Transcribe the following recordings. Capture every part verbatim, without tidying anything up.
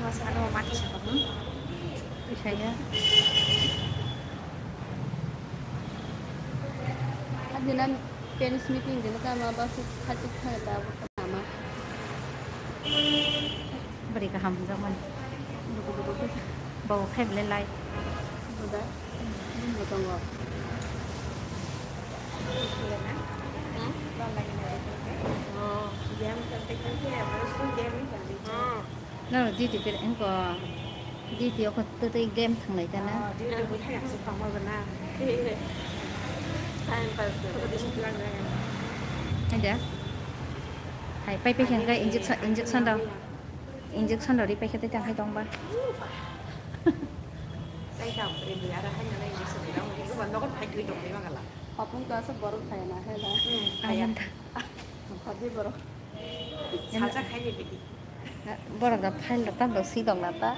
Sano mati sapa, hmm? Isaya. Adina parents meeting dina kama basu khachuk khana ta bu kama. Bari kaham hwnjakmani. Bo khai belai lai. Buda. Buda tongo. Hmm? Oh. Game khelte khelte, game khelte. Hmm. No, duty per engko duty o kototwi game thanglai kana. Ah, duty bo thang asuk tongma gana. Time pass ko. Ada. Hai pai pai khe injection, injection rok, injection rok ri pai khe tei tang hai tong ba. Tai kam ri bwla ra hai na injection rok. Ko ban nogo phai twi tong ri ma gala. Hapung ka sa borok khai na hai la. Hmm, kaya. Khadi borok. Sacha khai ni bidi. Borok da file rok tam rok si dong na ta.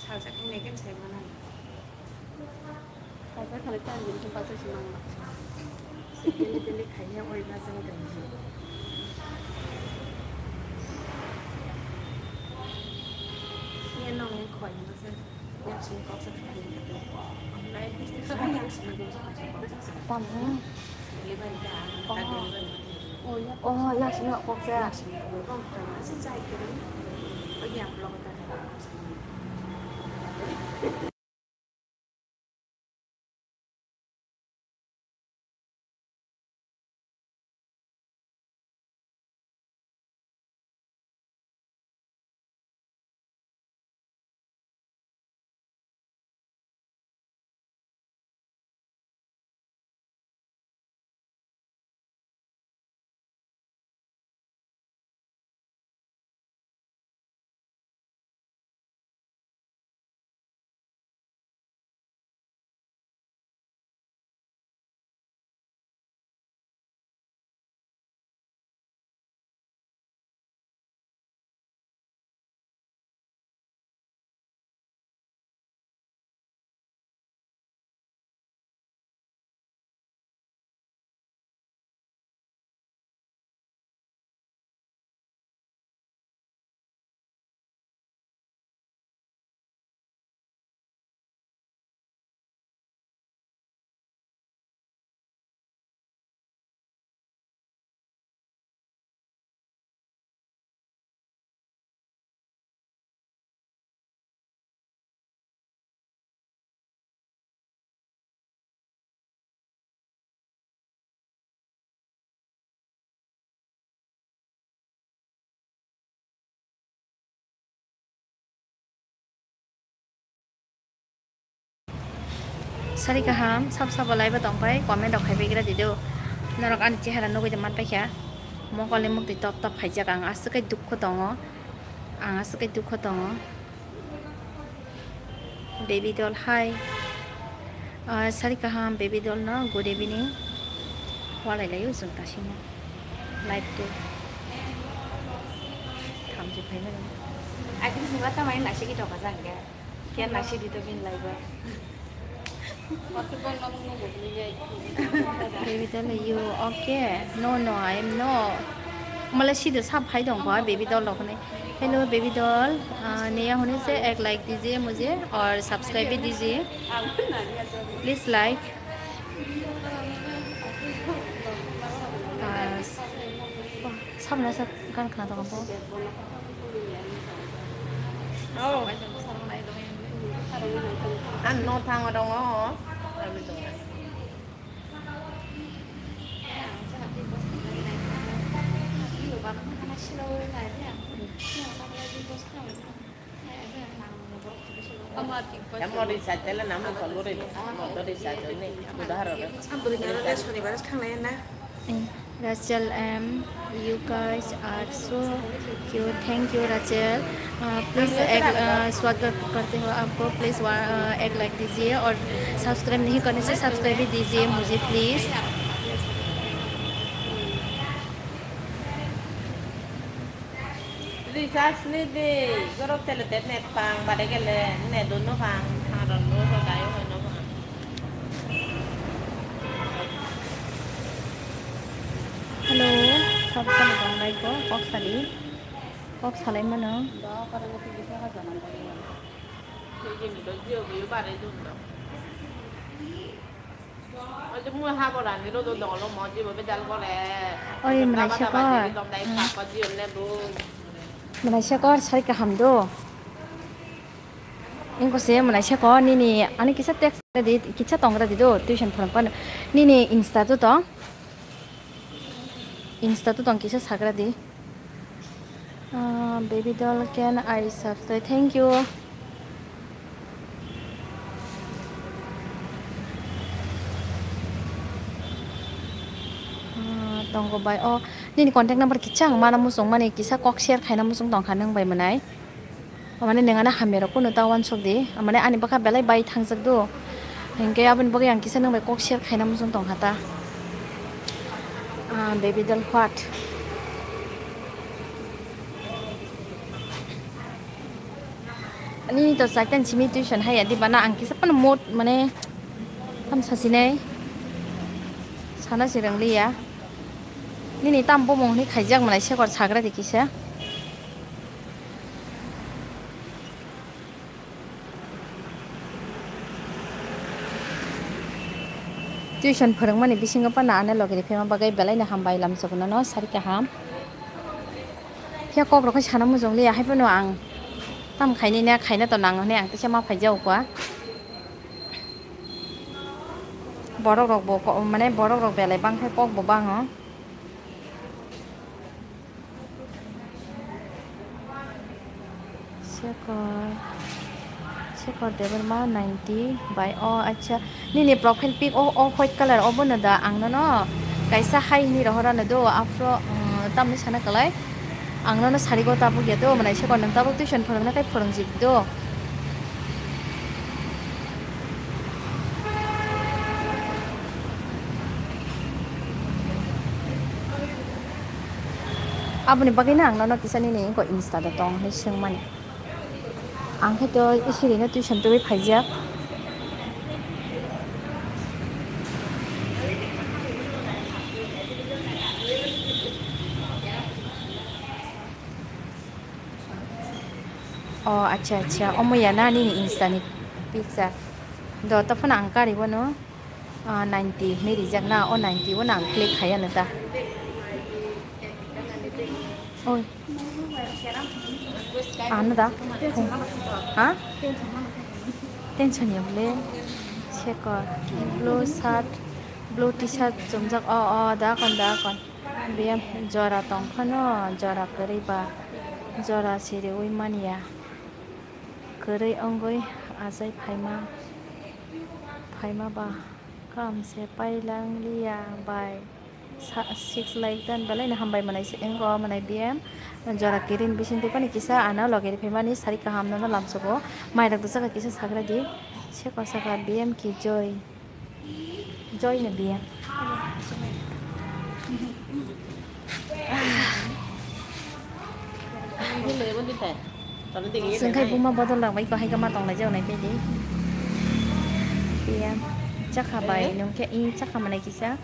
Salsa khainai khe sai mano. Salsa khainai khe ang bini khe paisa si mano. Daily daily khainai oi ma jang tong ji. Ye nong ye khoi ma se. Yang sini kok sa khainai. Yang sini kok sa khainai. Tam ha. Delivery da. Oh. Oh ya. Oh, yang sini kok sa. Yang sini kok sa. Yang sini kok sa. Sari kaham, sab sabo laibo tongpai, comment rok khaibai gra dido. Norok ani chehara nugui de manpaikha. Mokol ni muktwi top top khaijak, ang aswk kai dukho tongo. Ang aswk kai dukho tongo. Baby doll, hi. Ah, sari kaham, baby doll no, good evening. Walai laio chwng tasingno. Live to. Thamchi phaimani. Agini sima tamai nasi ki toka jangge. Kya nasi di to bin laiba. Baby doll, you okay? No, no, I am no. Mala sida sab hai dong ba, baby doll rok ni. Hello, baby doll. Ah, naya hone se ek like dijiye mujhe aur subscribe bhi dijiye. Please like. Ah, sab na sab. Gan khna tongo bo. Oh. Ang no thango tongo. Tamo recharge tele namo kolore, moto recharge ni, udaharo. Ang bwrwi nang le sonibar thanglai na. Rachel M, you guys are so cute. Thank you, Rachel. Uh, please, एक, uh, स्वागत करते हो आपको। Please, uh, एक like दीजिए और subscribe नहीं करने से subscribe भी दीजिए मुझे, please. Recharge ni di, borok tele de net pang, bade gele net no pang, thangrok no pang, dayo hoi no pang. Hello. Kok salai mano. Oi, mwnaisa kor. Mwnaisa kor, sari kaham do. Ingkose mwnaisa kor, nini ani kisa text di, kisa tongra di do, tuition phone pan. Nini Insta to tong. Insta to tong kisa sagra di. Ah, baby doll, can I subscribe? Thank you. Ah, tongo bai. Oh, nini contact number kichang mana musung mani kisa kok share khaina musung tongkha nung bai mwnai. Mane nengana hamya rok kunu ta wansuk di. Mane ani bwkha belai bai thangjak do. Hinkhe aboni bagwi ang kisa nung bai kok share khaina musung tongkha ta. Ah, baby doll what? Ani to saitan simi tuition haya di bana ang kisa pan mood mane tam sasinai sana sirang liya. Nini tam bomong ni khaijak mwnai sekor sagra di kisa. Tuition phwrwngmani bisingo phano ano logi rifima bagwi belai no hambai lamsogo nono sari kaham. Phiya kok rok khe sana mujung liya hai phano ang tam khainai na khaina to nango hwnwi ang teisa ma phai jago kha. Borok rok bo ko-, mane borok rok belai bang khe kok bo bango. Sekor, Sekor Debbarma ninety bai. Oh, acha. Nini profile pic o, o white color o bono da ang nono kaisa hai hini rohorano do. Afro, um, tamni sana kalai. Ang nono sari go tabuk ya do. Manai Sekor nang tabuk tuition phwrwngna kai phwrwngjik do. Aboni bagwi no ang nono kisa nini ko Insta do tong hinwi swngmani. Ang khe to isiri no tuition tubui phaijak. Oh, acha, acha. Omo ya na nini Insta ni picture. Do to phano ang kari bono. Ah, ninety hinwi rijak na, o ninety o nang click khai ano ta. Oi. Ano da. Ha? Tension ya bole. Sekor. Blue shirt, blue t-shirt chumjak. O, o, da kon, da kon. Biyam jora tong phano, jora kwrwi ba. Jora siriwi manya. Kwrwi wngwi achai phaima, phaima ba. Kam se pailang liya bai. Sa-, six like dan belai no hambai manai se wngkha o manai B M. Jora kirin bising tei pani kisa ano loge ri phaimani sari kaham no lamsogo. Mai rok dusaka kisa sagra di. Sekor saka B M ki joy. Joy no B M. Sengkai buma bodol rok bai ko hai kama tong lai jao nai pedi. Pia chakha bai nung khe i chakha manai kisa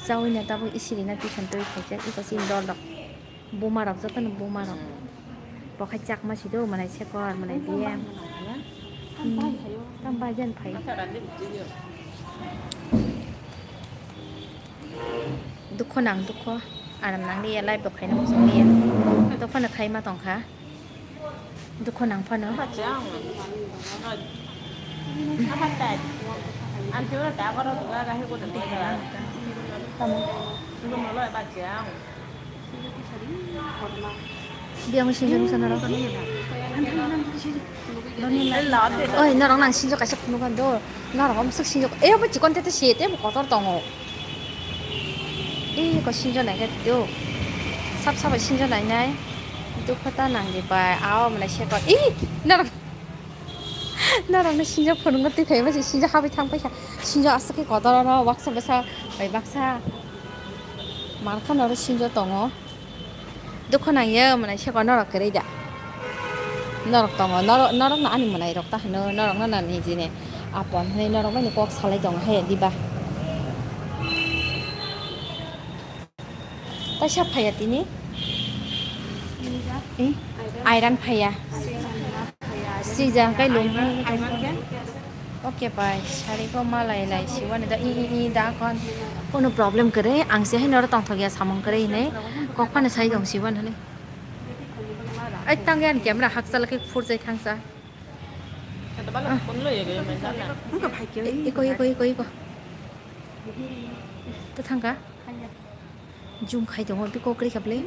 chawi na tabuk isiri na tuition twi khaijak iko sin dol rok buma rok joto no buma rok bo khai chakma si do manai sekor manai pia tam bai jan phai. Dukho nang dukho, aram nang liya, life bo khaina muchung liya. Dophano khaima tongkha. Dukho nang phano. Biyang sinjak sana ro. Oi, norok nang sinjak kaisa phunukha do. Norok omswk sinjak. Eh, obo chikon tete se tebo kotor tongo. Eh, ko sinjo nai khe do. Sap sap sinjo nai nai. Dukho ta nang di bai. Ao mane se ko. Ih, norok. Norok ni sinjo phunukno twi phai mase sinjo habai thang paikha. Sinjo aswk khe kotor ono waksa bwsa bai baksa. Markha noro sinjo tongo. Dukho nangya mwnai seko norok kwrwi da. Norok tongo, norok, norokno ani mwnairok ta hwno, norokno nini jini apon hwnwi norok bai ni kok salai tongo he diba. Kaisa phaiya tini? Eh? Iron phaiya. Sija kai lung. Okay, bye. Sari ko malai lai siwan da i i i da kon. Kono problem kare, ang se hinoro tongthok ya samung kare hinai. Kok phano sai dong siwan hinai. Ai tang yan camera haksa laki phurjai thangsa. Iko, iko, iko, iko. To thangka? Jum khai tongo, biko kri kable.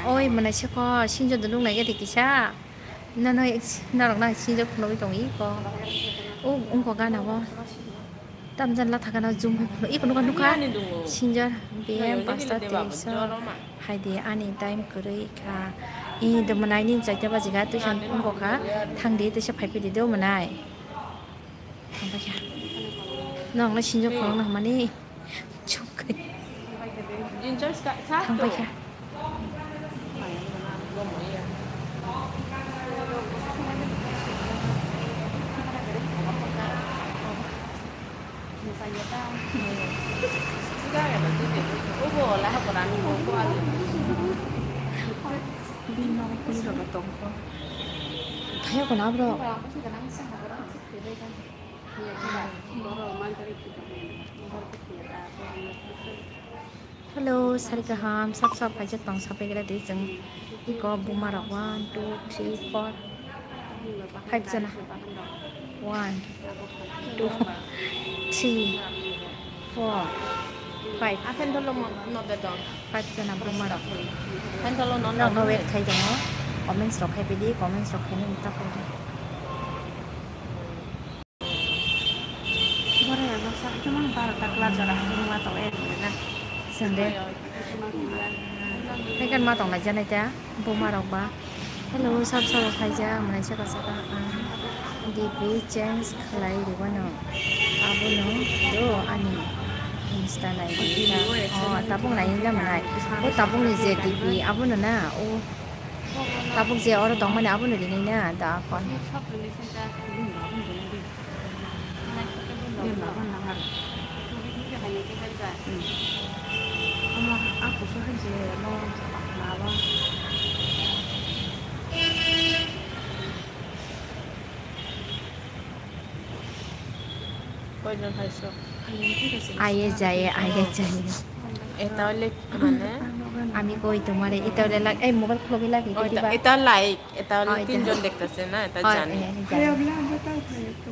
Oi, mana se ko, sinjo dulung nai gati kisa. Nono, norok na sinjo phunugwi tongo iko. O, ungko gana o. Tamjani lathakano jum hai phunuk, iko nukha, nukha. Sinjo, B M pasta tris. Hai di ani time kwrwi kha. I do manai ni chaita baji ga, tuition wngkha. Thang di, tuisa phai phi di do manai. Thang paikha. Nong no sinjo khorang na mani. Chuk. Thang paikha. Thaya ko na bro. Hello, sari kaham, sab sab paijak tong sapai gra di jeng. Iko buma rok one, two, three, four, five jana. One, two, three, four, five. Five jana buma rok. Rok no wait khai tongo. Comments rok khai pidi, comments rok khai ni ta. Bore ya, baksa itu mah baru tak belajar, aku rumah tau eh, na. Sende. Hai kan ma tong lai janai ta, buma rok ba. Hello, sab sab khaija, mwnai saka saka ang D P change khlai rwano. Abono do ani Insta nai di ta. Oh, tabuk nai na mwnai. O tabuk ni je D P, abono na. O tabuk je oro tongmani, abono rinai na da kon. Koijon hai sok? Aye jaye, aye jaye. Eta ole mane? Ami koi tomare, eta ole lag, ei mobile khulogwi lagi. Oh, eta, diba? Eta like. Eta tinjon দেখতেছে না, এটা জানি।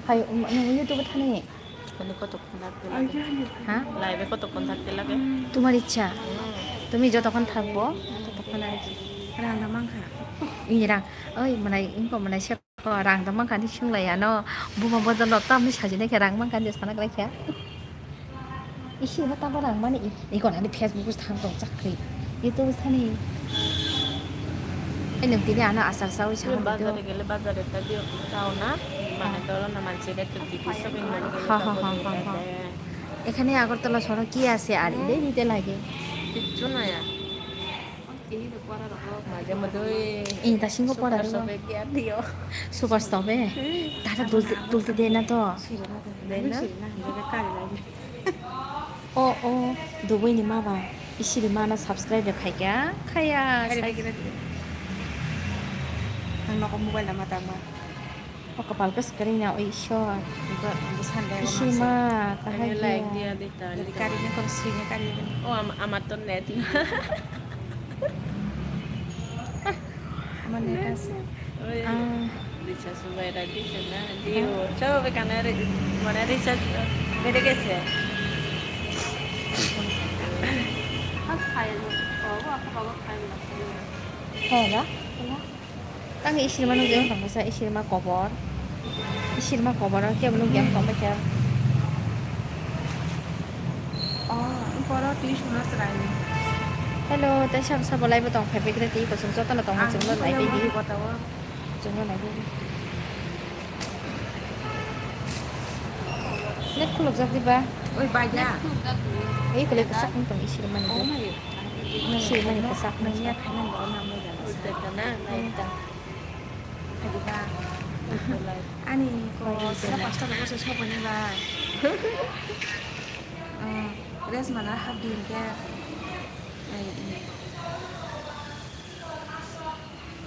Hai, um, nung YouTube thani? Hani কতক্ষণ থাকতে লাগে? হ্যাঁ? Live-এ কতক্ষণ থাকতে লাগে? তোমার ইচ্ছা। তুমি যতক্ষণ থাকবো, ততক্ষণ আর কি। Rang da mankha. Oi, rang. Oi, manai, ingko manai se ko rang da mankha ni swnglai ano. Buma bodolo tamni sajinai khe rang mankha ni sana khlai kha. Isi ma tamo rang mani i, i gona ni Facebook thang tong chak kri. YouTube thani. Ai nung tini ano asar sawi sa. তুমি বাজারে গেলে বাজারে তা দিও, তাও না, মানে ধরো না, মানছে এটা তো দিতে সবে মনে করে। হ্যাঁ, হ্যাঁ, হ্যাঁ, হ্যাঁ, হ্যাঁ। এখানে আগরতলা সড়ক কি আছে আর ইলে দিতে লাগে। কিচ্ছু নাই আর। Maje maje oi. Eh, ta singo pora ro. Super stop e. Tara dulti, dulti de na to. De na? O, o, Dubai ni ma ba. Isiri ma na subscribe khai kya? Khaya. Ang noko mobile nama tangma. O kapal ka swkali na, o Ishwar. Isima, kahai dia. Kari ni kon sini kari. O, ama, ama to net na. Ama net ase. Oi. Ah. Dicha subai ra dicha na. Dio, chao be kana re, mana dicha bere gese. Hai ba? Tang isirma nung jeng tong sa isirma kobor. Isirma kobor ke belum jeng tong ke. Oh, ini koro tuis mana serai. Hello, tei sab sabo live tong phai phai kre tei kosong joto no tong chwng no nai di. Chwng no nai di. Net khuluk jak di ba? Oi, bai ya. Ei kole kesak tong isirma ni. Oh, mai. Isirma ni kesak. Nang ya khanan ba na mo jana. Oi, tata na, nai ta. Ani ko sila pasta ko se sobo ni ba. Ah. Dress mana hap din ke. Ai, ini.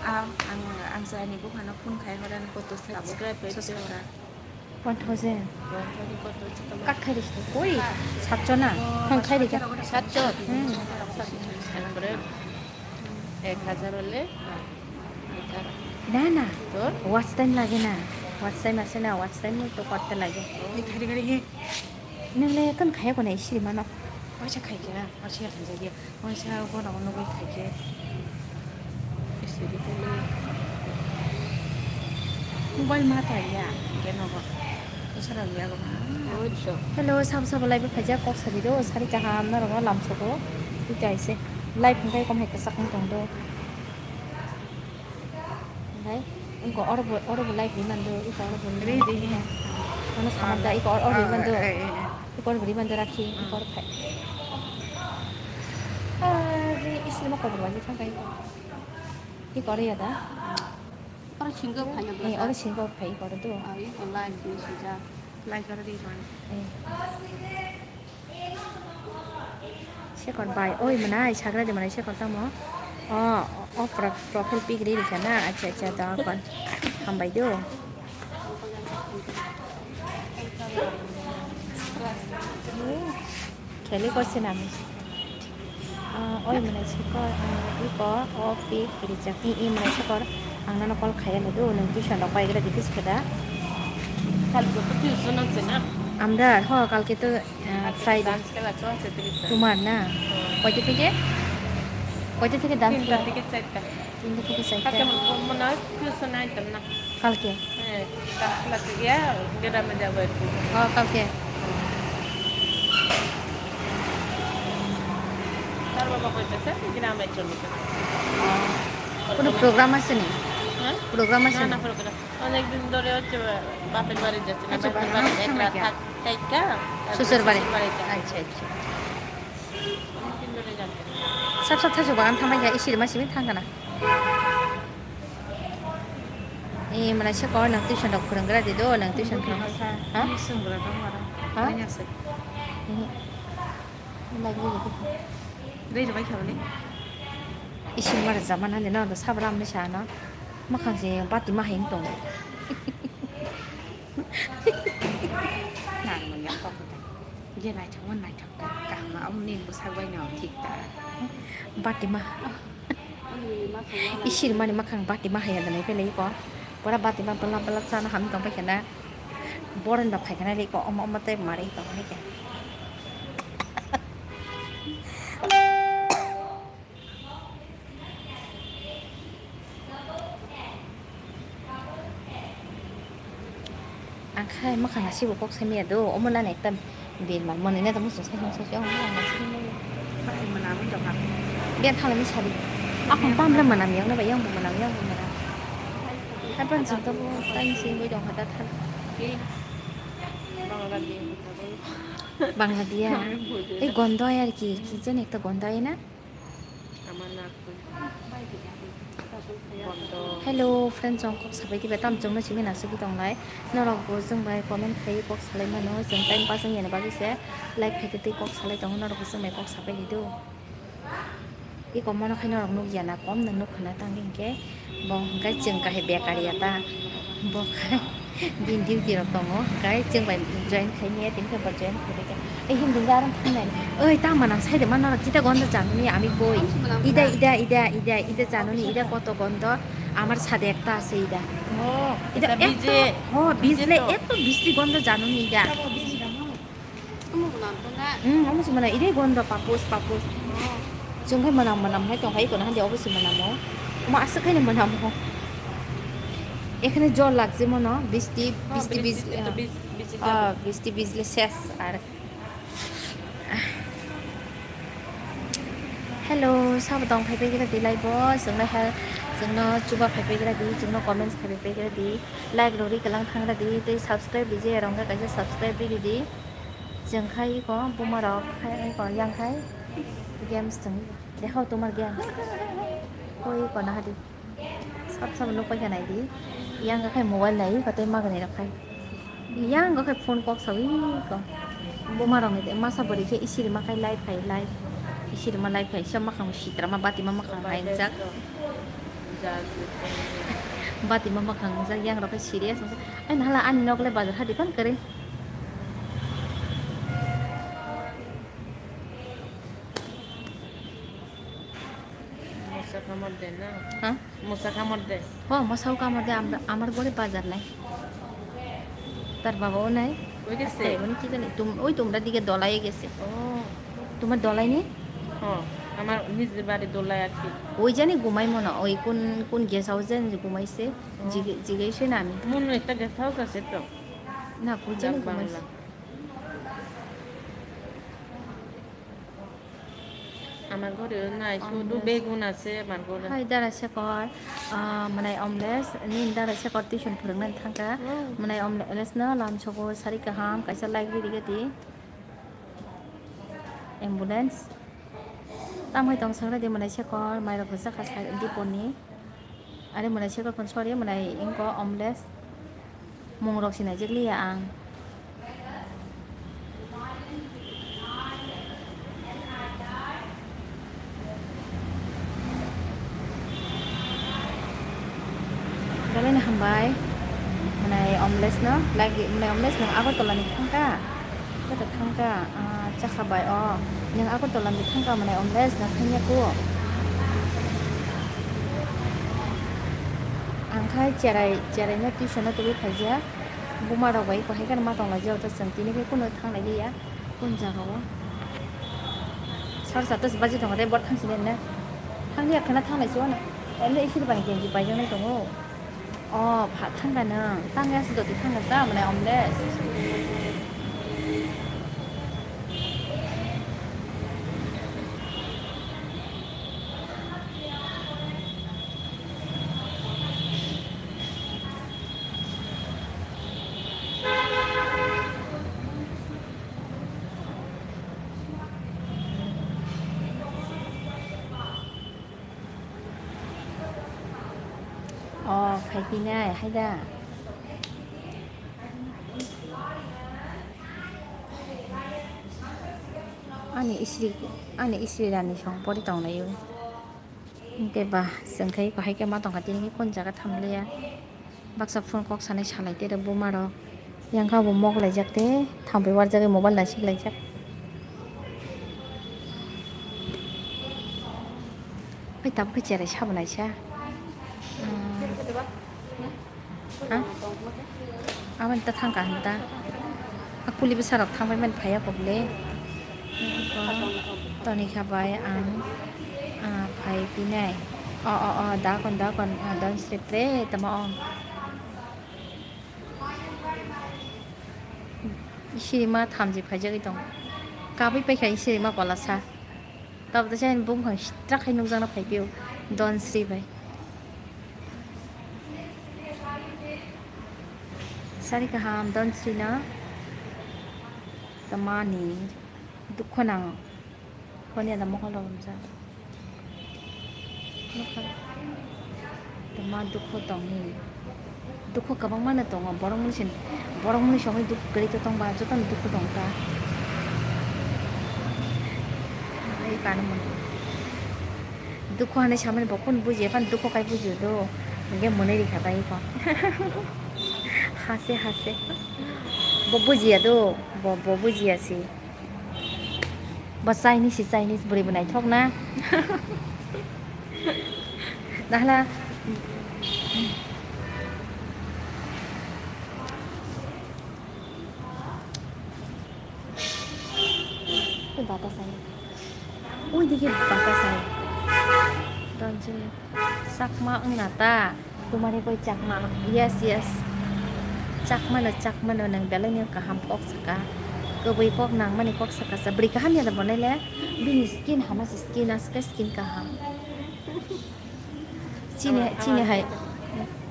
Ang, ang, ang saya ni bukan phone khai horan koto se. Subscribe itu. Sos horan. One thousand. One thousand koto se. Kat khai rikha. Koi? Satcho na? Hang khai rikha. Satcho. Hmm. Ang bre. Ek hajar hole. Na, na. Toh? Watch time lage na. Watch time ase na, watch time to korte lage. Ei, khari, khari, he. Nang le kan khaya ko na isi mano. Waisa khai khe, waisa khai khe, waisa ko na ko nugui khai khe. Isi ri ko le. Mobile ma ta ya, ke no ko. Sara ya ko ma. Hello, sabo sabo live phaijak kok sari do, sari kaham na ro lam soko. Ita ise. Live hingkai kom hai kasak tong do. Hai, engko oro bo, oro bo live ri mando, iko oro bo ri mando. Ri, ri. Mano samanta, iko oro, oro ri mando. Eh, eh, eh. Iko oro bo ri mando rakhi, iko oro khai. Ah, ri, isi ma kobor wajak thang kai. Iko oro ya da? Oro singo phai na. Eh, oro singo phai, iko oro do. Ah, iko live di sija. Live oro ri man. Eh. Sekor bai, oi mwnai, sagra de mwnai sekor tamo. O, o pro-, profile pic ri rikha na, acha, acha, da kon. Hambai do. Kheli ko sinami. Ah, oi mwnai sekor, ah, iko, o pic rijak ni, i mwnai sekor. Ang nano call khaya na do, nang tuition rok bai gra dipis kada. Kalke to tuition আছে না? Amra, ho, kalke to Ah, Friday. Dance class আছে তিরিশ জন। তোমার না? হুম। কয়টা থেকে? কয়টা থেকে dance class? তিনটা থেকে চারটা। তিনটা থেকে চারটা। কালকে মনে হয় tuition আইতাম না। কালকে? হ্যাঁ, dance class এ গিয়া গ্রামে যাবো একটু। ও, কালকে। তার বাবা কইতেছে, "তুই গ্রামে চলে যা।" ও। কোনো program আছে নি? হ্যাঁ? Program আছে না, নি? না, program। অনেকদিন ধরে হচ্ছে বাপের বাড়ি যাচ্ছে না, আচ্ছা, বাপের বাড়ি বাড়ি এক রাত থাক-, থাইকা, তারপর শ্বশুর বাড়ি। শ্বশুর বাড়ি যাবে। আচ্ছা, আচ্ছা। অনেকদিন ধরে যাচ্ছে না। Sab sab thaisok bagan thanglai kha, isiri masi bai thang kana. E, mwnai se kor nang tuition rok phwrwnggra di do, nang tuition phwrwng. Ha? Ha? Rei rwbai kha bani. Ising mara jaman hande no do sabra amni sa no. Makhang se bati ma hayung tongo. Nang manya kok ta. Je naithok mon naithok ta. Kahma amni bwsak bai no thik ta. Bati ma. Isir mani makhang bati ma haya danai pele ko. Pura bati ma belap belap sana ham tong pai kana. Boron ba phai kana le ko omo omo te mari tong hai ka. Ang khai makhang asibo kok sai maya do, omo nana ekta berma mone na tamo sosai sosai omo nana sini. Bai mwnam wng tongkha. Biya thalai mi sadi. Akon pamla mwnam yang na ba yang bo mwnam yang bo mwnam. Hapan jin to bo tai sing bo jong hata thal. Bangladesh. Bangladesh. Ei gondo ai ar ki, ki jani ekta gondo ai na. Hello friends, chwng kok sabai diba tam chwngno simi nasugwi tongnai. Norok bo chwng bai comment khai kok salai mano, chwng time pass wngya ni bagwi se like khai twi kok salai tongo, norok bo chwng bai kok sabai di do. Iko mono khai norok nukya na, kom nwng nuk khwna tang hinkhe bo hwnkhe chwng kahai bekar ya ta. Bo khai Bini duty rok tongo, guys, chwng bai join khai maya, tini khe bo join khai rikha. Ei, hindi ga arang thangnai. Oi, ta manam sai de mano, kita gondo januni ami boi. Ida, ida, ida, ida, ida januni, ida koto gondo, amar sade ekta ase ida. Oh, ida ekta ekto, bije, ho, bije bijle to. Ekto bistri gondo januni ida. Omo se mwnam, ide gondo papus, papus. Chwng khe mwnam, mwnam hai tong hai kono hadi obo se mwnam o. Omo aswk khaino mwnam o. Ekhane jor lagje mono, bisti, bisti, bisti, bisti, ah, bisti bijle ses ar. Hello, sabo tong phai phai kira di live o, chwngno hel, chwngno chuba phai phai kira di, chwngno comments khai phai phai kira di, like rok ri kwlang thang kira di, tei subscribe di je rong khe kaisa subscribe ri di. Chwng khai iko buma rok khai iko yang khai games tong iko. Dekhao tomar games. Koi iko nahadi. Sab sab nuk paikha naidi. Yang khai mobile nai iko tei magnai rok khai. Yang khai phone kok sawi iko. Buma rok ni masa bwrwi khe isiri ma khai live khai live. Isiri ma live khai sa makhang sitra ma bati ma makhang hai jak. Bati ma makhang jak yang rok khai serious. Ai nala ani nok le bazar hadi pan kare. Mosa kamar de na? Ha? Mosa kamar de. Ho, mosa kamar de, amra, amar gore bazar nai. Tar baba o nai. Oy gese. Aste, oni ki jani, tum, oi tumra dige dolai gese. Oh. Tumar dolai ni? Oh, amar nijir bari dolai ar ki. Oi jani gumai mono, oi kun, kun guest house jani gumai se. Oh. Jige, jige se nami. Mono ekta guest house ase to. Na, koi jani gumai se. Bangla. Amar gore nai sudu begun ase amar gore. Hai dara Sekor, ah, mwnai Omles, nini dara Sekor tuition phwrwngna thangkha. Wow. Mwnai Omles no lamsogo sari kaham kaisa library gati. Ambulance. Tamo hai tong sangra di mwnai Sekor, mairok bwsa kha sa diponi. Are mwnai Sekor phone sorry, mwnai ingko Omles. Mung rok sinai jak liya ang. Belai no hambai. Mwnai Omles no, lagi, mwnai Omles no Agartala ni thangka. Kata thangka, ah, chakha bai o. Nang Agartala ni thangka mwnai Omles na thangya ko. Ang khai cherai, cherai no tuition no tubui phaijak. Buma rok bai ko hai khe ma tong lai jak to chwng tini khe kuno thang lai liya. Kun jaga o. Sar sata se baji tongo de bor thang sini ne. Thang liya khana thang lai si o na. Ele isi bani kenji pai jak nai tongo. Oh, pha thangka nang. Tangya se doti thangka sa mwnai Omles. Oh, phaiphinai, haida. Ani isri, ani isri rani song pori tonglaio. Hingke ba, chwng khai ko hai khe ma tongkha, tini khe kun jaga thamliya. Baksa phone kok sanai salai tere buma rok. Yang kha bo mok laijak te, thambai warjak mobile naisik laijak. Bai tabuk khe cherai sabo naisa. Hmm. Ha? Aboni ta thangka hinta. A kuli bwsa rok thangbai mani phaiya kok le. Toni kha bai ang, ah, phai pinai. O, o, o, dakon, dakon, ah, don srip re tamo o. Isiri ma thamchi phaijagwi tong. Kabui paikha isiri ma kolasa. Tabuk ta chayani bumung sitra khai nukjakna phai phio Don Sri bai. Sari kaham Don Sri no. Tamani dukho nango. Phone ya da mokol rok lamjak. Tama dukhu tongni. Dukhu kwbangma no tongo. Borok mwnwi se, borok mwnwi se wngwi dukhu kwrwi to tongba, jotono dukhu tong ta. Ai kano mwnwi. Dukhu hinwi samani bo kunu bujiya phano dukhu kai bujio do. Hwnkhe mwnwi rikha bai kho. Hase hase. Bo bujiya do. Bo, bo bujiya si. Bo Chinese, Chinese bwrwi bo naithok na. Dahla. Ui, batasai. Ui, dikhe batasai. Tonse Chakma wngna ta. Tumani koi Chakma. Yes, yes. Chakma no, Chakma no nang belai no kaham kok saka. Kwbwi kok nang mani kok saka sa. Bwrwi kaham ya da bonai le. Bini skin hama se skin as ka skin kaham. Chini, chini hai.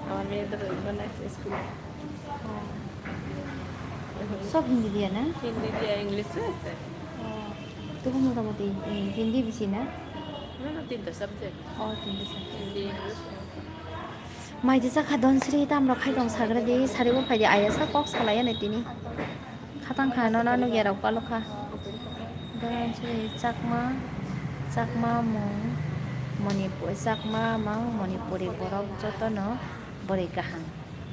Amar miyada bana school. Sob Hindi diya na? Hindi diya, English o ase. Oh. Tubu motamoti, eh, Hindi bisi na? Na, na, tinta subject. Oh, tinta subject. Hindi, English. Mai di sakha Don Sri tam rok khai tong sagra di, sari bo phai di ayasa kok salai ya na tini. Khatang kha, nono nukya rok palokha. Dhonsri Chakma, Chakma mung, Manipur, Chakma mang Manipuri borok jotono bwrwi kaham.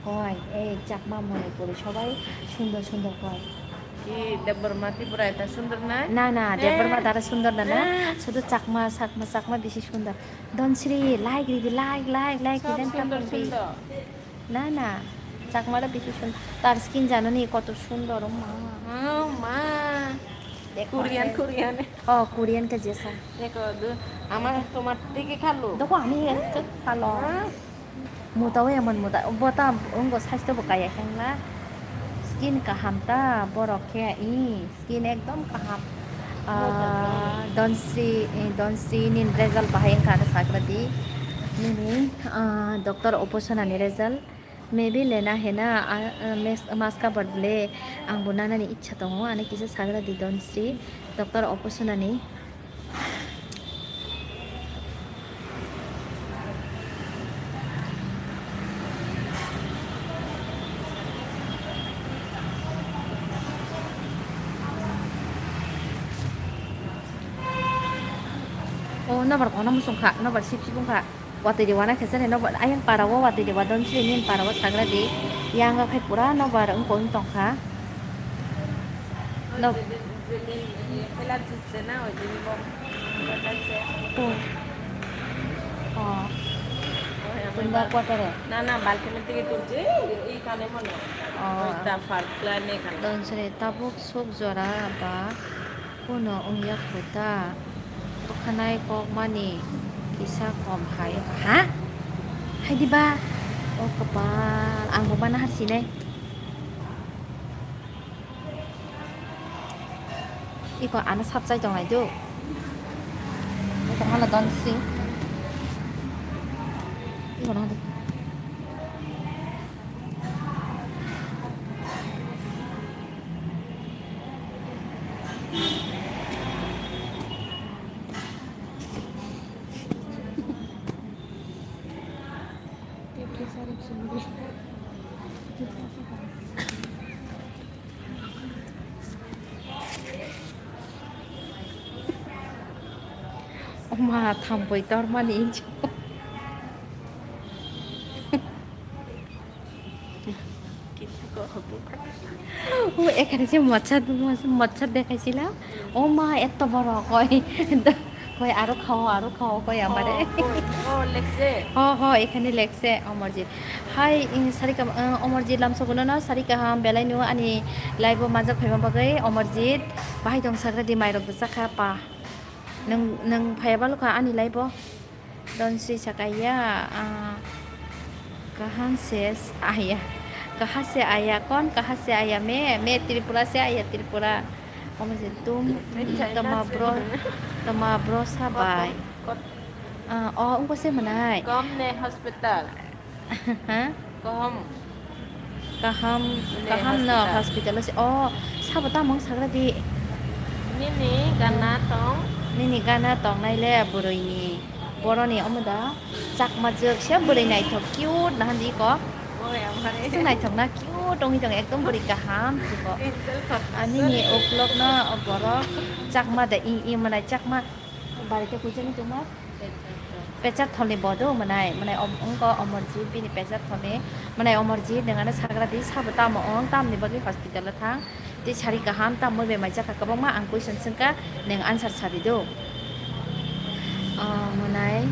Hoi, ei Chakma Manipuri sobai sundor sundor hoi. Ki Debbarma Tripura eta sundor nai? Na, na, Debbarma dara sundor na, na. Sudu Chakma, Chakma, Chakma bisi sundor. Dhonsri, like ridi, like, like, like, sundor, sundor. Na, na, Chakmara bisi sundor. Tar skin janani koto sundor, o ma. O ma. Dekho, Korean, eh. Korean. Oh, Korean ka jesa. Dekho, du, ama tomar tiki khalo. Dokho, ani ekta khalo. Muta o emon muta, bota wngbo saisto bo kaya hengla. Skin kaham ta, borok khe, i. Skin ekdom kaham. Ah, Dhonsri, eh, Dhonsri nini result bahai wngkha ano sagra di. Nini, ah, doctor Uposona ni result. Maybe lena hena, ah, ah, mas-, mask cover le angbo nanani ichha tongo. Ani kisa sagra di Dhonsri, doctor Uposona ni. O nobar kono musung kha, nobar sip sip wng kha. Watwi de wana khe chani nobar ayang para o watwi de wa Dhonsri nini para o sagra di. Yang khai pura nobar wng kong tong kha. No. Tunda quarter e. Na, na, balcony tiki tulche, ei kane mano. Oh. Oi, ta far plan e kane. Dhonsri tabuk suk jora ba kuno wngya khuta. Bwkhanai kok mani kisa kom hai. Ha? Hai di ba? O kopal, ang bo bana harsinai. Iko ano sapchai tongnai do. Iko hano don si. Iko hano. Oma thampui tormani inch. O, ekhane se mocha, mocha dekhaichila. O ma, eto boro koi. Koi aro khao, aro khao koi amare. Oh, oh, oh, lekse. Ho, ho, ekhane lekse, Omorjit. Hai, ing, sari kam, eh, Omorjit lamsogono no, sari kaham, belai no, ani live o majak phaima bagwi, Omorjit. Bahai tong sagra di mairok bwsa kha pa. Nung, nung phaiya balukha ani live o. Don si sakaya, ah, kahan se s-, aya, kaha se aya, kon kaha se aya, me, me Tripura se aya, Tripura. Omo se tum, tama bro, tama bro sabai. Ah, oh, ungko se manai. Kom ne hospital. Ha? Kaham. Kaham, kaham no hospital o se. Oh, sabo tamo wng sagra di. Nini gana tong. Nini gana tong nai le bwrwi ni. Boro ni omo da Chakma jwk se bwrwi naithok cute na handi ko. Oi, amare. Se naithok na cute ongwi tong ekdom bwrwi kaham se ko. Angel photo. Ani ni uklok no borok Chakma da i, i manai Chakma. Bari khe kuchani tongma. Pecharthalni bodo mwnai, mwnai om-, wngkha Omorjit, bini Pecharthalni, mwnai Omorjit, nwng ano sagra di, sabo tamo wng, tamni bagwi hospital o thang, tei sari kaham, tamo bemai jakha kwbangma, ang question swngkha, nwng answer sa di do. O, mwnai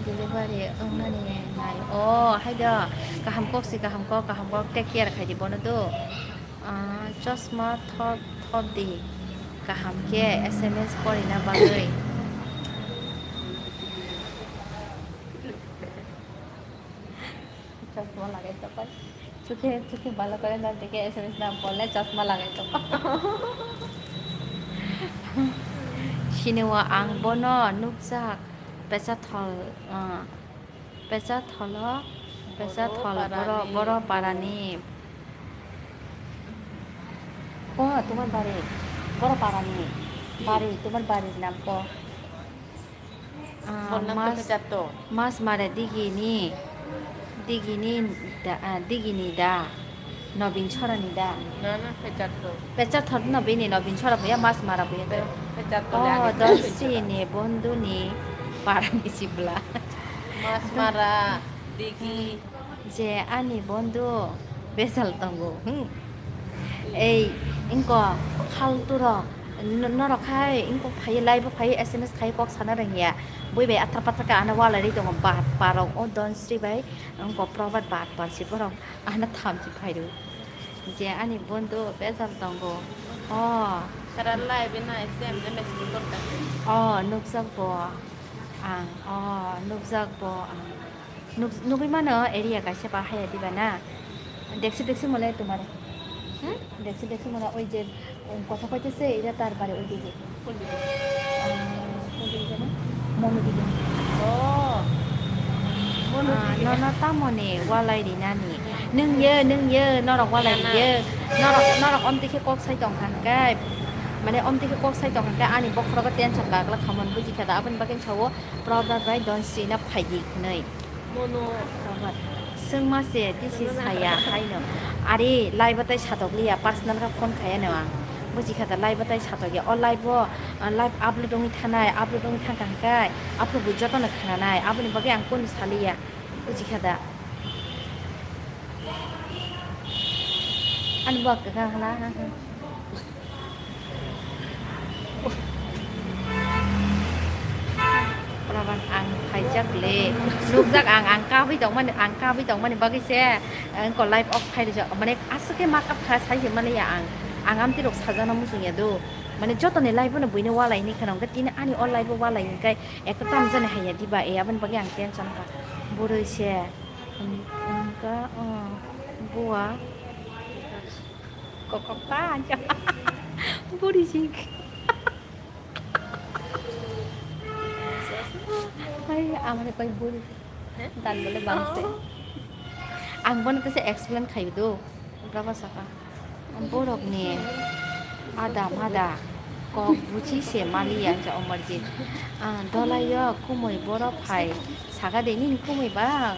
delivery wngnani nai, o, hai do, kaham kok si, kaham kok, kaham kok, take care khai di bono do. Ah, chosma thop, thop di. Kaham khe S M S porina bagwi. Chosma lagai tokoi. Chukhe, chukhe bhalo kore na dekhe S M S na porle chosma lagai tokoi. Siniwa ang bono nukjak Pechathal, ah, Pechathalo, Pechathal, Boro, Boro Parani. Ko, তোমার বাড়ি? বড় পারানি। বাড়ি, তোমার বাড়ির নাম ko? Ah, Mas, Mas Mare Digini, Digini da, ah, Digini da. Nobin Chorani da? Na, na, Pecharthor. Pecharthor no bini Nobin Chora buya, Masmara buya da? Pe-, Pecharthor Oh, ani Donsri ni bondhu ni para ni sibla. Masmara, Digi. Je ani bondhu besal tongo. Hmm. Ei, ingko khaltu rok, n-, norok khai, ingko phai, live o phai, S M S khai kok sana rengya. Bui bai athar pathar ka ana wala ri tongo, bat parok, o Donsri bai, ingko Probat bat par si borok. Ana thamchi phairu. Je ani bondhu bejal tongo. Oh. Tara live na S M M S ni kota. Oh, nukjak bo. Ang, oh, nukjak bo ang. Nuk-, nugui mano area kaisa ba haya diba na. Deksi deksi mole tumare. Hmm? Deksi deksi mole oi je Kotha koitese ida tar bare oi digi. Kondigi? Ah, kondigi jani? Monodigi. Oh. Ah, Monodigi. Nono tamoni walai rinani. Nung ye, nung ye, norok walai riye. Norok, norok omtwi khe kok sai tong kha hwnkhe. Mane omtwi khe kok sai tong kha hwnkhe ani bokhorogo tension kagla khamon buji kha da. Aboni bagwi sao Probat bai Donsri no phaidi hwnwi. Mono. Swngma se tisi saya haino. Ari live o tai satokliya, personal khe phone khayano ang. Buji kha da live o tai satokya. O live o, ah, live upload wngwi thanai, upload wngwi thangkha hwnkhe, upload bo jotono khnanai. Aboni bagwi ang kunu saliya. Buji kha da. Ani bak kwkhwrang hla. Laban ang phaijak le, nukjak ang, ang kabui tongmani, ang kabui tongmani bagwi se, ang ko live off khai rijak, mane aswk khe makap kha sai se mani ya ang, ang amtwi rok sajana muchung ya do, mane joto ni live no buino walai ni kheno, hwnkhe tini ani o live o walai hwnkhe ekta tam jani haiya diba, e aboni bagwi ang tension kha, bwrwi se, hwnkhe, oh, bua. Kokok ta ancha. Buri sing. Hai, amare koi buri. Heh? Dan bole bangse. Oh. Ang bono kisa explain khai do. Braba saka. Borok ni ada mada kok buchi se mali ancha omarjit. Ah, dolayo kumui borok phai. Saka de nini kumui ba.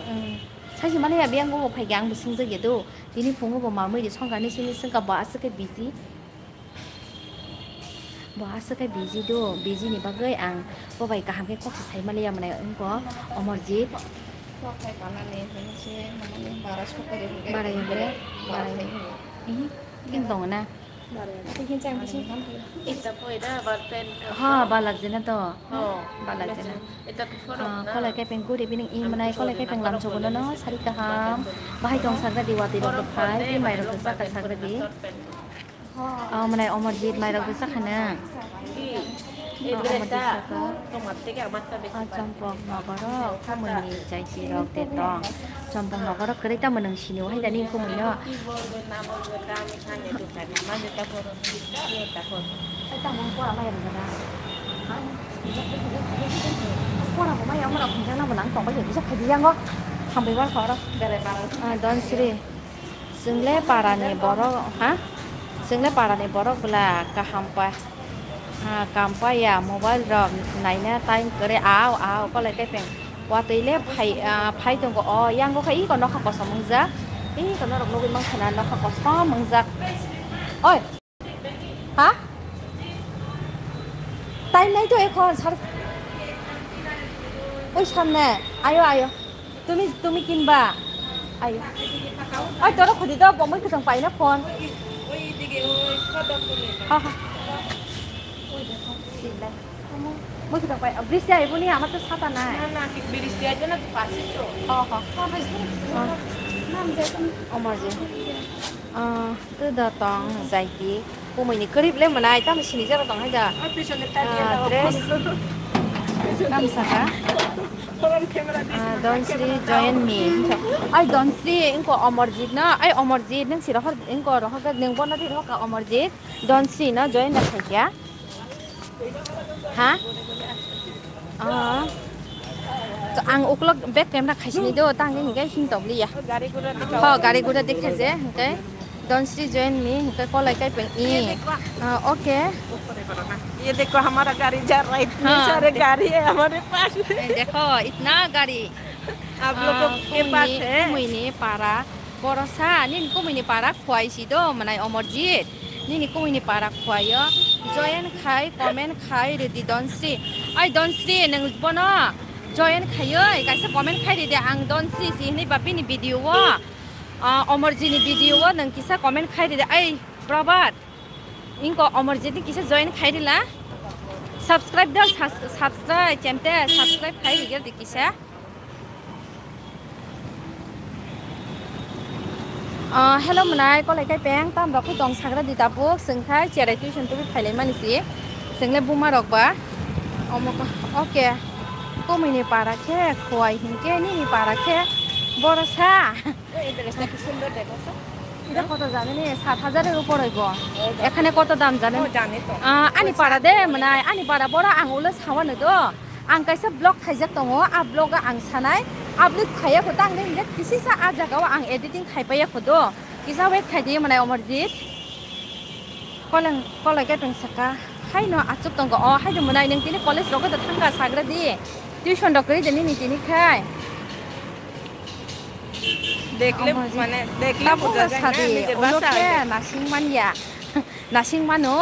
Saisi mani ya biyang bo phai ge ang bo singjak ya do. Tini phungo bo mamui ni songkar ni simi singka bo aswk khe busy. Bo aswk khe busy do, busy ni bagwi ang bo bai kaham khe kok se sai maliya mwnai wngko Omorjit. Kok khai kanani hwnwi se mamani bara sokori hwnwi Bara hwnwi, bara hwnwi. Ihi, king tongo na? Ha, balak jena to. Balak jena. Ah, kolai kepeng good evening, i manai kolai kepeng lamsogo nono, sari kaham. Bahai tong sagra di watwi rok phai, di mai rok bwsa ka sagra di. Ah, manai Omorjit mai rok bwsa khana. Ah, Omorjit saka. Ah, Chompok nogoro, kumui ni jaiti rok de tong. Chompong nogoro kwrwi tamo nwng sini o hai dani kumui no. Pora bo maya ongma rok hwnjak nang bo nang tong bai kisa phai di yango. Hambai bar khoro. Ah, Donsri. Chwngle para ni borok, ha? Chwngle para ni borok bwla kaham pa. Ah, kampaya mobile rok naina time kwrwi, au, au, kolai kepeng. Watwi le phai, ah, phai tongo. O, yango khe iko nokha kosom wngjak. Iko norok nugwi mankha na nokha kosom wngjak. Oi. Ha? Time nai to ekhon sar-, oi samne. Ayo, ayo. Tumi, tumi kinba? Ayo. Oi, toro khudi do, bo mui kwthang paina phone. Ha, ha. Mui kwthang pai, bristi aibuni, amar to sata nai. Na, na, bristi aibuni, na, to pasi to. Ha, ha. Omorjit. Ah, to da tong, jaiti. Kumui ni kwrwi le mwnai, tamo sini jora tong hai da. Ah, dress. Tamo saka. Ah, Donsri join me. Ai, Donsri, ingko Omorjit na? Ai, Omorjit, nung si rohor, ingko rohor, nung bono ri rohor ka Omorjit. Donsri na join na khaikya. Ha? Ah. To ang uklok back camera khaisini do, tang hingke hing tokliya. Ho, gari gura dekha je, hingke. Donsri join me, hingke kolai kai peng i. Ah, okay. ये देखो, हमारा गाड़ी जा रहा है, इतने सारे गाड़ी है हमारे पास। ये देखो, इतना गाड़ी। आप लोग को के पास है? Kumui ni para. Borosa, nini kumui ni para Khowai si do, mwnai Omorjit. Nini kumui ni para Khowai o. Join khai, comment khai, rwdi Donsri. Ai Donsri, nwng bono join khaioi, kaisa comment khai rwdi, ang Donsri si hinui ba bini video o. Ah, Omorjit ni video o nwng kisa comment khai rwdi. Ai Prabhat, ingko Omorjit ni kisa join khai rwla. Subscribe do, subs-, subscribe, chemte subscribe khai rwdi kisa. Ah, hello mwnai, kolai kai peng, tam rok khe tong sagra di tabuk, chwng khai cherai tuition tubui phailai mani si, chwng le buma rok ba, omo ka, oke, kumui ni para khe Khowai hinkhe nini para khe Borosa. এটা কত জানে নি? সাত হাজারের উপর হইব। এখানে কত দাম জানেন? আহ, ani para de, mwnai, ani para boro ang ulo sawano do. Ang kaisa vlog khaijak tongo, a vlog o ang sanai, upload khaiya kho, tang de hinkhe kisisa a jaga o ang editing khai paiya kho do. Kisa wait khai di, mwnai Omorjit. Koleng, kolai khe tong saka. Haino achuk tongo, o, haino mwnai nwng tini college rogo da thangka sagra di. Tuition rok kwrwi de nini tini khai. দেখলে মানে দেখলে বোঝা যায় না, নিজের ভাষা। Nasing manya. Nasing mano.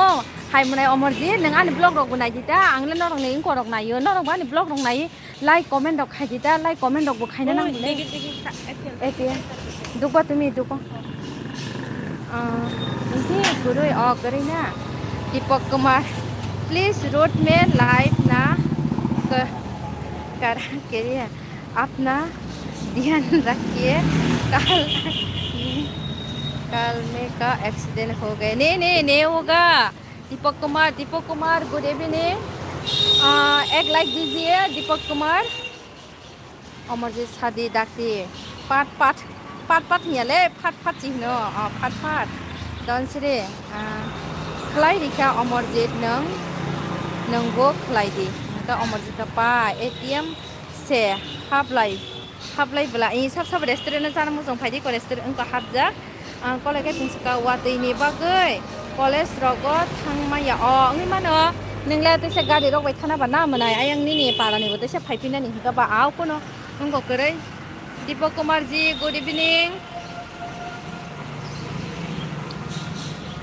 Hai mwnai Omorjit, nwng ani vlog rok bo nai di ta, ang le norok ni wngko rok naio, norok bo ani vlog rok nai, like comment rok khai di ta, like comment rok bo khaina nang le. Ete. Dukba tumi duko. Ah, ini gurui, oh, gurui na. Deepak Kumar, please road me live na. Ke, kara keriya. अपना ध्यान रखिए, कल, कल में का एक्सीडेंट हो गए। नहीं, नहीं, नहीं होगा। दीपक कुमार, दीपक कुमार, good evening। आ, एक लाइक दीजिए, दीपक Kumar. Omorjit sadi dakti, pat pat, pat pat hiya le, phat phat chihno, ah, phat phat. Donsri, ah, khlai rikha Omorjit nwng, nwngbo khlai di. Hwnkhe Omorjit kha pa A T M se haplai, haplai bwla. I sab sab restaurant no chana muchung phaidi ko restaurant wngkha hapjak. Ang kolai khe tungsika watwi ni bagwi college rogo thang manya. O wngwi mano, nwng le teisa gari rok bai thana ba na mwnai, ayang nini para ni bo teisa phai phinani hinkha ba au kono wngkha kwrwi. Deepak Kumar ji, good evening.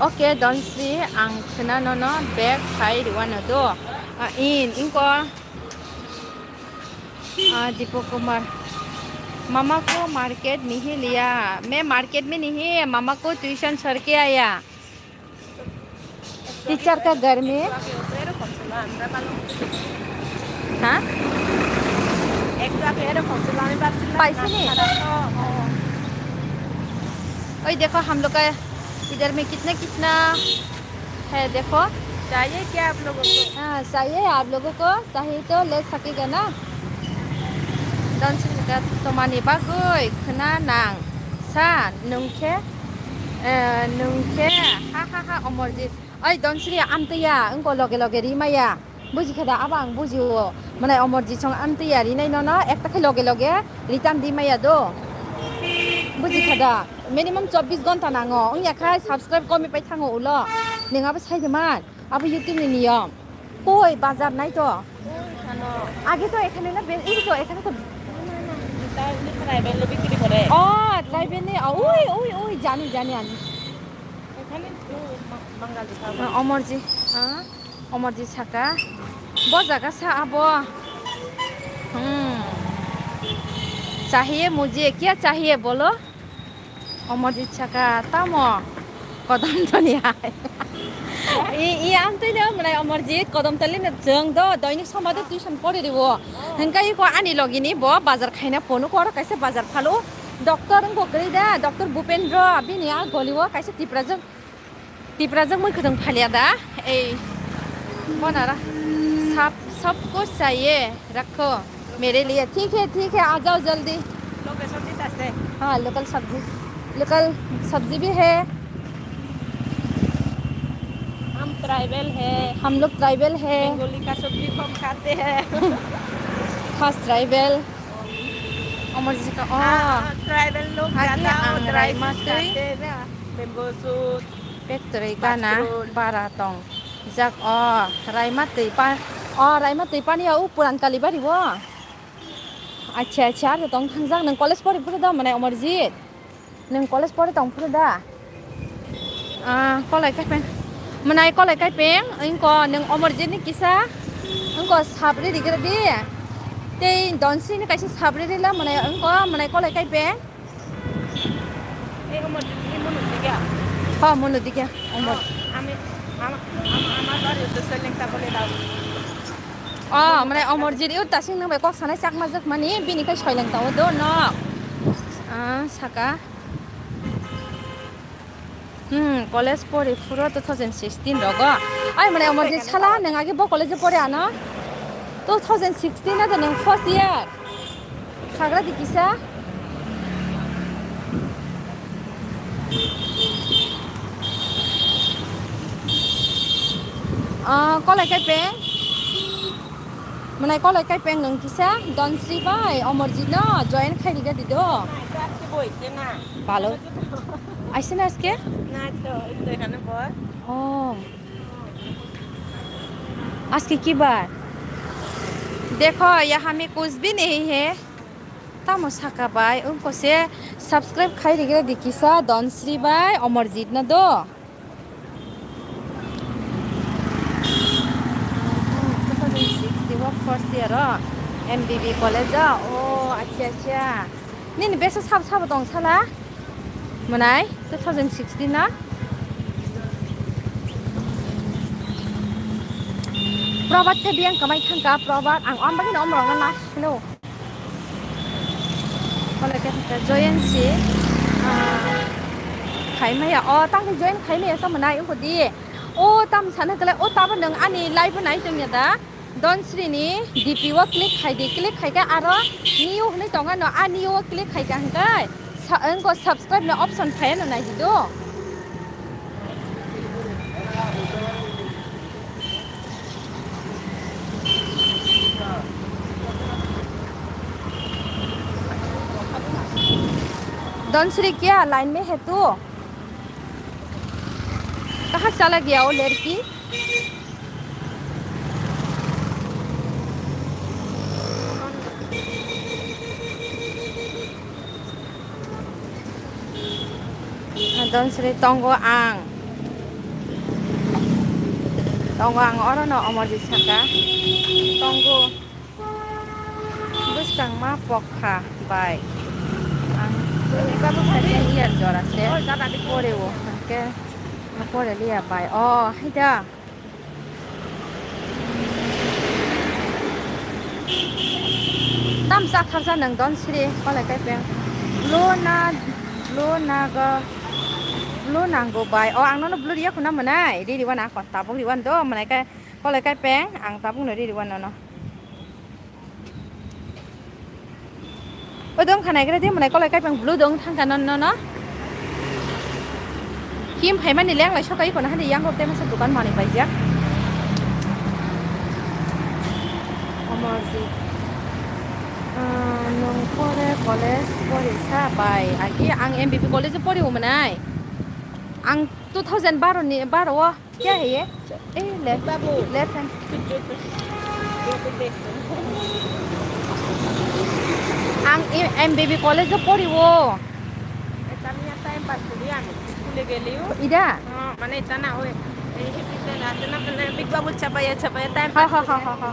Okay, Donsri, ang khna nono back phai rwano do. Ah, in, ingko. Ah, Deepak Kumar. मामा को मार्केट नहीं लिया। मैं मार्केट में नहीं है, मामा को ट्यूशन छोड़ के आया। टीचर का घर में। हाँ? Paisini? Oi, dekho, hum log ka idhar mein kitna kitna hai, dekho. Chahiye kya aap logo ko? Haan, chahiye aap logo ko, chahiye to le sakega na. Donsri ka tomani bagwi khna nang sa nwng khe, eh, nwng khe, ha, ha, ha, Omorjit. Oi, Donsri, amtwi ya, wngkha loge loge ri maya. Buji kha da, abo ang buji o. Mwnai Omorjit song amtwi ya rinai nono, ekta khe loge loge return di maya do. Buji kha da, minimum chobbish ghonta nango. Wngya khai subscribe komi pai thango ulo. Nwng abo sai de man. Abo YouTube ni niyom. Koi bazar nai to. Age to ekhane na be, ei to ekhane to. এটা এমনি ট্রাইবেল বিক্রি করে। Oh, tribal ni. Oh, oi, oi, oi, jani, jani, ani. এখানে তো বাঙালি খাবার। Omorjit, ha? Omorjit saka, bo jaga sa abo. Hmm. Chahiye mujhe, kya chahiye bolo? Omorjit saka, tamo? Kodom toni hai. I, i amtwi no mwnai Omorjit, kodom tali no chwng do, doinik somade tuition pori riwo. Hwnkhe iko ani logini bo bazar khaina phone ko oro kaisa bazar phalo. Doctor wngkha kwrwi da, Doctor Bhupendra, bini a goli o kaisa Tiprajwk. Tiprajwk mui khwtwng phalia da? Ei, bonara sab, sab kuch chahiye, rakho mere liye. Theek hai, theek hai, aa jao jaldi. Local सब्जी तो है। हाँ, लोकल सब्जी, लोकल सब्जी भी है। हम ट्राइबल है। हम लोग ट्राइबल है। बंगाली का सब्जी कम खाते हैं। खास ट्राइबल। Omorjit ka, oh. हाँ, ट्राइबल लोग ज्यादा वो ड्राई फ्रूट्स खाते हैं ना। Mango shoot. Pek twrwi gana bara tong jak o raima twi pa, o raima twi pani o puran kalibari o. Acha, acha, ar tong thangjak nwng college pori pori da mwnai Omorjit. Nwng college pore tong phuru da? Ah, Kolai Kaipeng. Mwnai Kolai Kaipeng, wngko nwng Omorjit ni kisa, wngko sabri rigra di. Tei Donsri ni kaisa sabri rila mwnai wngko, mwnai Kolai Kaipeng. এই অমরজিৎ, এই মনোজ দিকে। Ho, Monu dikhe, Omor. আমি, আমা-, আমা-, আমার বাড়ি হচ্ছে সৈলেংটা বলে দাও। Oh, mane Omorjit yo tasing nang bai kok sanai chakma jak mani, bini khai soileng tao do no. Ah, saka. Hmm, college pori phuro two thousand sixteen rogo. Ai, mane Omorjit sala, nwng age bo college pore ano? Two thousand sixteen ado nwng first year. Sagra di kisa. Ah, Kolai Kaipeng. Mwnai Kolai Kaipeng nwng kisa Donsri bai Omorjit no join khai riga di do. Balo. Aise na aske? না তো, এই তো এখানে বস। Oh. Aske ki bar? Dekho, yaha mein kuch bhi nahi hai. Tamo saka bai, wngko se subscribe khai rigra di kisa Donsri bai Omorjit no do. Two thousand sixteen o first year o M B B college o. Oh, acha, acha. Nini besa sabo sabo tong sala? Mwnai, two thousand sixteen na? Probat khe biyang kamai thangka, Probat. Ang ambagino omorokno nasino. Kolai khe hwnkhe join si, ah, khaimaya. O, tangkhe join khaimaya sa mwnai, wngkha di. O, tam sana kale, o, tabo nwng ani live o nai tongya da? Donsri ni D P o click khai di, click khai khe aro new hwnwi tongo no, a new o click khai kha hwnkhe sa-, wngkha subscribe no option phai no nai di do. Donsri kya line mein hai tu? Kaha chala gaya wo ladki? Donsri tongo ang. Tongo ang oro no Omorjit saka. Tongo. Bwskangma pokha bai. Ang twi babu second year jora se. Pore o, hwnkhe pore liya bai. Oh, haida. Tam cha tharsa nwng Donsri, Kolai Kaipeng. Blue na, blue na go, blue nango bai. Oh, ang nono blue riya khuna mwnai. Riri wan ako, tabuk riwan do, mwnai kai, Kolai Kaipeng, ang tabuk no riri wan nono. O dong khanai kre de mwnai Kolai Kaipeng blue dong thangka non no no. Kim phaimani leng lai sokai kono hani yang rok te masa dukan mani paijak. Omorjit. Ah, nwng pore college pori sa bai. Agi ang M B B college pori o mwnai. Ang two thousand baro ni, baro o. Kya hai ye? Eh, left. Babu. Left hand. Ang i-, M B B college o pori o. Eta miya time pass kori ami. School e geli o. Ida? Ha, mane eta na oi. Ei, happy time ase na, mane Big Babu chapaya, chapaya time pass kori. Ha, ha, ha, ha, ha.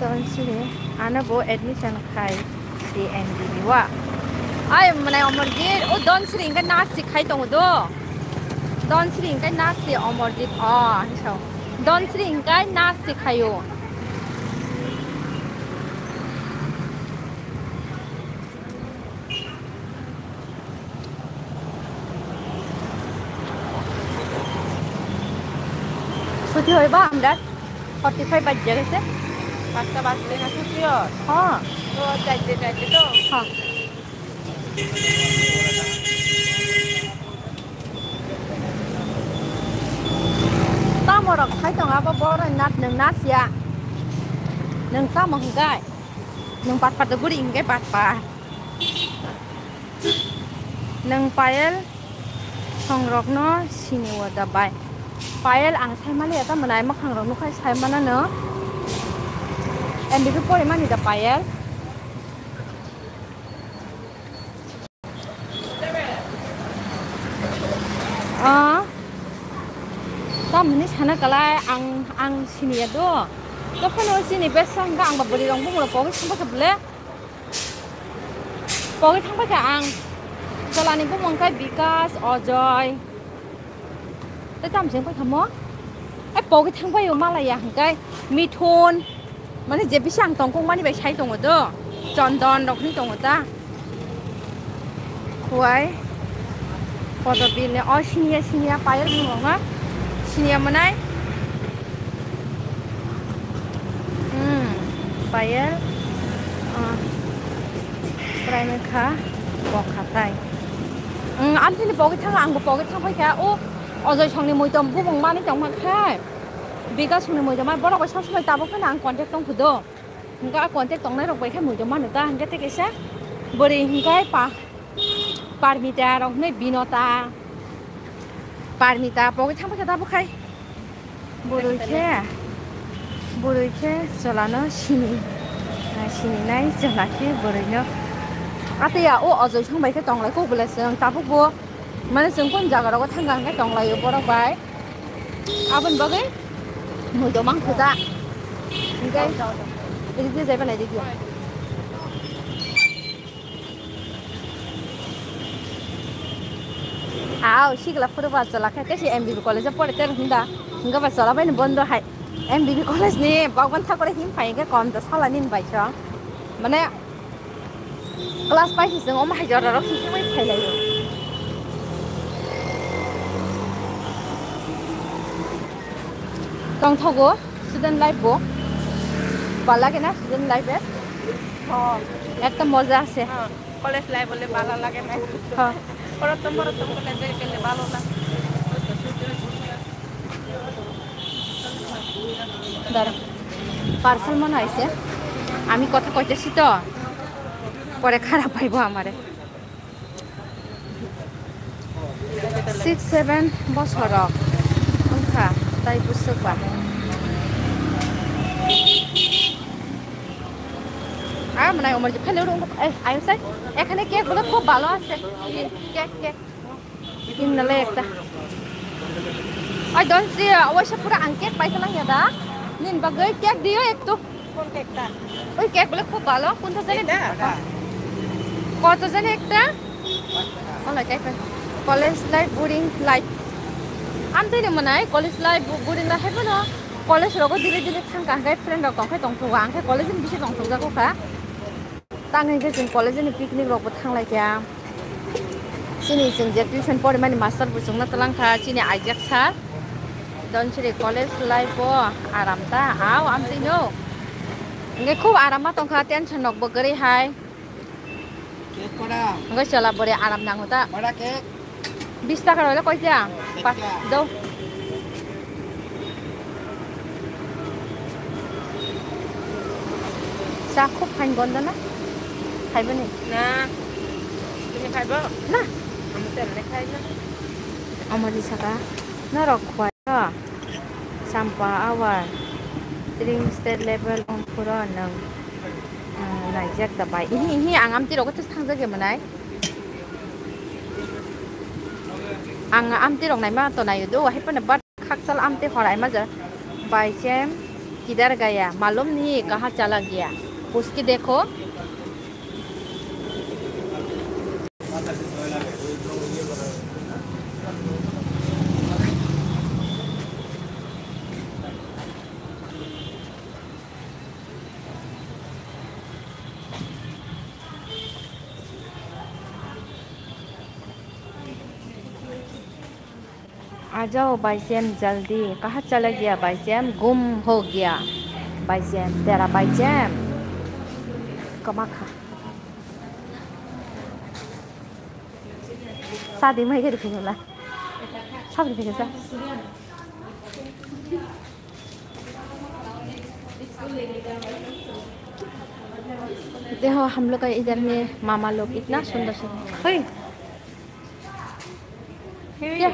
Donsri, ano bo admission khai si M B B wa. Ai, mwnai Omorjit, o Donsri hwnkhe nurse si khai tongo do. Donsri hwnkhe nurse si Omorjit, o, hwnso. Donsri hwnkhe nurse si khaio. ছুটি হয় বা আমরা forty five বাজে গেছে। পাঁচটা বাজলে না ছুটি হয়? হ্যাঁ। তো চারটে, চারটে তো? হ্যাঁ। Tamo rok khai tong abo borok nat nwng nasiya. Nwng tamo hwnkhe? Nwng patpat do guri hwnkhe patpat. Nwng Payel songrokno sini o da bai. Payel ang saimaliya tamo nai mwkhangrok nukhai saimano no. M B K pore mani da Payal. Ah, tamni sana kalai ang, ang siniya do. Tophano sini besa hingga ang ba bwrwi rong bumung pogwi thangba khe bole. Pogwi thangba khe ang. Cholani bumung khe Bikas, Ojoy. Tei tamseng paikha mo? Ai, pogwi thangbai o malaya hwnkhe Mithun. Mane je bisa ang tongkong mani bai sai tongo do. Chondon rok ni tongo ta. Khuai. Podo bini o siniya siniya Payal bumung ma. Siniya manai. Hmm. Payal. Ah. Prai kha. Bokha tai. Hmm, amtini pogwi thang ang bo pogwi thang paikha. O Ojoy songni muitom bumung mani tongma khe, Bikas songni muitom, borok bai sabsomai tabuk phano ang contact tong phudo. Hingke a contact tongnai rok bai khe muitom mano ta, hingke tei kaisa bwrwi hingke pa, Parmita rok hinui Binota, Parmita pogwi thang paikha tabuk khai. Bwrwi khe, bwrwi khe chwlano sini, sini nai chwla khe bwrwino. Atwi ya o Ojoy song bai khe tonglai kok belai chwng tabuk bo. Mane chwng kun jaga rogo thang kha hwnkhe tong laio borok bai. Aboni bagwi muido mang khuda. Hwnkhe edik de jaiba nai de. Aw, sikla phuru ba chwla khe, tei se M B B college o pore ter hwnda. Hwnkhe ba chwla bai no bondo hai. M B B college ni bagwan thakore him phai hwnkhe kom da sala nini bai chwng. Mane, Class pai se chwng omo hai jora rok simi simi phai lai o. Tongthogo student life bo. Bala khe na student life e? Oh. Ekta moja ase. Oh, college life bole bala lage na. Oh. Oro tom, oro tom kole jai kele balo na. দাঁড়া, পার্সেল মনে হয়েছে, আমি কথা কইতেছি তো, পরে খারাপ পাইবো আমারে। সিক্স সেভেন বছর অংখা, তাই বুঝছো বা। আর মনে হয় ওমর যে ফেলে উঠে, এই, আয়ুষ ভাই, এখানে কেক গুলো খুব ভালো আছে। Cake, cake. Kimnale ekta. Oi, don si, oisa pura ang cake pai khe nang ya da. Nin bagwi cake diyo ektu. কোন কেকটা? ওই কেক গুলো খুব ভালো। কোনটা জানি? এটা? কত জানি একটা? Ola cake. College life, boring life. Amtwi ni mwnai college life, boring life hai bono. College rogo dile dile thang kha, hwnkhe friend rok tong khe tong thugo, ang khe college ni bisi tong thok jago kha. Tang hwnkhe chwng college ni picnic rok bo thang lai kha. Chini chwng je tuition porimani master bo chwngno twlang kha, chini Isaac sir. Don chiri college life o aram ta, aw amtwi no. Hwnkhe khub aram ma tong kha, tension rok bo kwrwi hai. Cake kora. Hwnkhe chwla bwrwi aram nango ta. Kora cake. Bis taka rwle koi ta? Pas, do. Cha khub phan gondo na? Khaibo ni? Na. Tini khaibo? Na. Amo temne khai na. Amo di saka. Norok khwai. Champa awar. Tring state level ongkhoro nwng, ah, naijak da bai. Ihi, ihi, ang amtwi rogo thangjakya mwnai. Ang amtwi rok naima to naio do, hai phano but khaksal amtwi horai ma ja. Bai chem kidar gaya, malum nahi kaha chala gaya. Uski dekho. आ जाओ भाईजान जल्दी, कहाँ चला गया भाईजान, गुम हो गया भाईजान, तेरा भाईजान। कमा खा। शादी में गए थे ना। शादी में गए थे। देखो, हम लोग का इधर में मामा लोग इतना सुंदर सुंदर। हे। क्या? क्या?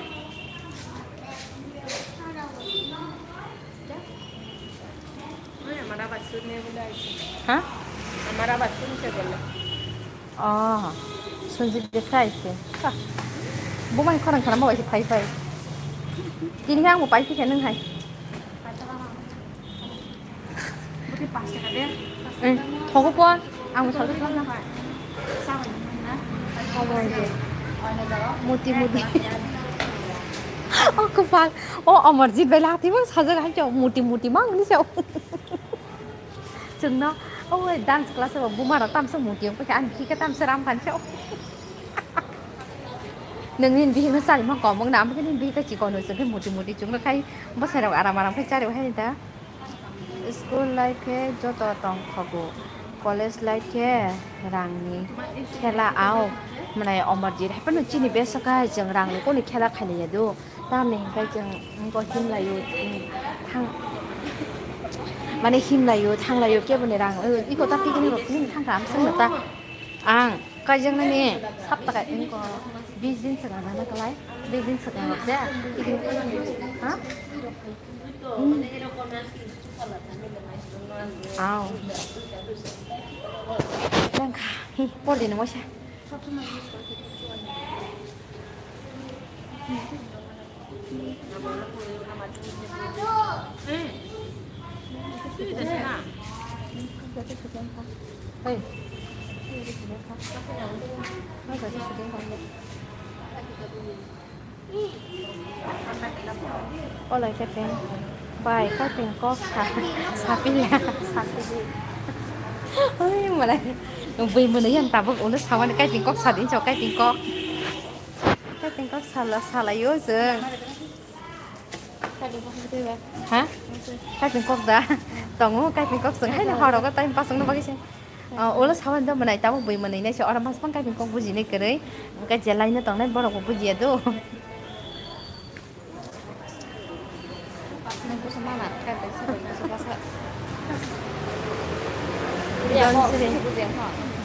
ओए, हमारा बच्चों ने बोला, Ha? Amar abar sunse bole. Oh, sunjik de khai se. Ha. Bumani khorang khana mo bai phai phai. Tini ang mo pai phai nang hai. Buti pash taka de. Eh, thogo po. Ang mo salto na. Muti muti. Oh, kopal. Oh, Amarjit bai lati mang sajak hai chao. Muti muti mang ni chao. Chwngno, o dance class o buma rok tamsa muti wng kha, ani khika tamsa ram khan se. Nang nin bihik no chari ma kom wng na, amkhe nin bihik ka chikon no chwng khe muti muti chwng no khai bwsai rok aram aram khai chari hai da. School life khe joto tong khago, college life khe rang ni khela ao, mwnai Amarjit hai phano chini besa kha chwng rang ni koni khela khailiya do. Tamni hwnkhe chwng wngkha himlaio, thang, mane himlaio, thanglaio, keboni rang, iko ta picnic rok philwng thangkha, amsongno ta. Ang kaijaknani sapta kai wngkha, bis din swkang rana kwlai, bis din swkang rok de, ha? Aw. Wngkha, hi, pordini waisa. Olai kepeng bai kaiting kok sa sapili sapili. Oi malai bui mwnwi yang tabuk ulo samani kaiting kok sadin so kaiting kok. Kaiting kok sala salayo jeng. Ha? Kaiting kok da? Tongo kaiting kok jeng haino horogo time pass wngna bagwi se. Ulo sawan da mwnai tabuk bui mwnwi nai se oro mas bang kaiting kok bujinai kwrwi. Hwnkhe je line tongnai borok bo bujiya do.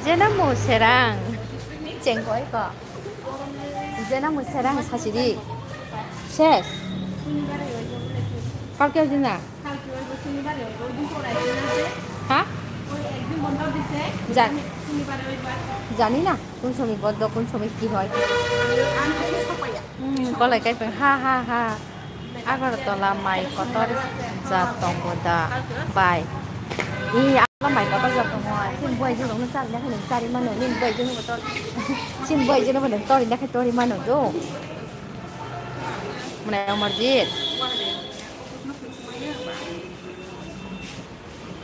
Jena mu serang. Chengkoi ko. Jena mu serang sasidi. Ses. Kalke jina. Ha? Jan-, jani na, kun somoy boddo, kun somoy ki hoy. Hmm, kolai kaipeng, ha, ha, ha. Agartala mai kotor jat tongo da, bai. Ee, Agartala mai kotor jat tongo. Chini buai jwng rokno chari na khe chari mano, nini buai jwng kotor. Chini buai jwng rokno tori na khe tori mano do. Mwnai Amarjit.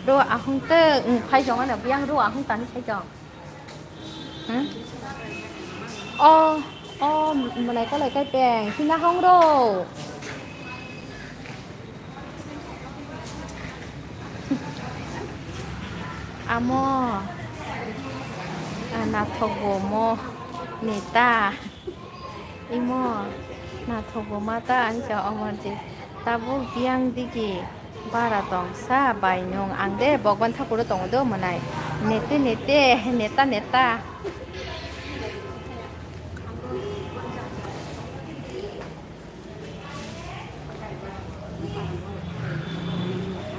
Ro ahung te, um, phai jong ano, biyang ro ahung tani phai jong. Hmm? Oh, oh, mwnai kolai kai peng, hina hong ro. Amo, ah, nathok bo mo, neta. Imo, nathok bo mata, ang sa Amarjit. Tabuk biyang digi bara tong sa bai nung ang de bokban thakuro tongo do mwnai. Nete nete, neta neta.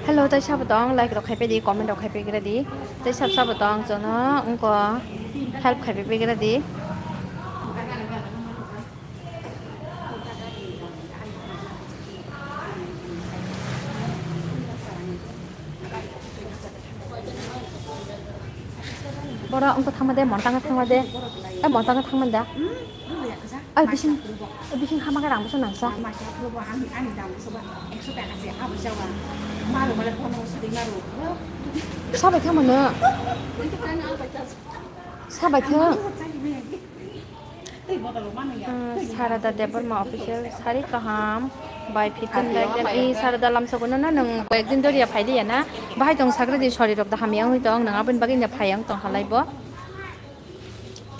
Hello, tai sabo tong, like rok khai pedi, comment rok khai pedi, tai sab sabo tong, jono, ungko help khai pedi. Boro wngkha thangma de, montanga thangma de. Eh, montanga thangma da. Eh, bising, eh, bising hama khe rang bwsa nangsa. Sabai thangma no. Sabai thang. Ah, Sarada Debbarma official sari kaham bai fifteen like dan. I Sarada lamsa kuno na nung koyek din doriya phailiya na. Bahai tong sagra di sori rok da hamya wngwi tong nang aboni bagwi na phai ang tong halai bo.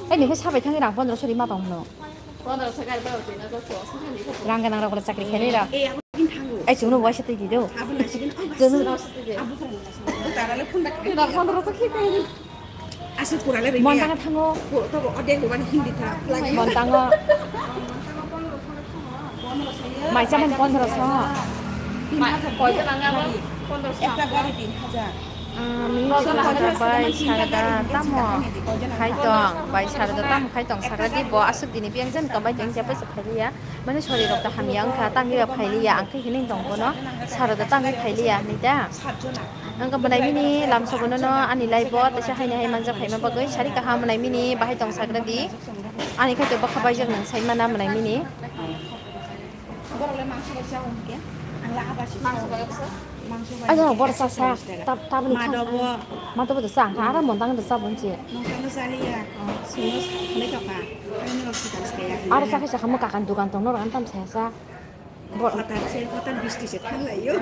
Ai ni khe sabai thangwi rang pondro sori ma tong no. Rang ganang rok chakri khainai rok. Ai chwngno waisa twi di do. Chwngno. Aswk pura le ringya. Montanga thango. Tobo odek bubani Hindi tha. Montango. Mai chaman pondro so. Tin hajar. Ekta gari tin hajar. Ah, mini sarada bai sarada tamo khai tong, bai sarada tamo khai tong, sarada di bo aswk dini biyang jan tong bai tong khe paisa phailiya, mane sori rok ta hamya wngkha, tangwi rok phailiya, ang khe hinwi tong bono, sarada tangwi phailiya hinwi da. Ang khe mwnai mini lamsogo nono ani live o teisa haini hai manjak phaima bagwi sari kaham mwnai mini bahai tong sagra di, ani khe to bwkha baijak nang sai mana mwnai mini. Borok le mangso bai cha hwn khe, ang la haba si mangso bai cha. Mangso bai. Ayo, bor cha sa. Tab, tab ni ma do bo. Ma do bo cha, ang ara mon dang cha bon chi. Mangso no cha liya. Sumo sa khlai to ka. Ani rok si ta ska ya. Ara cha khe cha kamo kakan dukan tong no ran tam sa sa. Bo. Kotar se, kotar bisti se thang lai yo.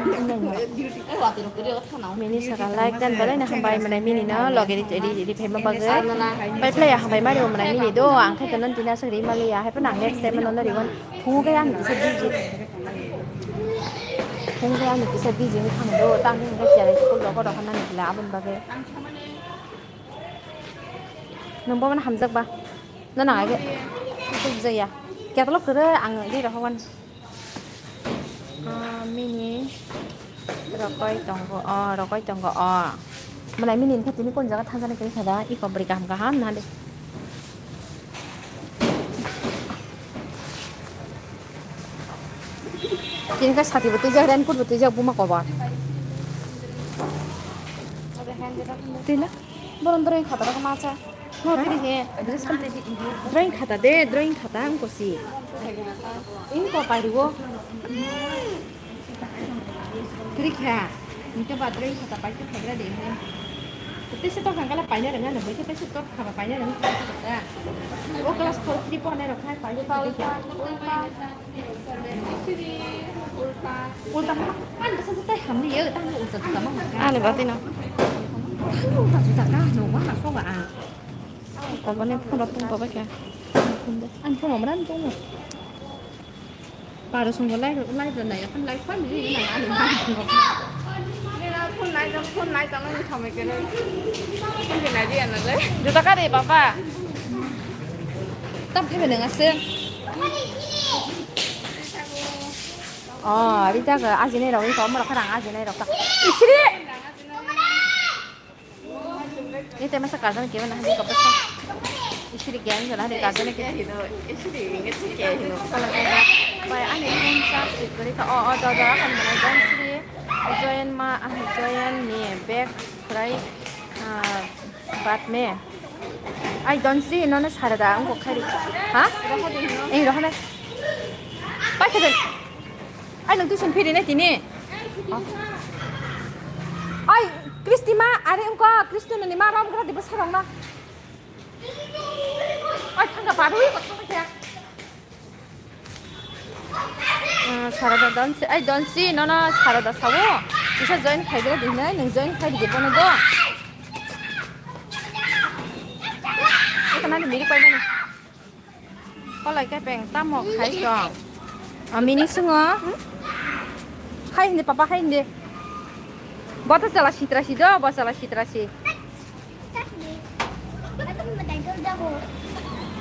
Mini saka like dan belai na hambai mwnai mini no loge ri, ri, ri, ri phaima bagwi. Pai play ya hambai mari mwnai mini do, ang khe to non tina sari mali ya, hai pa nang next time no no ri wan. Phungo khe ani kisa busy. Phungo khe ani kisa busy wngwi thangdo. Tamo hwnkhe cherai school rok rok nani khlai aboni bagwi. Nwng bo mano hamjak ba? Nono age. Ito bujaya. Catalog kwrwi ang ri rok hokwan. Ah, mini rokoi tongo, oh, rokoi tongo, oh. Mwnai mini hwnkhe tini kon jaga thangjani kwrwi kha da? Iko bwrwi kaham kaham nahale. Tini khe sati bo twijak, raincoat bo twijak, buma kobar. Tila, borom drawing khata rok ma cha. No, tiri he. Drawing khata de, drawing khata ang kosi. Ing ko pairu. Tiri kha. Nito ba drawing khata pai tu khagra de he. Tese to kangkala paina ranga na, bai tese to khaba paina ranga. O class four three pone rok khai pai. Ulta. Ulta. Ani bati no. Ulta juta ka no wa na ko ga. Kobane phone rok tong kobakhe. Ani phone mamran tong. Paro songbo lai lai lai kan lai kan ni na ani. Phone lai phone lai tong ni thome kere. Phone ni lai dia na le. Juta ka re baba. Tam phebe nang ase. Oh, Rita ga ajinai rok, iko omorok kharang ajinai rok ta. Isri! Ni te masa karjani keba na hadi kopasa. Isri kya ni jala hadi karjani keba. Bai ani phone charge gori kha. Oh, oh, da, da, kan mana Don Sri. Joyan ma, ah, Joyan ni bag khwlai, ah, bat me. Ai Don Sri, nono sara da, ang kok khari. Ha? Eng rohone. Pai khe. Ai nwng tuition phiri nai tini. Ai Kristi ma, are wngkha Kristi noni ma rom gra dibo sarong na. Ai thangka parwi ko thangka kya. Ah, sarada Don Sri, ai Don Sri, nono sarada sawo. Kisa join khai gra di nai, nwng join khai di bono do. Ito nani mirik pai nani. Kolai kepeng tamo khai tong. Amini sungo. Khai hindi papa khai hindi. Bota chala sitra si do, bota chala sitra si.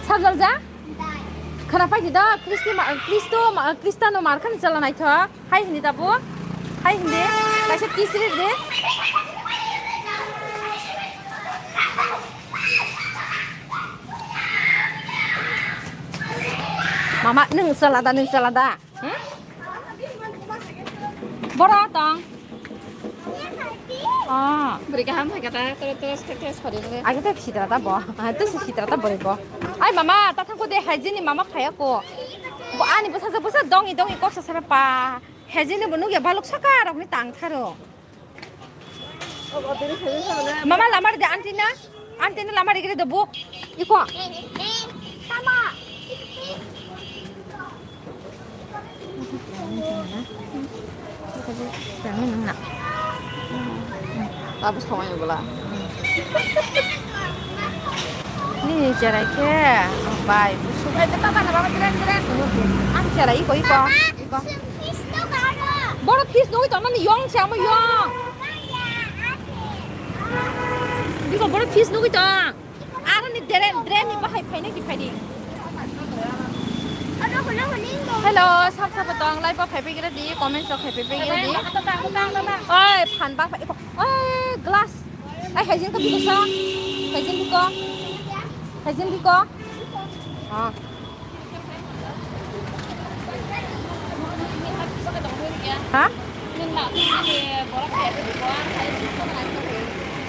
Sabjal ja? Khana pai di do, Kristi ma, Kristo ma, Kristano mar khani chala naitho. Hai hindi tabu. Hai hindi. Kaisa tisri de. Mama, nung salada, nung salada. Hmm? Boro tong. Ah. Beri kaham hai kata, terus terus terus hari ini. Age te sitra ta bo. Ah, tu sitra ta bori bo. Ai mama, ta thangko de hai jini mama khaya ko. Bo ani bwsa je bwsa dongi dongi kok sa sara pa. Hejini bo nugya balok saka rok ni tang tharo. Mama lamar de aunty na? Aunty na lamar igre de bo. Iko. Tama. Abo samai bola. Ni cherai khe bai busuk. Bai, tata na baba, dren, dren. Ang cherai iko, iko, iko. Boro fish nugui tong mani yong se amo yong. Iko boro fish nugui tong. Aro ni dren, dren ni bahai phaina ki phaidi. Hello, sab sab tong, like bo khai pegre di, comment sok khai pegre di. Oi, phan bang, oi, glass. Ai, haijin ko biko sa. Haijin biko. Haijin biko. Ah. Ha?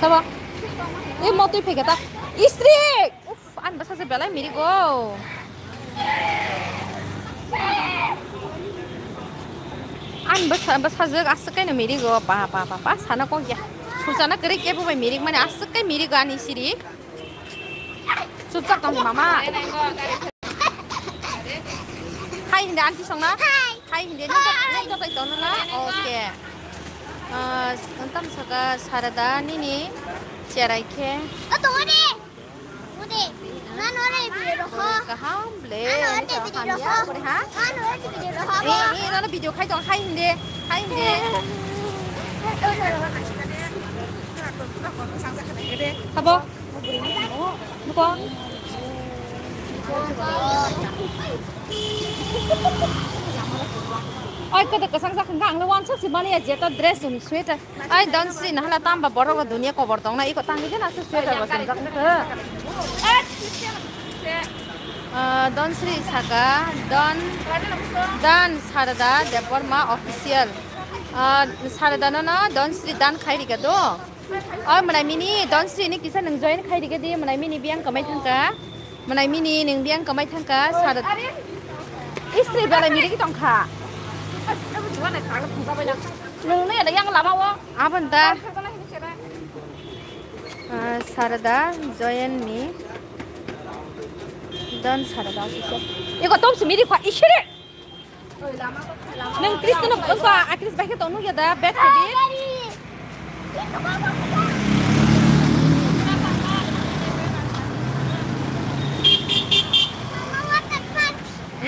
Sabo? Ei, motwi phai khe ta. Istri! Uff, ani bwsajwk belai mirigo. Ani bwsa-, bwsajwk aswk kaino mirigo. Pa, pa, pa, pa, sana kok ya. Suchana kwrwi kebo bai mirik mani aswk kai mirigo ani siri. Chupchap tong mama. Hai hindi aunty songna. Hai hindi nang jok nang jok tai tong na. Okay. Ah, antam saka Sarada nini cherai khe. O tong ni. Ode. Nan ore video rokho. Kaham ble. Nan ore video rokho. Ha? Nan ore video rokho. Eh, eh, nana video khai tong hai hindi. Hai hindi. Habo. Buko. Oi, kata kasang sak hingga ang le wansuk si mani ya jeta dress um sweater. Ai, Don Sri, nahala tamba borok rok dunia kobor tong na, iko tangwi jena se sweater bo sumjak na khe. Ah, Don Sri saka, Don, Dan Sarada Debbarma official. Ah, Sarada no no, Don Sri dan khai rika do. Oi, mwnai mini Don Sri ni kisa nwng join khai rika di, mwnai mini biyang kamai thangka. Mwnai mini nwng biyang kamai thangka, Sarada. Istri belai miri ki tongkha. Nwng ne yang lama o. Abon da. Ah, Sarada, join me. Don Sarada official. Iko tom si miri kwa isire. Nwng Chris no wngkha, a Chris bai khe tong nukya da, back to the.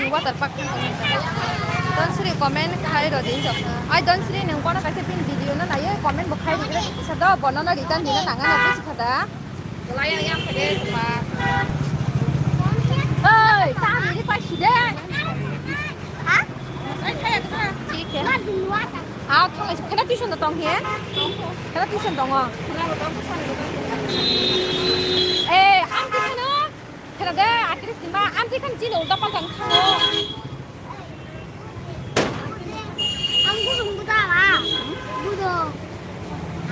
Water park. Don Sri comment khai rw di. Ai Don Sri nwng bono kaisa pin video no naiwi comment bo khai rw di kisa do bono no return dina nang ano busi kha da. Oi, ta ni pa si de. Ha? Thik he. Ah, thalai khena tuition da tong he. Khena tuition tongo. Eh, ang khena. Khena de, akhir sima, amtwi khan chini ulta palta wngkha. Ang gudung buda la. Gudung.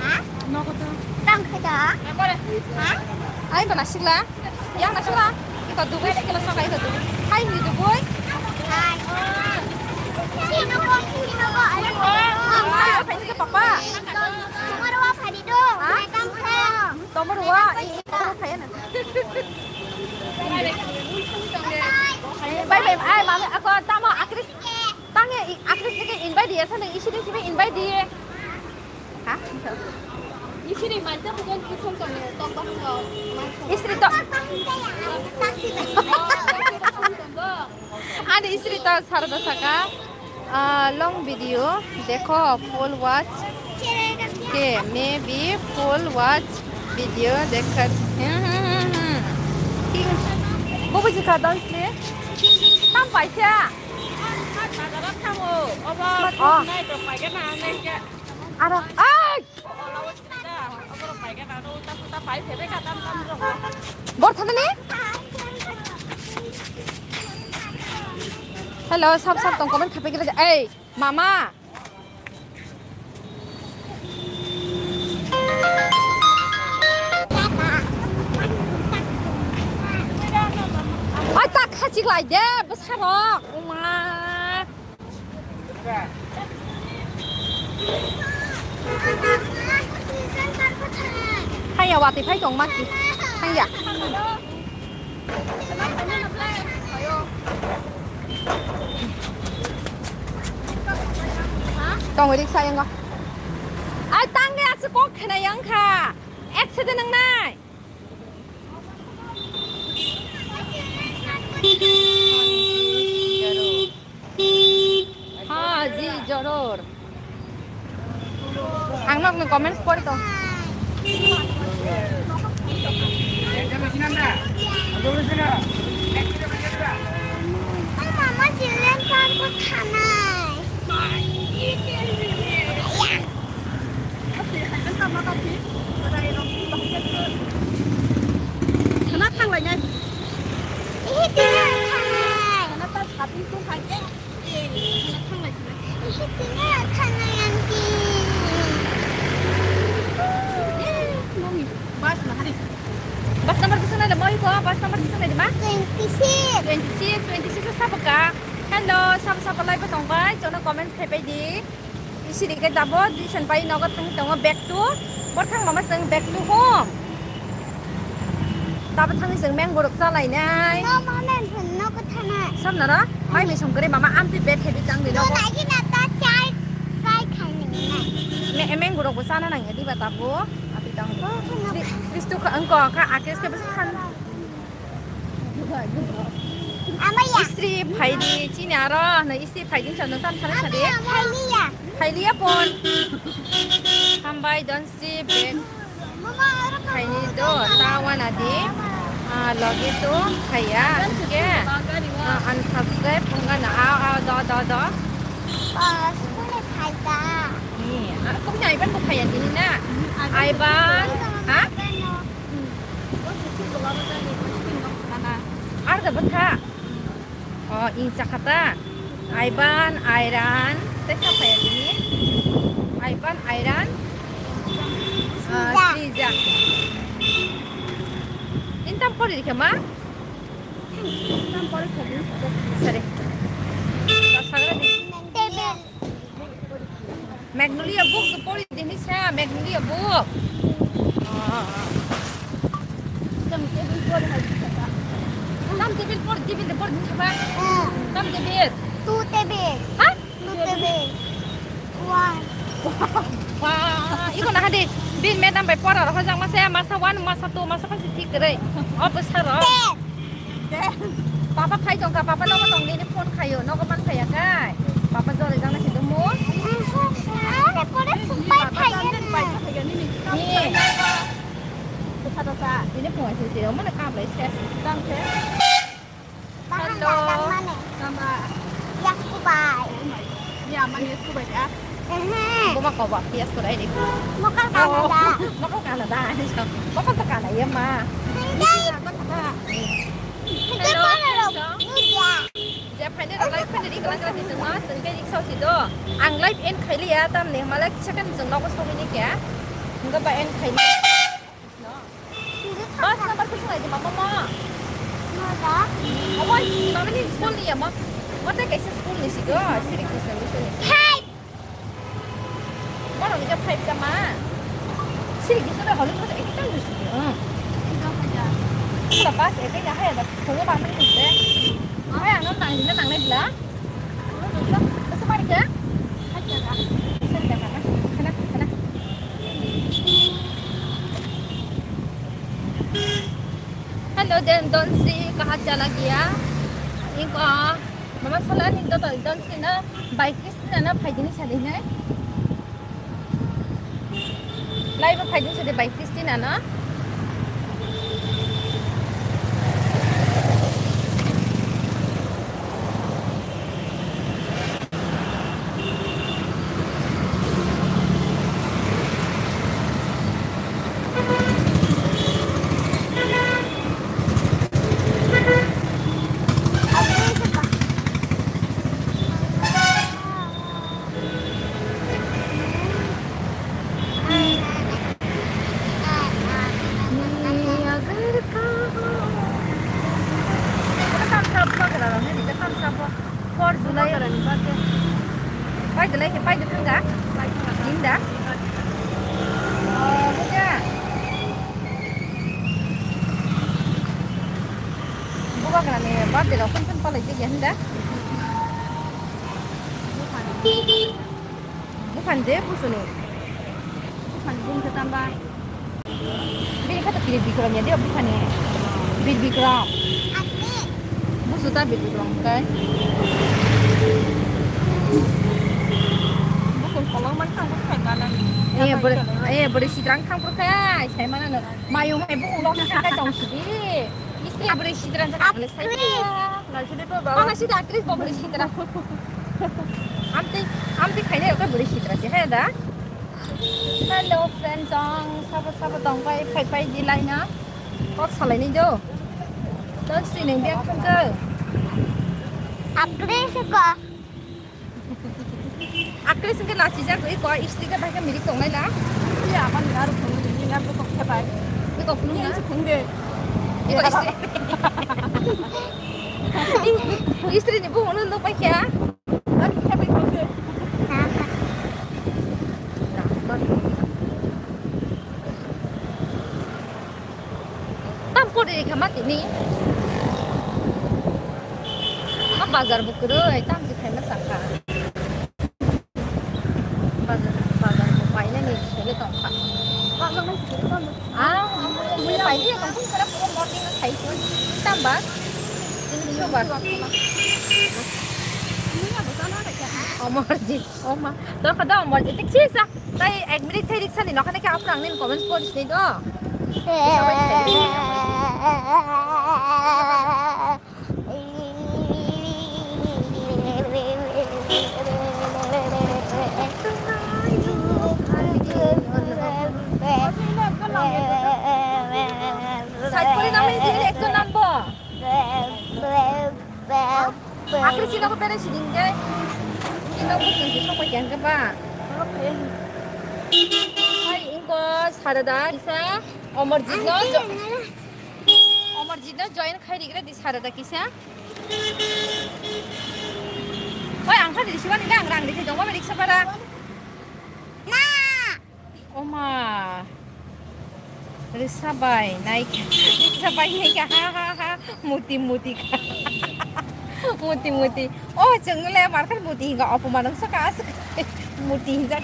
Ha? Nogo to. Tang khaida. Ha? Ai bana sigla. Yang na sigla. Iko dugui sikla soka iko dugui. Hai ni dugui. Hai. Sino ko, sino ko. Ayo. Hai, hai, hai, papa. Tomorrow wa phari do. Ha? Tomorrow wa. Bye bye, ai mami, ako tamo aktris, tange aktris ni ke invite diye, sana isi ni sini invite diye. Ha? Isi ni manja bukan kusum tong, tong tong tong. Isi ni tong. Ani istri ta sarda saka, ah, long video dekho, full watch ke, maybe full watch video dekha. Hmm, hmm, hmm, hmm. King, bo buji kha dance le? Tam paisa? Oh. Aro, ai! Bor thani ni? Hello, sab sab tong comment khape gila. Ei, mama. Ai, tak khachik lai de, bwsarok. Uma. Haya, watwi phai tong maki. Haya. Tong riksa yango. Ai, tangge asu kok khena yang kha. Accident nang nai. Ha, ji, joror. Ang nok ni comments pori tong. Children park o thanai. Sana thanglainai. Ihi tini thanai. Sana ta sapi tu khai. Sana thanglainai. Ihi tini thanai aunty. Mami, bus na hari. Bus number bisa nai da, moi ko bus number bisa nai da ma? Twenty six. Twenty six, twenty six sa baka. Hello, sabo sabo lai pa tong bai, jono comment khai pai di. Isi di ke dabo, di san pai nogo thang tongo back to. Bor thang mama seng back to home. Dabo thang seng meng borok chalai nai. No mama, no ko thana. Sam nara, mai mi song kare mama amti bed heavy tang di no. No lagi na ta chai, chai khai ni na. Me emeng borok bo sana nang di ba tabo. Kristo ka engko ka akes ke besi khan. Amaya. Istri phaidi chini aro na istri phaidi chando tan sari sari. Phailiya. Phailiya pon. Hambai don si bag. Mama aro phaini do ta wana di. Ah, logi to phaiya. Ke. Ah, unsubscribe pungana. Ah, ah, do do do. Pas kule phaida. Ni, ah, kung ni aiban ko phaiya dini na. Aiban. Ha? Ar da bwtha. Oh, ing chakha ta. Aiban, Airan, tei sa phaiya dini. Aiban, Airan. Ah, Srija. Srija. Intam pori dikhe ma? Intam pori khe. Sare. Sagra di. Table. Magnolia book to pori dini sa, Magnolia book. Ah, ah, ah. Tam table pori hai saka. Tam table pori, table de pori dini saka. Ah. Tam table. Two table. Ha? Two table. One. Wah, iko na hadi. Bin madam bai pora rohor jang masa, masa one, masa two, masa five thik kere. Apa saro? Ten. Papa khai tongkha, papa nogo tongdi ni phone khayo, nogo man khaya kai. Papa jore jana hidu mo. Are pore supai khaya na. Ni. Sa ta sa. Ini phone sih sih, mana kam lai ses. Tang ses. Hello. Tamba. Yes kubai. Ya man yes kubai ya. Ehe. Bo ma ko ba, yes ko dai ni. Mokal kana da. Mokal kana da. Mokal to kana ya ma. Dai. Hello. Je phaide rok live phaide ri kala kala tisung ma, sung ke rik sau si do. Ang live end khaili ya, tam ne mala kisa kan sung nogo sogini kya. Enggak ba end khaili. Bus number kuchung lai di mama ma. Mama. Awai, mama ni school ni ya ma. Mata kaisa school ni si do, Sri Krishna Mission ni. Hey! Borok ni khe five ta ma. Siri kisa da holi kota ekta ni siri. Hmm. Kisa bus ekta ya hai da. Thungo bang mani kisa. Hai ano nang dina nang nai bila. Kisa mari khe? Sari khe kana? Kana, kana. Hello, den don si kahat jana gaya. Inko mama sala ni do don si na bike Christina na phaidini sadi hinai. Laibo phaidini sadi bai Christina na. Four July. Pai de lai, pai de thangga. Hinda. Oh, buka. Buka kana ni birthday rok phun phun palai de hinda. Buphani de busuni. Buphani bung khe tamba. Bini khe to Bir Bikram ya de buphani. Bir Bikram. Busu ta Bir Bikram kai. Busu kolong man thang buphai mana. Eh, bore, eh, bore sidrang thang buphai kai, sai mana no. Mayu mai bu ulok kai tong sidi. Istri bore sidrang thang sai. Ama sida actress bo bwrwi sitra. Amtwi, amtwi khainai okhe bwrwi sitra se, he da? Hello friends, ang sabo sabo tongpai phaipai di laina. Kok salaini do. Don sri neng biak thangkhe. Actress ko. Actress hwnkhe lachijak wi ko, istri khe bai khe mirik tongnai la. Iya, aboni aro phunukdi, nini aro kok khe bai. Iko phunuk na? Nini phunuk de. Iko istri. Istri ni bumung no nuk pai khe. Ani khe bai phunuk de. Tam pori rikha ma tini. Ma bazar bo kwrwi, tam se khaima sakha. Bazar, bazar bo painani sele tongkha. Ah, ang bo paidi, tongkha sara puro morning khai ko. Tam ba? Tini yo ba. Omarjit, oma. Dokha da omarjit. Tik chisa. Tai ek minute thai riksa ni nokha nai khe aphuru ang nini comments pori sinai do. Side pori namai di ekjon nambo. Akhir sini aku beres sini, guys. Ini aku sini sok pakai ke, Pak. Hai, ingko sarada kisa Omorjit no jo-, Omorjit no join khai digra di sarada kisa. Hoi, ang kha di siwani na, ang rang di dong ba riksa para. Na. Oma. Risa bai nai kha. Risa bai nai kha. Ha, ha, ha. Muti, muti kha. Muti, muti. Oh, chwng le markar muti hinga opoman wngsa ka aswk. Muti hinjak.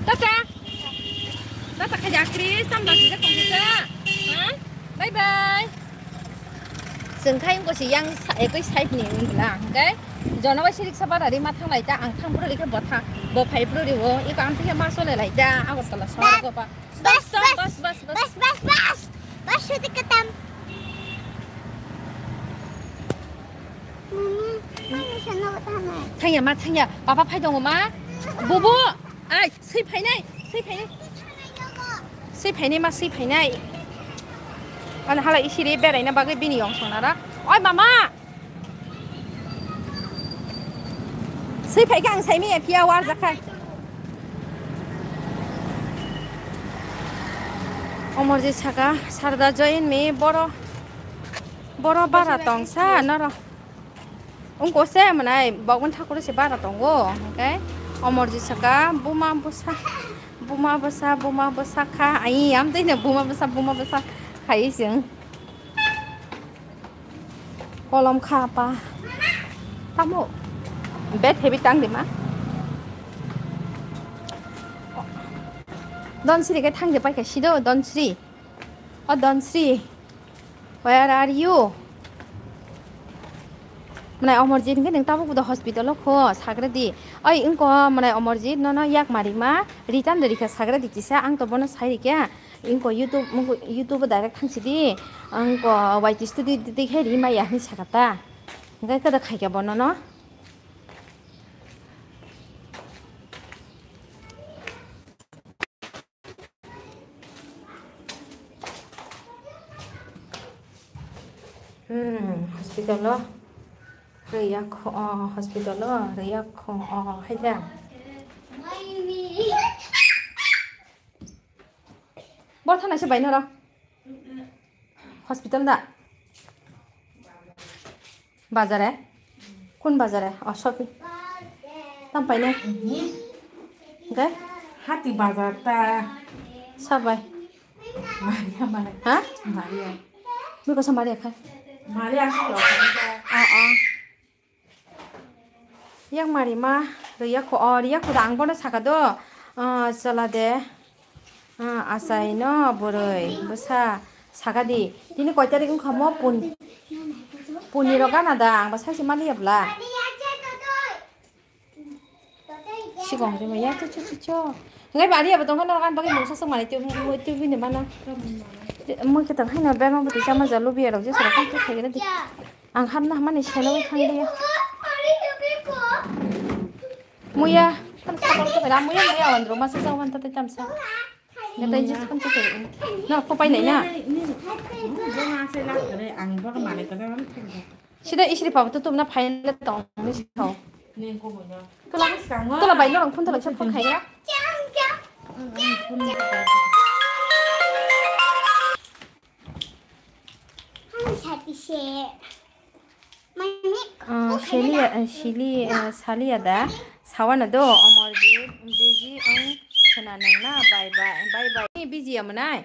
Tata. Tata khaja Chris, tam da sijak tong kisa. Ha? Bye bye. Chwng khai wngkha se yang sa-, ekoi side ni wngkha na, hwnkhe jono bai se riksa bara ri ma thang lai ta, ang thang phuru rikha bo tha-, bo phai phuru ri o, iko ang thikhe ma chole lai ta, Agartala sohor ko pa. Bas, bas, bas, bas, bas. Bas, bas, bas. Bas, sudi katam. Mama, mana sana ko tama? Thangya ma, thangya. Papa phai tongo ma. Bubu, ai, swi phainai, swi phainai. Swi phainai ma, swi phainai. Ani hala isiri beraina bagwi bini yong songnara. Oi mama! Swi phaikha ang saimanya phiya warjakha. Omorjit saka, sarda join me, boro, boro bara tongsa, noro. Wngkha se mwnai, bokmani thakur se bara tongo, hwnkhe Omorjit saka, buma bwsa, buma bwsa, buma bwsa kha, ai, amtwi no buma bwsa, buma bwsa khai chwng. Kolom kha pa. Tamo. Bed heavy tang de ma. Donsri khe thang de pai kha sido, Donsri. O Donsri. Where are you? Mwnai Omorjit hwnkhe nwng tabuk bo hospital o kho, sagra di. Oi, wngkha mwnai Omorjit, nono yak mari ma, return de rikha sagra di kisa, ang to bono sai rikya. Wngkha YouTube, wngkha YouTube o direct thang sidi. Wngkha Y T studio di, di khe ri maya hinwi sakha ta. Hwnkhe khe da khaikha bono no. Hmm, hospital o rwya kho, o, hospital o rwya kho, o, haida. Bor thana se bai noro. Hospital da? Bazare? Kun bazare? O, shopping. Tam paine? Hwnkhe? Hati bazar ta. Sabai. Maria, Maria. Ha? Maria. Biko sa Maria khai? Maria, ang sa lo. Ah, ah. Yang mari ma, riya kho, o, riya kho da ang bono saka do. Ah, chala de. Ah, achai no, bwrwi, bwsa, saka di. Tini koi tarik wngkha mo? Pun-, puniro gana da, ang ba saisi maliya bla. Sikong de maya, cho, cho, cho, cho. Ngai bari abo tongkha norok ani bagwi mungsa swk manwi twi, twi, twi, twi, twi, mano. Mui kwthang haino bebak bwtwi chama ja lubiya rok jesa rok khe khaigwladi. Ang hapna hamani selo thang liya. Muya, kan sapor ko khaira muya muya wan roma se jawan ta tamsa. Neta jis kan to khaira. Na ko pai lai na. Sida isri pabo to tumna phaile tong ni sao. Tola, tola bai norong phone tola phone khaira. Ah, Seli, ah, Sili, ah, Saliya da, sawana do, Omorjit, busy ang khna nang na, bye bye, bye bye. Ni busy ya mwnai?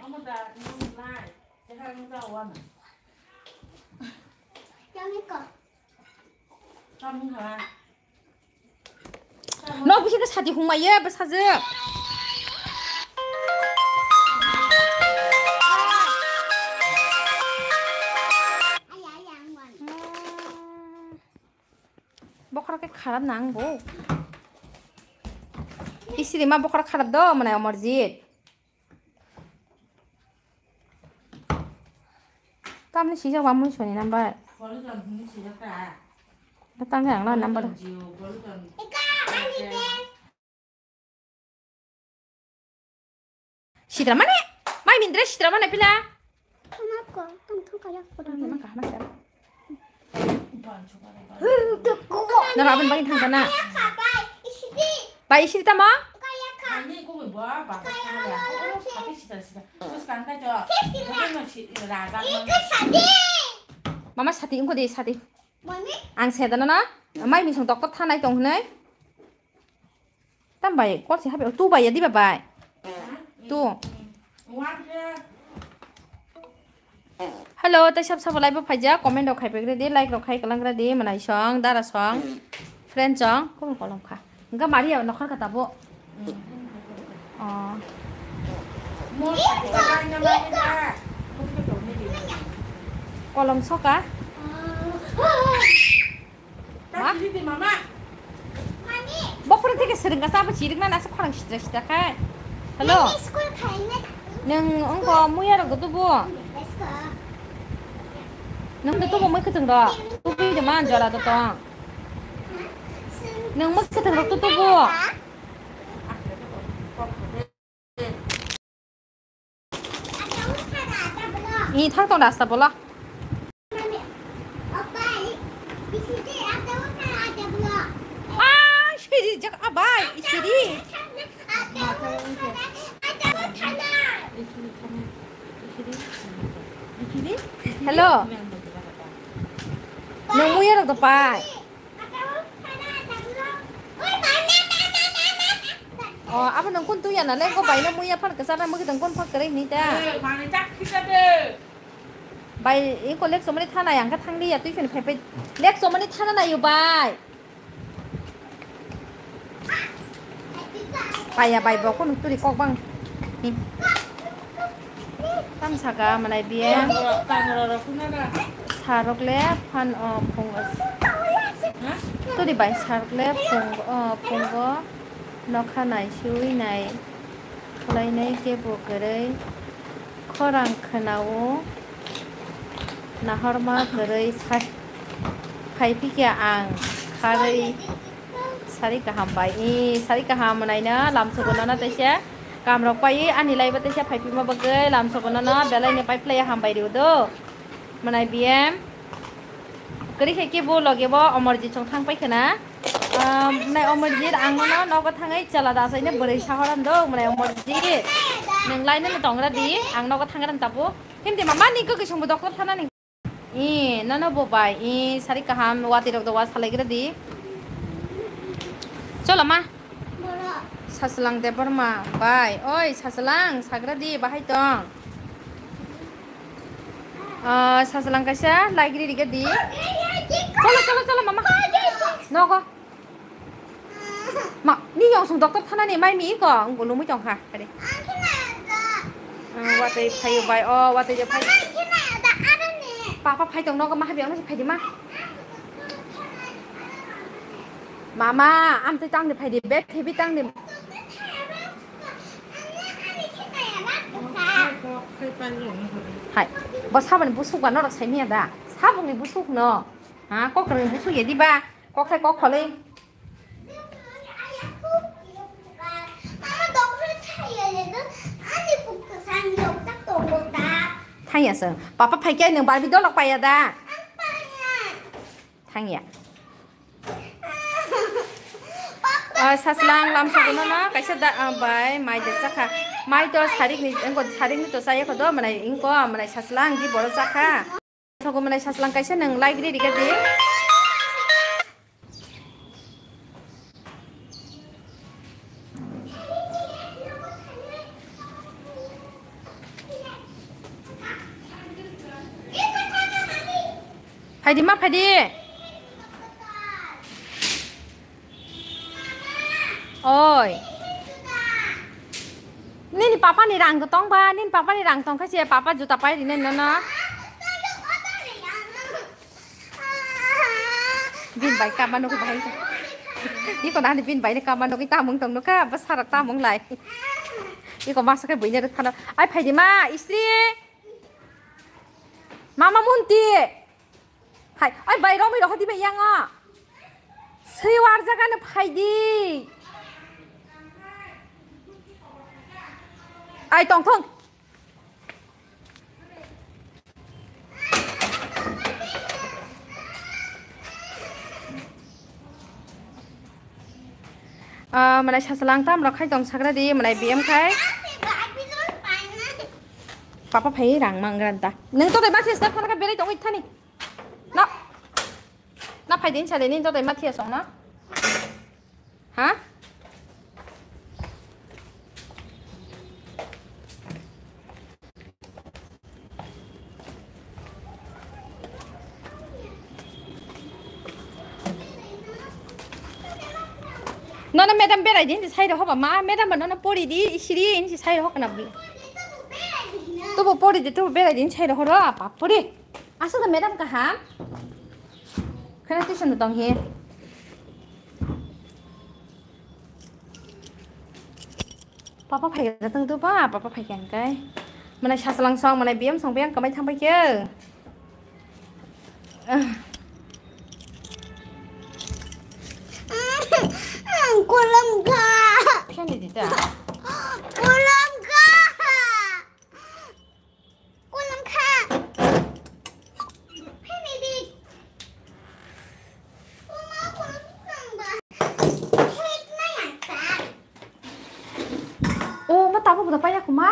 Nok bisi khe sati hung maiye bwsajwk. Bokhorok khe kharap nang bo. Isiri ma bokhorok kharap do mwnai Omorjit. Tamni sijak ba mui soni number. Tang ang la number. Sitra mane? Mai mindre sitra mane pila? Nara abin bagi thang kana. Bai isiri tamo? Mama sati ingko de sati. Ang sedana na. Mai misong doktor thanai tong hinai. Tam bai, kol se habi, tu bai ya, di ba bai? Tu. Hello, tei sab sabo live bo phaijak, comment rok khai pegre di, like rok khai kalangra di, manai song, dara song, friend song, kobong kolom kha. Engka Maria nokhar kata bo. Oh. Kolom soka. Ma? Bokhorok theke swrwngkha, chabo chirikna nasa khorang sitra sitra khai. Hello. Nwng wngkho muya rok tubu. Nwng do tubu mui kwthwng rok. Tubu de man jora do tong. Nwng mui kwthwng rok tubu. Ni thang tong rasta bola. Ah, siri jak abai, siri. Hello. Nung muya rok do pai. Oh, abo nung kun tuya na lengko bai no muya phar kasa na mugi tong kun phak kare ni ta. Bai, iko lek somani thana yang ka thang liya tui phene phai phai. Lek somani thana na yu bai. Paya bai bo kunu turi kok bang. Hi. Tam saka manai biye. Sarok le phan o phung o. Turi bai sarok le phung o phung o. Nokha nai siwi nai. Khlainai kebo kwrwi khorang khwnao, nahorma kwrwi phai, phai phikya ang kharwi sari kaham bai. I sari kaham mwnaino lamsogo nono teisa kamrok pai ani laibo teisa phai phima bagwi lamsogo nono belaino pai phlaiya hambai rw do. Mwnai B M. Kwrwi khe kebo loge bo Omorjit chwng thang pai khna. Ah, mwnai Omorjit ang nono nogo thangwi chala da asaino bwrwi sahoran do mwnai Omorjit. Nwng laino no tongra di, ang nogo thangra tabuk. Himdi mama ni kwkwi songbo doktor thana ni. I nono bo bai, i sari kaham watwi rok do wa salaigra di. Cholo ma. Sachwlang Debbarma bai, oi Sachwlang, sagra di, bahai tong? Ah, Sachwlang kaisa, laigri riga di. Cholo, cholo, cholo, mama. Nogo. Ma, ni yong song doktor thana ni mai mi ko, ang gulu mui tong kha. Ade. Ah, watwi phayo bai, oh, watwi je phai. Papa phai tong nogo, ma habi ang phai di ma. Mama, amtwi tangdi phaidi, bag thebi tangdi. Hai, bo saboni busuk ba norok sai miya da? Saboni busuk no. Ha, kokrwni busuk ya di ba? Kok sai kok kholwi. Thangya se. Papa phaikhe nang Barbie dolok paiya da? Thangya. Ah, saslang lamsogo no na kaisa da, ah, bai mai de chakha. Mai to sarik ni, engko sarik ni to chaya kho do, manai engko, manai saslang di boro chakha. Sogo manai saslang kaisa nang library ga di. Phaidi ma phaidi. Oi. Nini papa ni rang tong ba, nini papa ni rang tong kha se papa juta pai rinai nono. Bin bai kama nugwi bahai. Iko nani bin bai ni kama nugwi tamung tong nukha, bwsarok tamung lai. Iko masa khe buina rwk phano. Ai phaidi ma, istri. Mama Munti. Hai, oi bai romwi rohor di bai yango. Swi warjak ano phaidi. Ai tongthong. Ah, malai saslang tam rok khai tong sagra di, malai B M khai. Papa phai rang mangranta. Neng to dai bakhe step khana ka berai tong ithani. Na. Na phai din sale nin to dai mathiya song na. Ha? Nono madam berai din sai roho ba ma madam ba nono pori di siri in sai roho kana. Tubu pori di tubu berai din sai roho ro apa pori. Asa da madam kaham. Khana tuition da tong he. Papa phai ka tong tu ba, papa phai ka hingkai. Mana saslang song, mana B M song, B M kamai thang pai ke. Kulam ka. Phiani di ta. Kulam ka. Kulam kha. Phai nai di. Uma kulam kha ba. Hek na ya ta. O, ma tabuk da paya kuma?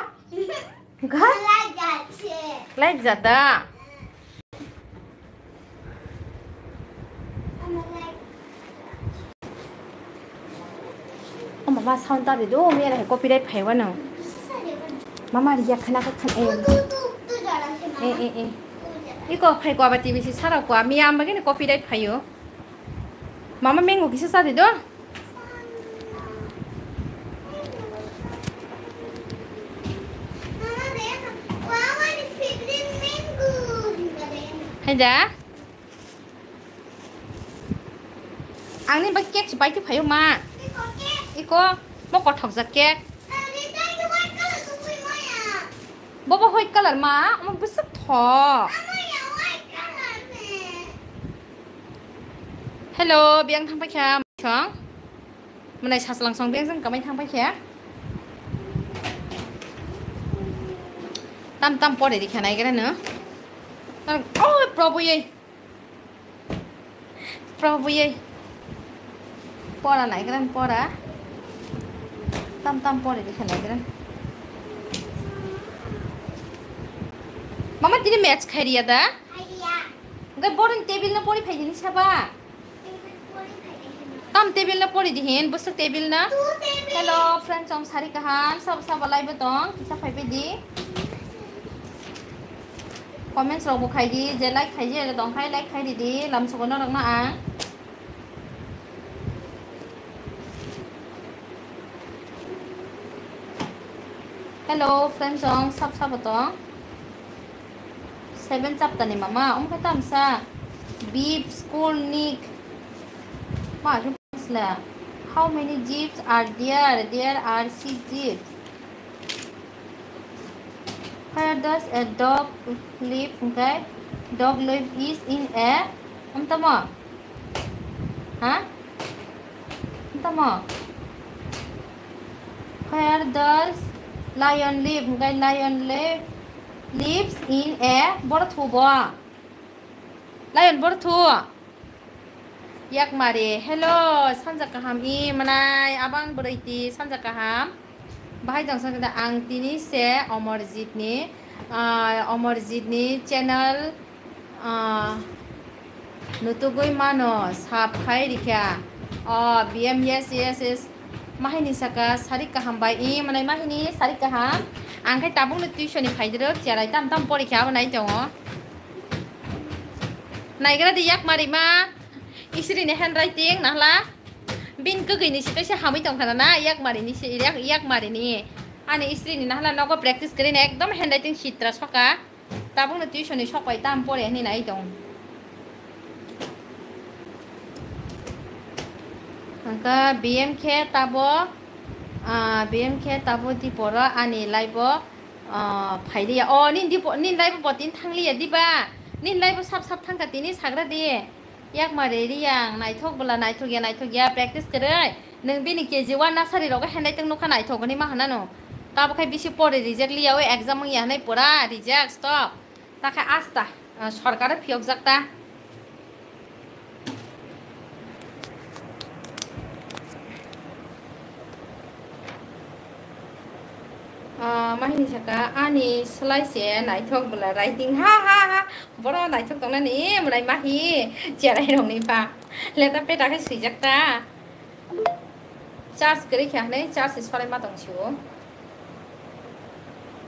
Ga? Lai ja che. Lai ja da. O mama, sound ta de do, mi ara he copyright phai wano. Mama, riya khana ka khan, eh. Eh, eh, eh. Iko phai kwa ba T V si sara kwa, mi am bagini copyright phaio. Mama, mango kisa sa de do. Hai da. Ang ni bai cake se pai khe phaio ma. Iko, mo kothok jak cake. Bobo white color ma, omo bwswk tho. Hello, biyang thang paikha song. Mwnai saslang song biyang jang kamai thang paikha. Tam tam pore di khanai gara no. Oh, Prabhu ye. Prabhu ye. Pora nai gran pora. Tam tam pore di khanai gran. Mama tini match khai riya da? Khai riya. Gai boring table na pori phai dini saba. Tam table na pori di hin, busuk table na. Hello friends, om sari kaham, sab sab alai betong, kisa phai di. Comments rok bo khai di, je like khai je tong khai like khai di di, lam sogo norok na ang. Hello friends, ong sab sabo tong. Seven chapter ni mama, ong khe tamsa. Beep, school, Nick. Ma, khe sila. How many jeeps are there? There are six jeeps. Where does a dog live? Hwnkhe dog live is in a, tamo? Ha? Tamo? Where does lion live? Hwnkhe lion live, lives in a, borok thubo. Lion borok thu. Yakmari, hello, sanja kaham i manai, abang bwrwi ti sanja kaham. Bahai tong sakha da ang tini se Omorjit ni, ah, Omorjit ni channel, ah, nutugwi mano, sub khai rikha. Oh, B M, yes, yes, yes. Mahini saka sarik kaham bai i manai mahini sarik kaham. Ang khai tabuk no tuition ni phai dirok, cherai tam tam pori khe abo nai tongo. Naigra di Yakmari ma. Isri ni handwriting nahla. Bin kwgwi ni sita se hamwi tong khana na Yakmari ni se, Yak-, Yakmari ni. Ani isri ni nahla nogo practice kwrwi na ekdom handwriting sitra soka. Tabuk no tuition ni sok pai tam pore hinwi nai tong. Hwnkha B M khe tabo, ah, B M khe tabo di poro ani live o, ah, phailiya. Oh, nini di po-, nini live o bo tini thangliya diba? Nini live o sap sap thangkha tini sagra di. Yakmari Riyang, naithok bwla, naithok ya, naithok ya, practice kwrwi. Nwng bini K G one nursery rogo handwriting nukha, naithok hwnwi ma hwnano. Tabuk khai bisi pore reject liya, o exam wngya hwnwi pura reject, stop. Ta khai asta, ah, sorkar o phiyokjak ta. Ah, mahini saka ani slai se naithok bwla writing, ha, ha, ha. Boro naithok tongnani, mwnai mahi, cherai rokni ba. Leta peta khe swijak ta. Charge kwrwi kha hwnwi, charge se sorai ma tong sio.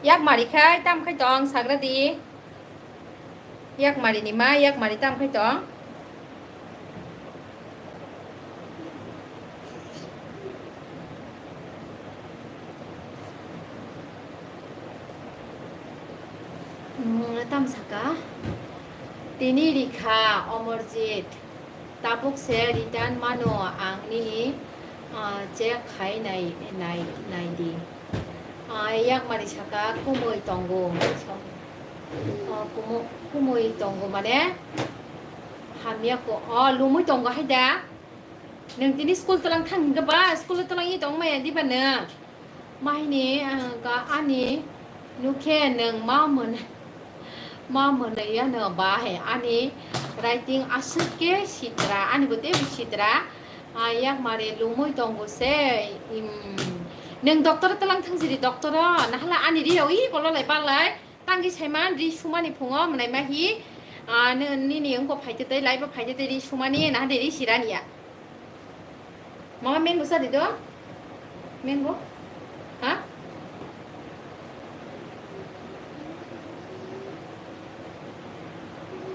Yakmari khai, tam khai tong, sagra di. Yakmari ni ma, Yakmari tam khai tong. Hmm, tam saka. Tini rikha Omorjit. Tabuk se return mano ang nini, ah, check khai nai, nai, nai di. Ah, Yakmari saka kumui tongo. Ah, kumu-, kumui tongo mane hamya ko, oh, lumui tongo hai da. Nwng tini school tolang thang hingke ba, school tolang i tong maya diba nwng? Mahini, ah, ga ani nukhe nwng ma mwn-, ma mwnwi yano ba he ani writing aswk khe sitra, ani bo teibo sitra, ah, Yakmari lumui tongo se, im, nwng doctor tolang thang sidi doctor o, nahala ani ri rok i kololai balai. Tangwi saiman ri sumani phungo mwnai mahi, ah, nini wngkok phaitwi tei, live o phaitwi tei ri sumani, nahade ri sirani ya. Mama mango sadi do? Mango? Ha?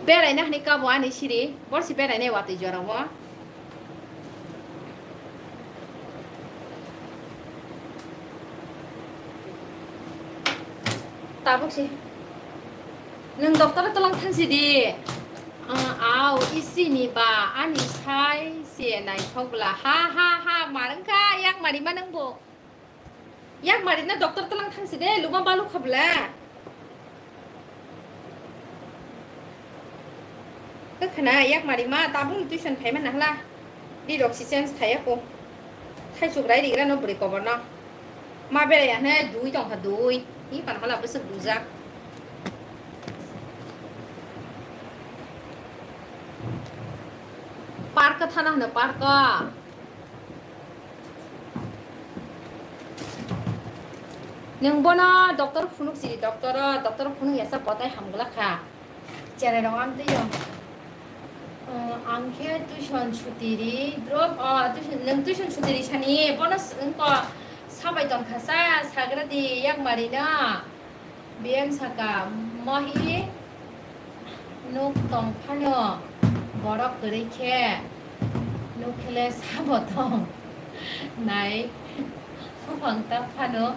Berai na hani kabo ani siri, borsi berai ne watwi jora o. Tabuk si. Nwng doctor tolang thang si di. Ah, au, isi ni ba, ani sai se naithok bwla. Ha, ha, ha, marwng kha, Yakmari ma nwng bo. Yakmari na doctor tolang thang si de, luma balu kha bwla. Kwkhwna Yakmari ma tabukni tuition phaima nahla. Ri rok si change khaiya ko. Thaichuk rai rigra no bwrwi kobor no. Ma berai ya hwnwi dui tongkha dui. Ni pan hala bwswk dujak. Park thana hwno park. Nwng bono doctor phunuk siri doctor o, doctor phunuk yasa botai hamgwlak kha. Cherai rok amtwi yo. Uh, ang khe tuition suti ri, drop, oh, tuition, nwng tuition suti ri sani, bono s-, wngko sabai tongkha sa, sagra di Yakmari no. B M saka, mahi nuk tong phano borok kwrwi khe nuk khe le sabo tong nai buphang ta phano.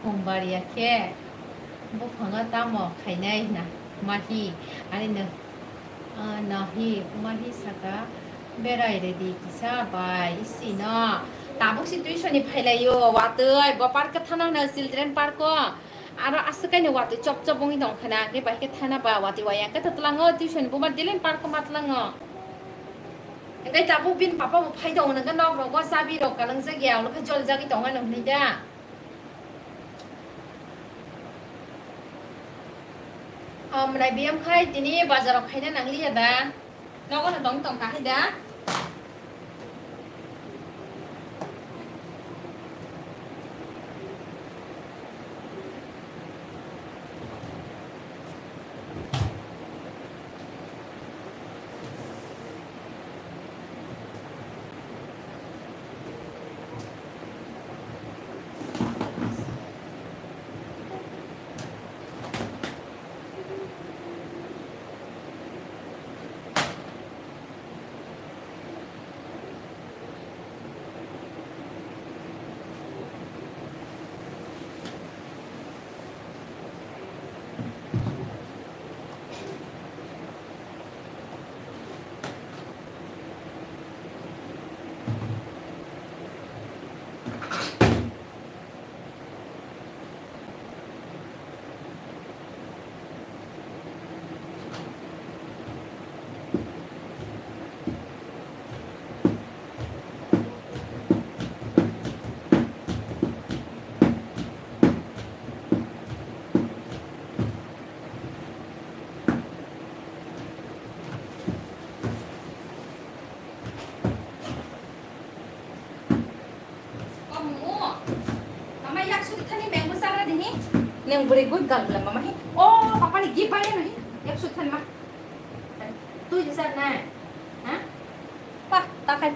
Khum bariya khe buphango tamo khainai hwna mahi, ani no, ah, nahi mahi saka berai redi kisa bai isi no. Tabuk si tuition ni phailaio watwi bo park kwthano hwno children park o. Aro aswk kaino watwi chop chop wngwi tong khana, hwnkhe bai khe thana ba watwi waya khe twtlango tuition buma dilin park ma tlango. Hwnkhe tabuk bini papa bo phai tong hwnkhe nok rogo chabi rok kalangjak ya, ulo khe joljagwi tong ano hwnwi da. Amwnai biyam khai tini bazar rok khaina nangliya da. Nogo no tong tong kha hai da. Omo, mama yak suri thani mango chara dini. Neng buri gui gal bela mama hi. Oh, papa ni gift bani no hi. Yak suri thani ma. Tui di sar na. Ha? Pa, ta khai.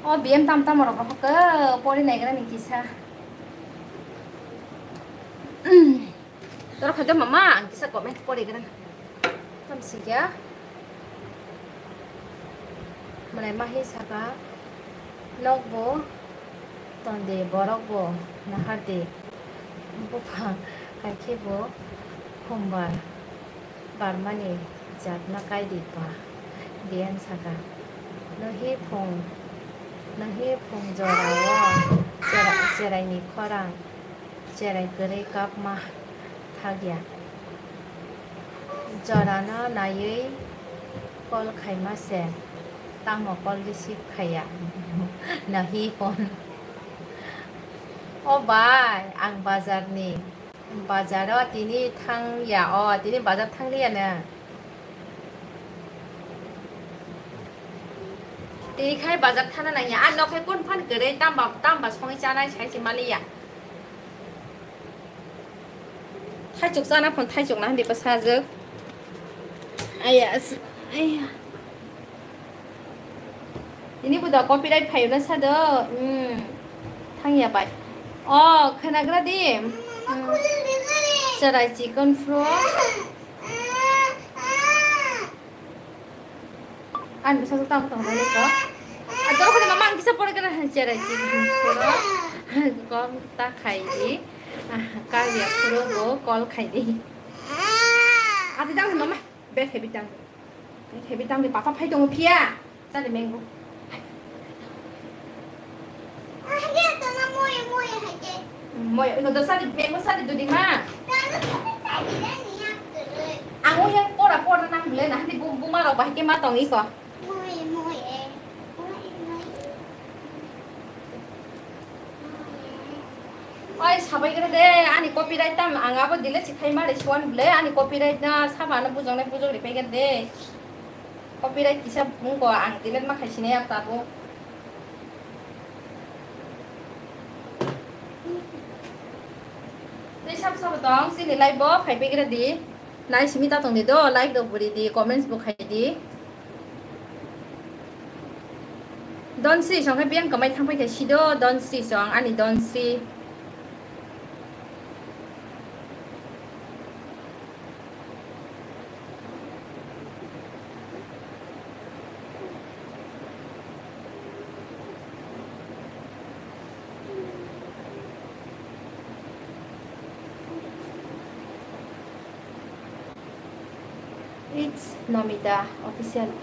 Oh, B M tam tam rok hok pori nai gra ni kisa. Toro khaikhe mama, ang kisa comment pori gana. Tamsikya. Malai mahi saka, nok bo tondi, borok bo nahardi. Bupha kaikhe bo khumbar barmani jatma kaidi pa. Diyan saka. Nohi phung, nohi phung jorao chera-, cheraini khorang. Cherai kwrwi kapma thakya. Jorano naiwi call khaima se, tamo call receive khaiya. Nahi phone. O bai, ang bazarni, bazaro tini thangya, o tini bazar thangliya na. Tini khai bazar thana nangya, a nok hai kun phan kwrwi tamba, tamba songwi chanai sai se maliya. Thaichuk chana phone thaichuk na handi bwsajwk. Aya, s-, aya. Ini buda copyright phayo na sado. Hmm. Thangya bai. Oh, khwnagra di. Hmm. Cherai chicken fry. Ani bwsajwk tamo tong nai ko. A, doro khani mama ang kisa pore kana cherai chi poro. Kom ta khai di. Ah, kar ya poro bo call khai di. Ati dang mama, bed heavy dang. Bed heavy dang di papa phai tongo phiya. Sadi mango. Moya, ino do sadi, mango sadi dudi ma. Ang o yang pora pora nang bele na, hadi bu, buma rok bahai ke ma tong iko. Oi, sabai kere de, ani copyright tam, ang abo delete si khai ma re suan bele, ani copyright na saba no bujong nai bujong ri pai kere de. Copyright kisa bung ko, ang delete ma khai sinai ap tabo. Tei sab sabo tong, chini live bo phai pegre di. Nai simi ta tong di do, like rok buri di, comments bo khai di. Don Sri song khe biyang kamai thang pai khe si do, Don Sri song, ani Don Sri. It's Nomita official.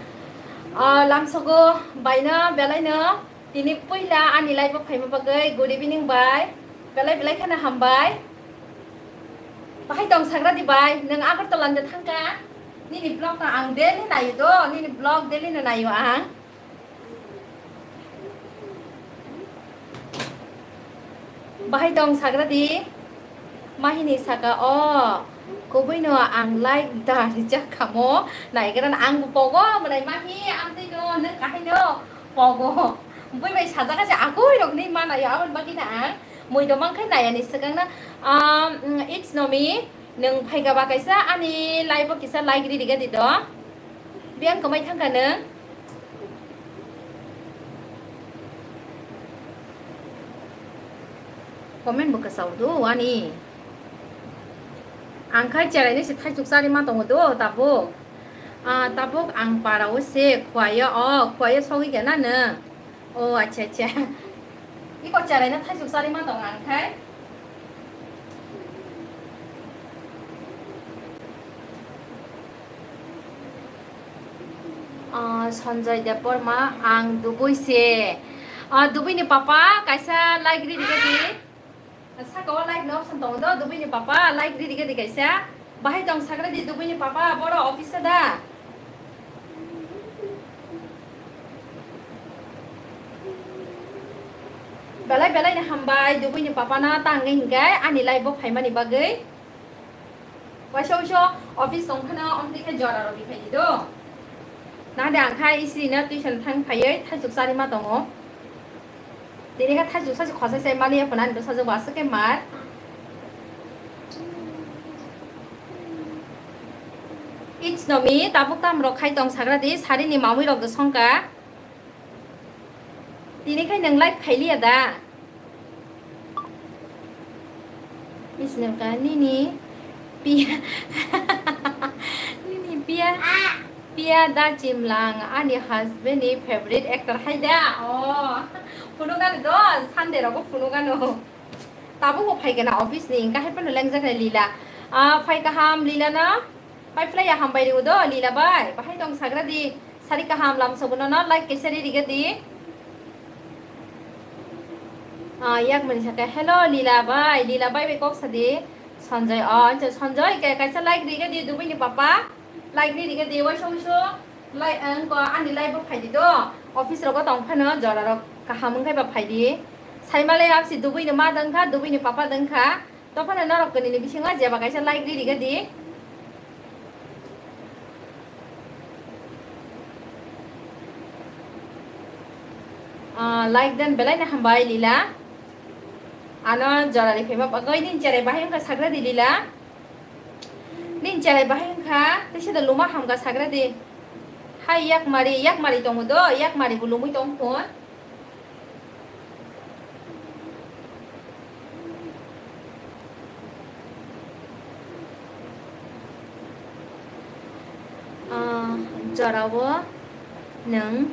Ah, lamsogo baino belaino. Tini puila ani live o phaima bagwi good evening bai. Belai belai kheno hambai. Bahai tong sagra di bai, nwng Agartala ni thangka? Nini vlog no ang daily nayo do, nini vlog daily no nayo ang. Bahai tong sagra di, mahini saka o, kubui no ang like da rijak kamo, naigra ang bo pogo, mwnai mahi, amtwi no, nwng kahai no, pogo. Bui bai sajak se akui rok ni manayo, aboni bagwi na ang. Mui do mankhe nayani swkang na, um, it's no me, nwng phaika ba kaisa ani live o kisa like ri riga di do. Biyang kwmai thangkha nwng. Comment bo kwchao do ani. Ang khai cherai ni se thaisuk chari ma tongo do tabuk. Ah, tabuk ang para o se khwaya o, khwaya sogwi gana nwng. O, acha, acha. Iko charaina thaisuk chari ma tong ang khai. Ah, Sanjay Debbarma, ang Dubui se. Ah, Dubui ni papa, kaisa like ri riga di. Saka o like no option tongo do, Dubui ni papa, like ri riga di kaisa. Bahai tong sagra di Dubui ni papa, boro office da. Belai belai ni hambai Dubui ni papa na tangwi hinkai ani live o phaimani bagwi. Waisa waisa office tong phano omtwi khe jora rw phai di do. Nahade ang khai isiri no tuition thang phaiwi thaisuk chari ma tongo. Tini khe thaisuk sachi khosai sai maliya phano ani bwsajwk bo aswk khe mar. It's no me, tabuk tam rok khai tong sagra di, sari ni mamui rok do songka. Tini khai nwng like khailiya da? Isnamka nini piya, nini piya, piya da chimlang ani husband ni favorite actor hai da. Oh, phunukano do, Sunday rogo phunukano. Tabuk bo phaikana office ni, engka hai phano lengjak nai Lila. Ah, phai kaham Lila na? Pai phlai ya hambai rw do Lila bai. Bahai tong sagra di. Sari kaham lamsogo nono like kaisa ri riga di. Ah, yak mani saka, "Hello, Lila bai, Lila bai bai kok sadi." Sanjay, oh, acha, Sanjay, ka-, kaisa like riga di, Dubui ni papa. Like ri riga di, waisa waisa. Like, ang ko, ani live bo phai di do. Office rogo tong phano, jora rok kaham wngkhai ba phai di. Sai malai apsi Dubui ni ma dang kha, Dubui ni papa dang kha. Tophano norok kwnwi ni bisingo jeba kaisa like ri riga di. Ah, like dan belai no hambai Lila. Ano jora ri phaima bagwi nini cherai bahai wngkha sagra di Lila. Nini cherai bahai wngkha, teisa da luma hamkha sagra di. Hai yakmari, yakmari tongo do, yakmari bo lumui tong phun. Ah, jorao nwng,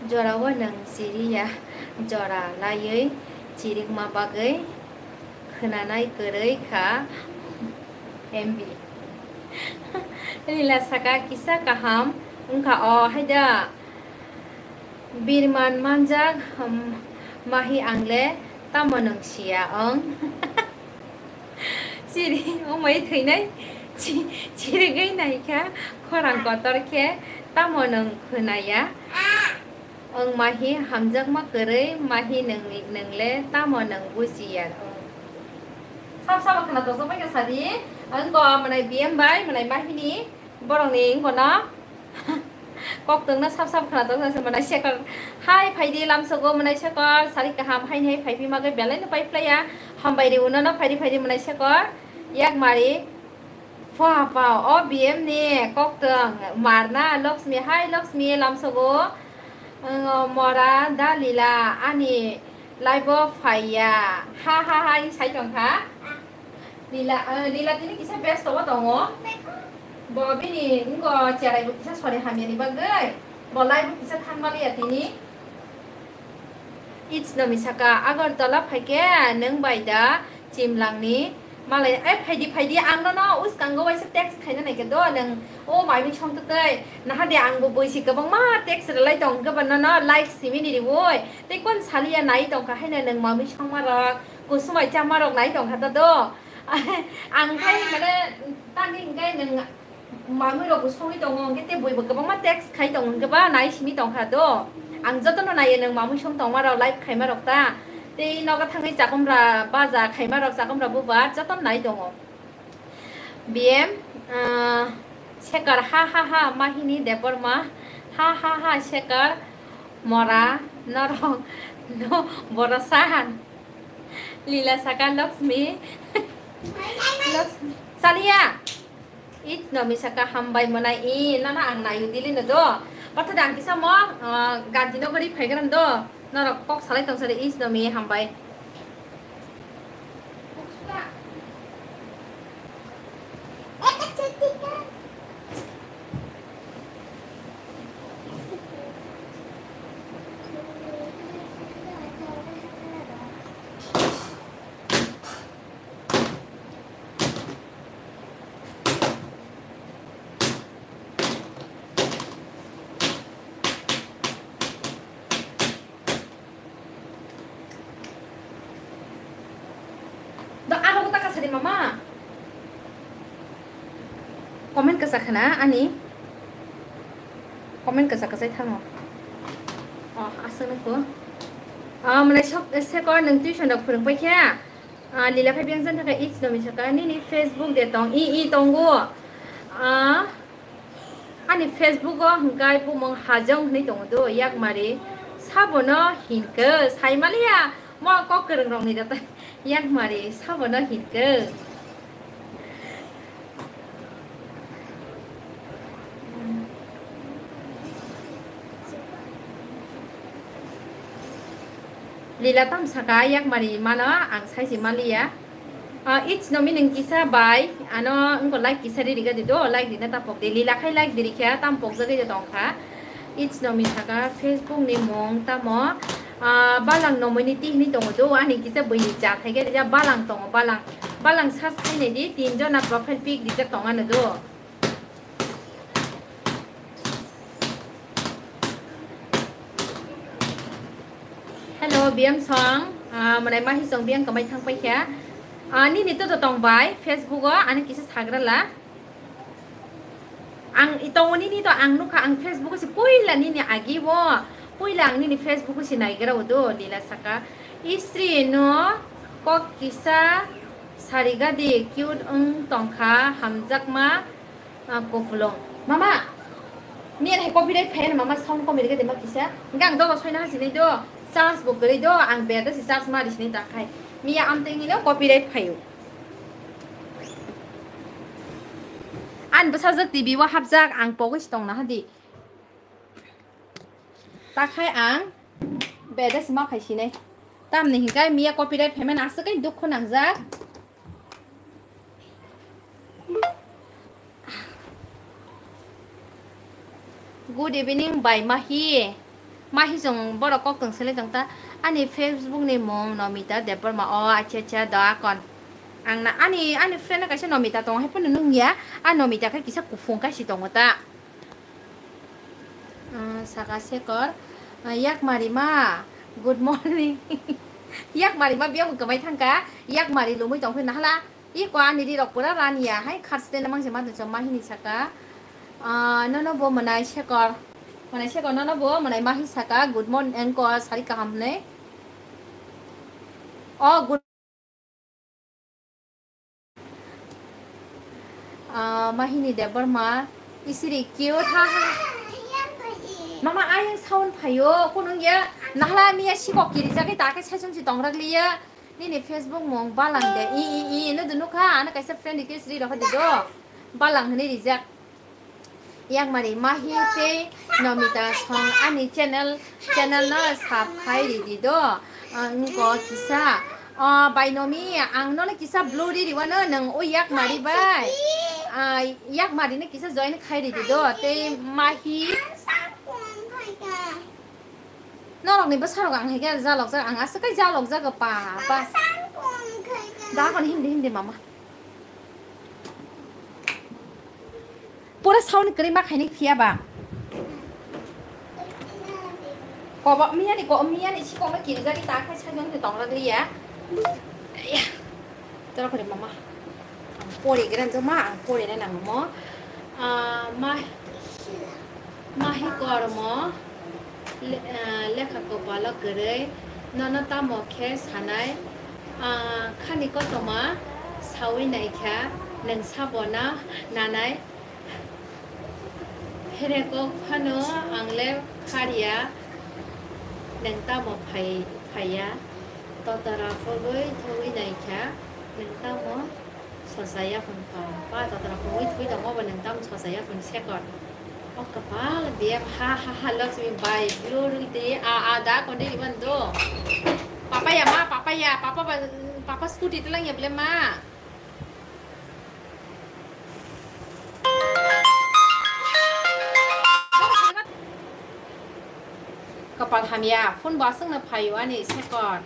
jorao nwng chiriya, jora laiwi chirikma bagwi khwnanai kwrwi kha M B. Lila saka kisa kaham wngkha o haida. Birman manjak, hmm, mahi angle tamo nwng siya ong. Chiri, omoi thwinai, chi-, chirigwi naikha, khorang kotor khe tamo nwng khwnaya. Ong mahi hamjakma kwrwi, mahi nwng, nwng le tamo nwng bujiya ong. Sab sabo khwna tongsa paikha sadi, ang ko mwnai B M bai, mwnai mahini, borokni wngkha no. Koktwng no sab sab khwna tong se mwnai sekor. Hai phai di lamsogo mwnai sekor. Sari kaham haini hai phai phi magwi belai no pai phlai ya. Hambai ri uno no phai di phai di mwnai sekor. Yak mari. Pha pha o B M ni koktwng marna Lakshmi hai Lakshmi lamsogo. Ang mora da Lila ani live o phai ya. Ha ha ha, i sai tong kha. Lila, eh, Lila tini kisa besto bo tongo. Bo bini wngko cherai bo kisa sori hamya ni bagwi. Bo live bo kisa thang maliya tini. It's no misaka Agartala phaikhe nwng bai da chimlangni malai, eh, phaidi, phaidi, ang nono uskango waisa text khaina naikhe do nwng, o mami songtwtwi nahade ang bo boisi kwbangma text rwlai tong hwnkhe bo nono like simini riwi tei kon saliya nai tongkha haino nwng mami songma rok. Kusumai chama rok nai tong kha ta do. Ang khai mane tani hingkai nwng mamui rok bo songwi tongo, hingke tei bui bo kwbangma text khai tongo, hingke ba nai simi tong kha do. Ang jotono naiyo nwng mamui song tongma rok, live khaima rok ta. Tei nogo thangwi chakomra baja khaima rok, chakomra bubar jotono nai tongo. B M, ah, Sekar, ha, ha, ha, Mahini Debbarma, ha, ha, ha, Sekar, mora, norok, no, boro san. Lila saka Lakshmi. Lakshmi. Saliya. It nomi saka hambai monai i, nana ang nayu dili no do. Patha dang kisa mo, ah, Gandhi Nogori phaigram do. Norok kok salai tong sari is nomi hambai. Do aro ta kasa di mama. Comment kasa khana ani. Comment kasa kasa thango. Oh, asana ko. Ah, mane sok, Sekar nwng tuition rok phwrwng pai khe. Ah, Lila khai biyang jan thaka ich nomi saka nini Facebook de tong i i tongo. Ah, ani Facebook o hingkai bumung Hajong hwnwi tongo do, yakmari sabono hinkhe saimaliya mo kok kwrwng rokni da yakmari sabono hinkhe. Lila tam saka yakmari mano ang saisi maliya. Ah, ich nomi nung kisa bai, ano wngko like kisa riri gadi do, like rina tapok de. Lila khai like diri khe tam pokjagwi de tongkha. Ich nomi saka Facebook ni mung tamo, ah, balang nomi ni tihni tongo do, ani kisa bwini cha thai gadi ja balang tongo, balang, balang search khai nai di, tin jona profile pic rijak tongano do. Hello, biyang song. Ah, mwnai mahi song biyang kamai thang paikha. Ah, nini to to tong bai Facebook o, ani kisa sagra la. Ang i tongo nini to ang nukha, ang Facebook o si puila nini agi o, puila ang nini Facebook o si naigra o do, Lila saka. Isri no kok kisa sariga di, cute wng tongkha, hamjakma. Ah, kopulung. Mama, miya hai copyright phai mama sound komiri gede ma kisa. Hingke ang dogo soina hasinai do, charge bo kwrwi do, ang bed si charge ma risinai ta khai. Miya amtwini no copyright phaio. Ani bwsajwk T V o hapjak, ang pogwi si tongna hadi. Takhai ang beda sima phaisinai. Tamni hinkai miya copyright payment aswk kai dukhu nangjak. Good evening bai Mahi. Mahi chwng borok kok tong selai tong ta. Ani Facebook ni mung Nomita Debbarma. O acha acha da kon. Ang na ani, ani friend kaisa Nomita tong hai phano nung ya. A Nomita khe kisa kuphung kaisa tongo ta. Ah, saka Sekar, ah, yakmari ma, good morning. Yakmari ma biyang kwmai thangka, yakmari lumui tongphai nahla. Iko ani rirok pura raniya hai kharste namang se matun chong Mahini saka. Ah, nono bo mwnai Sekar. Mwnai Sekar nono bo mwnai Mahi saka, good morning, engko sari kaham hwnwi. Oh, good Ah, Mahini Debbarma, isiri cute, ha, ha. Mama, ayang sound phaio, kunung ya, nahla miya sikok kiri jagwi ta khe saichung si tong ragli ya. Nini Facebook mung balang de, i, i, i, no dunu kha, ano kaisa friend request ri rokha di do. Balang hwnwi rijak. Yakmari Mahi tei Nomita song ani channel, channel no subscribe ridi do. Ah, wngko kisa. Ah, bai Nomi, ang nono kisa blue riri wano, nang o yakmari bai. Ah, yakmari no kisa join khai ridi do. Tei Mahi. Norok ni bwsarok ang hai khe jalok jak, ang aswk kai jalok jak pa, pa. Dagon hindi hindi mama. Pura sound kwrwi ma khaini phiya ba. Kobo miyani ko miyani sikokno kirijagwi ta khai sajwk tong rwgwi ya. Toro khore mama. Ang pori gran to ma, ang pori na nang mo. Ah, ma, mahi kormo. Le-, ah, lekha kopalo kwrwi. Nono tamo khe sanai. Ah, khani kotoma sawi naikha. Nwng sabo na nanai. Here kok phano ang le kharya, nwng tamo phai-, phaiya? Totara phogwi thogwi naikha, nwng tamo sochaya phun kha? Ba totara phogwi thogwi tongma bo nwng tamo sochaya phun sekot? O kapal biyem, ha, ha, ha, Lakshmi bai, blue rul di, a, a, da kondi iban do. Papa ya ma, papa ya, papa ba, papa scooty tulang ya ble ma. Kapal hamya, phone bo aswkno phaio ani sekot.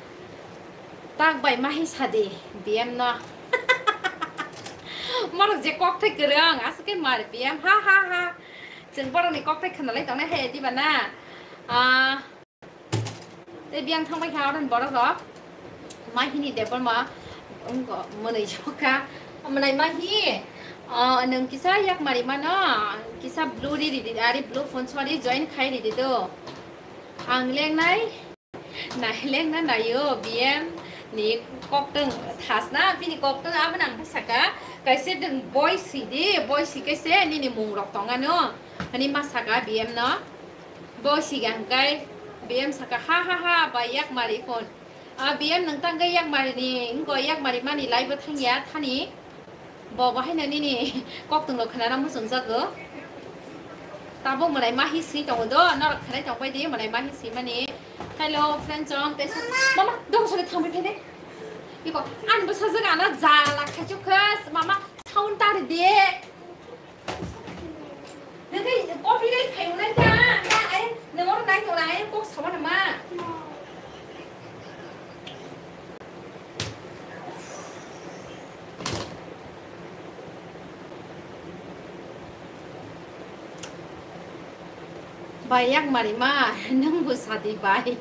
Tak bai mahi sadi, biyem no. Morok je kokthai kwrwng, aswk khe mar biyem, ha, ha, ha. Chwng borokni kokthai khwnalai tongnai hai diba na? Ah. Tei biyang thangbai kha oro ni borok rok. Mahini Debbarma wngkha mwnwi sokha. Mwnai mahi, ah, nwng kisa yak mari mano, kisa blue ri ridi, ari blue phone sori join khai ridi do. Ang lengnai, nai lengna naio, B M ni koktwng thasna, bini koktwng aboni ang saka, kaisa nwng boi sidi, boi si kaisa nini mung rok tongano, hani ma saka B M no. Bo siga hwnkhe B M saka, "Ha, ha, ha, bai yak mari phone." Ah, B M nwng tang khe yak mari ni, wngkha yak mari mani live o thangya thani. Bo bo haino nini koktwng rok khwnana muchung jago. Tabuk mwnai mahi swi tongo do, norok khwnai tong bai di, mwnai mahi swi mani. Hello, friend chong, tei sa-, mama, dong sori thang bai phai de. Iko, ani bwsajwk ano jala khaichuk kha, mama, sound tari de. Nang khe copyright khai unai ta, ta ai, nang oro nai tong ai, kok sama nama. Bai yak mari ma, nang bo sadi bai.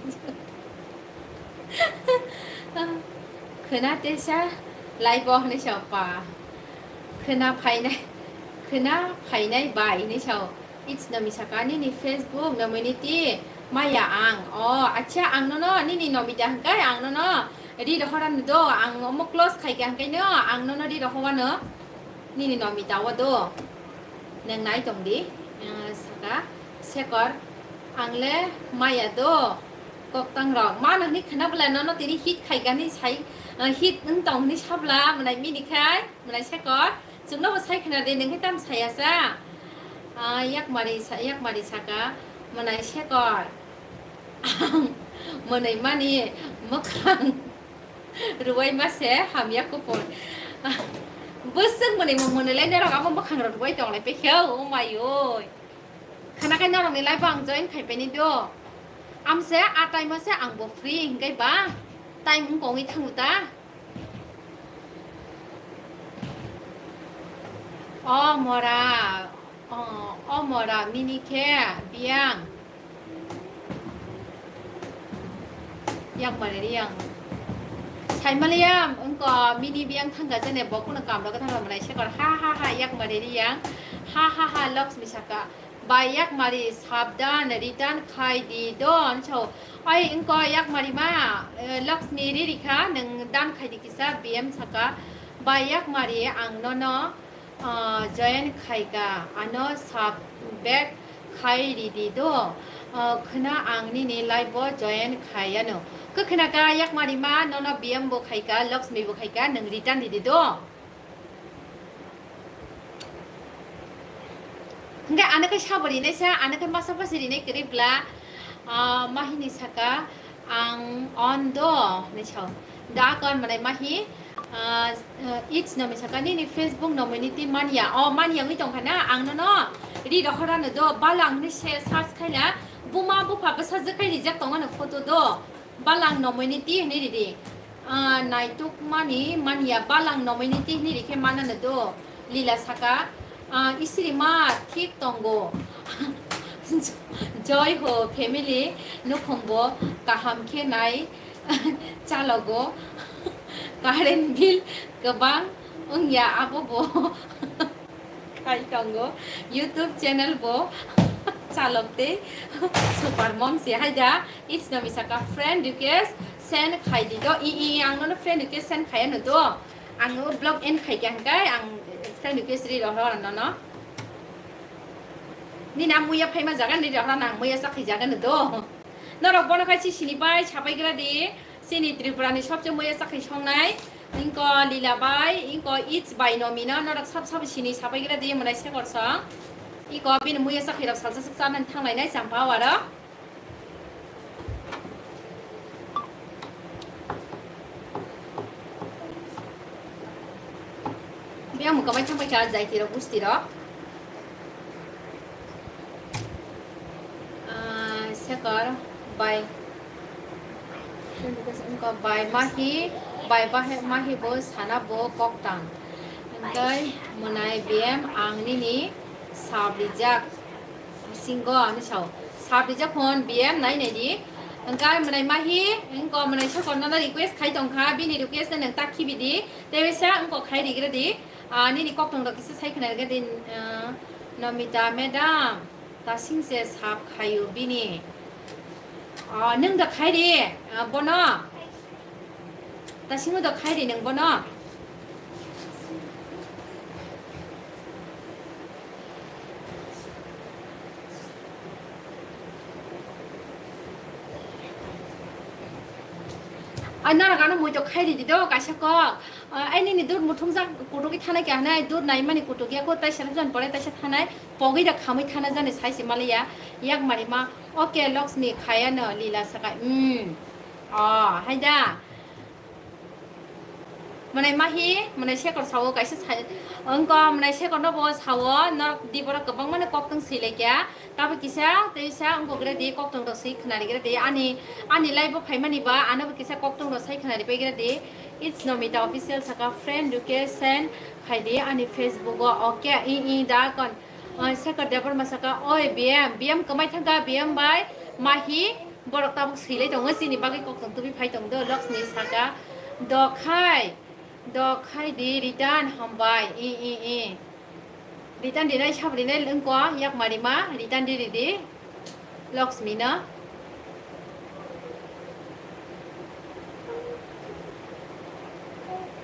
Khwna tesa live o hwnwi sao pa. Khwna phainai, khwna phainai bai hwnwi sao. It's Nomita saka nini Facebook nominee maya ang. O, acha ang nono nini Nomita hwnkhe ang nono ri rohorano do. Ang omo close khaikha hwnkhe no ang nono ri rohowano. Nini Nomita o do. Nang nai tong di. Eh, saka Sekar, ang le maya do. Koktang rok. Ma nang ni khwna bwla nono tini hit khai gani sai, eh, hit wng tong hwnwi sabla mwnai mini khai, mwnai Sekar. Chwngno bo sai khwna di, nang khe tam saya sa. Ah, yak mari sa, yak mari saka, mwnai Sekar. Ang mwnwi mani mwkhang. Ruwai ma se hamya kupun. Bwswk mwnwi mung mwnwi lai norok abo mwkhang rok ruwai tong lai pekhe o mai oi. Khana khai norok ni live o ang join khai peni do. Am se a time o se ang bo free hinkai ba. Time wng kongwi thangu ta. O mora, o, o mora mini khe biyang. Yak mari riyang. Saimaliya, wngko mini biyang thangka jene bo kuno kamro gotha rok mwnai Sekar. Ha, ha, ha, yak mari riyang. Ha, ha, ha, Lakshmi saka. Bai yak mari sabdan return khai di don so. Ai wngko yak mari ma, eh, Lakshmi ri rikha, nwng dan khai di kisa B M saka. Bai yak mari ang nono. Ah, join khaika, ano sub back khai ridi do. Ah, khwna ang nini live o join khai ano. Khe khwna ka yak mari ma, nono B M bo khaika, Lakshmi bo khaika, nwng return ridi do. Hingke ano khe sabo rinai sa, ano khe masa masi rinai kwrwi bla. Ah, mahini saka, ang on do, hinwi sao. Da kon mwnai mahi, ah, ah, it's no mi saka nini Facebook nominee manya. O manya wngwi tongkha na, ang nono ri rohorano do, balang hinwi se search khaina, buma bupha bwsajwk khai rijak tongmano photo do, balang nominee hinwi ridi. Ah, naitukmani manya balang nominee hinwi rikhe manano do, lila saka, ah, isiri ma thik tongo. Joy ho family nukhungbo kaham khe nai chalogo. Current bill kwbang wngya, abo bo khai tongo. YouTube channel bo chalok tei super mom se hai da. It's no misaka friend request send khai di do. I, i, i, ang nono friend request send khai ano do. Ang o vlog end khai kha hwnkhe ang friend request ri rok rok nono. Nini a muya phaima jaga ni rok rok nang muya chakhi jaga no do. Norok bono khai si sini bai sapai gra di. Chini Tripura ni sobse muya chakri songnai, ingko Lila bai, ingko Its bai Nomino, norok sab sab sini sapai gra di mwnai sekor song. Iko bini muya chakri rok salsa suk chanani thanglainai champa o aro. Biyang mukamai thangpai kha jaiti rok, gusti rok. Ah, sekar bai, wngkha bai mahi, bai bahe-, mahi bo sana bo koktang. Hingkai mwnai biyem ang nini sabrijak. Singo ani sao. Sabrijak hwn biyem nai nai di. Hingkai mwnai mahi, wngko mwnai sokor nono request khai tongkha, bini request no nwng tak khibi di. Tei waisa wngko khai rigra di. Ah, nini koktong rok kisa sai khna rigra di, ah, Nomita madam. Tasing se sap khaio bini. Ah, nwng da khai di, ah, bono. Tasing da khai di nwng bono. Ai, norok ano muitok khai di do, kaisa kok. Ah, ai, nini dur muthungjak kutugi thanai kha hinai, dur naimani kutugi ya ko, tai sara jon pore taisa thanai, pogwi da khamwi thana jani sai se maliya, yak mari ma, okay, Lakshmi khaya no, Lila sakai, hmm. Oh, hai da. Mwnai mahi, mwnai sekor sao kaisa sai, wngko mwnai sekor no bo sao, norok di borok kwbangma no koktong swi lai kha. Tabo kisa, tei sa wngkok ready, koktong rok swi khwnari ready. Ani, ani live o phaimani ba, ano bo kisa koktong rok sai khwnari pai ready. It's Nomita Official saka friend request send khai di ani Facebook o, okay, i, i, da kon. Ah, Shekhar Debbarma saka, oi, B M, B M kwmai thangka, B M bai, mahi, borok tabuk swi lai tongo, chini bagwi koktong tubi phai tong do, Lakshmi saka, dokhai, dokhai di, return hambai, i, i, i. Return rinai sabo rinai wngkha, yak mari ma, return ri ri di, Lakshmi no.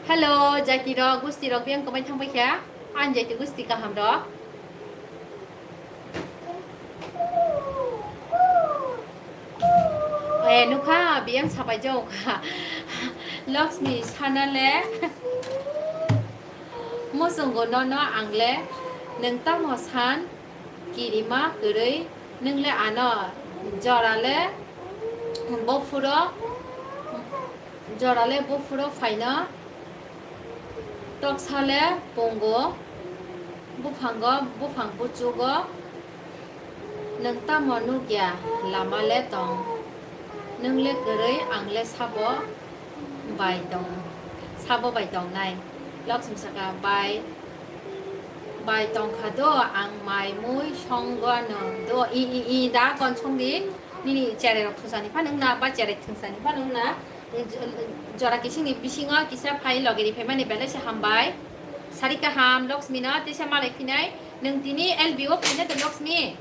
Hello, jaiti rok, gusti rok, biyang kwmai thang paikha, ani jaiti gusti kaham rok. Eh, nukha, biyang sapai jao kha. Lakshmi sana le. Muchungo nono ang le, nwng tamo san, kirima kwrwi, nwng le ano jora le, buphuro, jora le buphuro phaino, toksa le pungo, buphango, buphang buchugo, nwng tamo nukya lama le tong, nwng le kwrwi, ang le sabo bai tong, sabo bai tongnai. Lakshmi saka, bai, bai tongkha do, ang mai mui songwano do, i, i, i, da kon songdi, nini cherai rok thungsani phano wngna, ba cherai thungsani phano wngna, jora kisingni bisingo kisa phai logi ri phaimani belai se hambai, sari kaham, Lakshmi no tisa malai phinai, nwng tini L B o phaina do Lakshmi.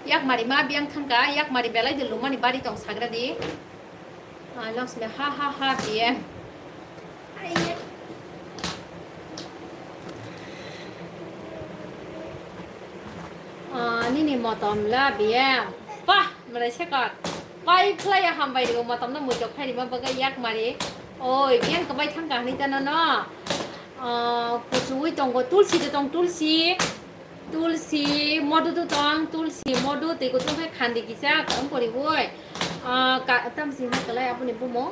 Yak mari ma biyang thangka, yak mari belai de lumani bari tong sagra di. Ah, Lakshmi, ha, ha, ha, B M. Ah, nini motom la B M. Pah! Mwnai Shekhar. Pai khlai ya hambai rio, motom no muitok khai rima bagwi yak mari. Oi, biyang kwbai thangka hinwi tano no. Ah, kuchugwi tongo, tulsi de tong, tulsi. Tulsi, modu do tong, tulsi, modu, tei kutung khai khandi kisa, tong kori woi. Ah, ka, tamsi hwnka lai aboni bumo.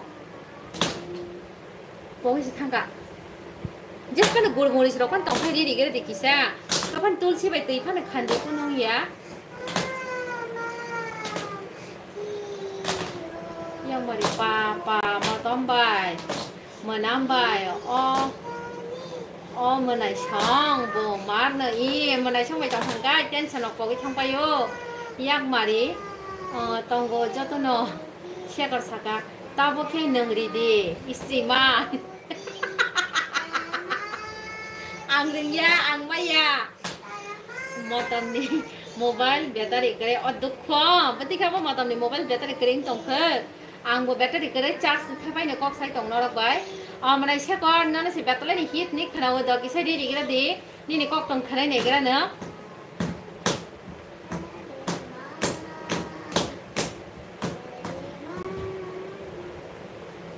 Pogwi se thangka. Jephano gul moris rok phano tongphai ri ri gere de kisa. Aphano tulsi bai twi phano khandi phano wngya. Yang mari pa pa motom bai. Mwnam bai o. O mwnai song bo mar no i mwnai song bai tong thangka tension rok pogwi thangpaio. Yakmari, o, tongo jotono. Sekar saka, "Tabo khe nwng ridi, istri ma." Ang rwngya, ang maya. Motomni mobile battery kwrwi, o dukho. Bwtwi kha bo motomni mobile battery kwrwi wng tongkhe. Ang bo battery kwrwi charge khe paino kok sai tong norok bai. O mwnai sekor nono se battery ni hit ni khwnawi do kisa ri rigra di. Nini kok tong khwnai naigra no.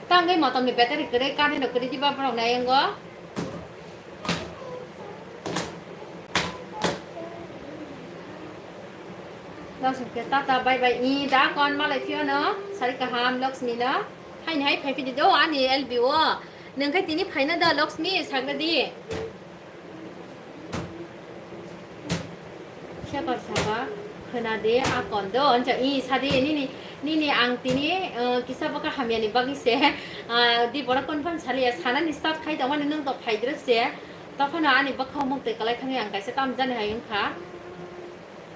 Tangwi motom ni battery kwrwi current rok kwrwi diba borok nai wngo. Laksmi khe tata bye bye. I da kon malai phio no. Sari kaham Laksmi no. Haini hai phai phidi do ani L B o. Nwng khe tini phaina da Laksmi sagra di. Sekar saka, khwna de, a kon do, hwncha, i, sa de, nini, nini ang tini, uh, kisa bwkha hamyani bagwi se, uh, di borok kon phan saliya, sanani start khai tongmani nwng to phaidrwk se, tophano ani bwkha muk twi kwlai thangwi ang kaisa tam jani hai wngkha.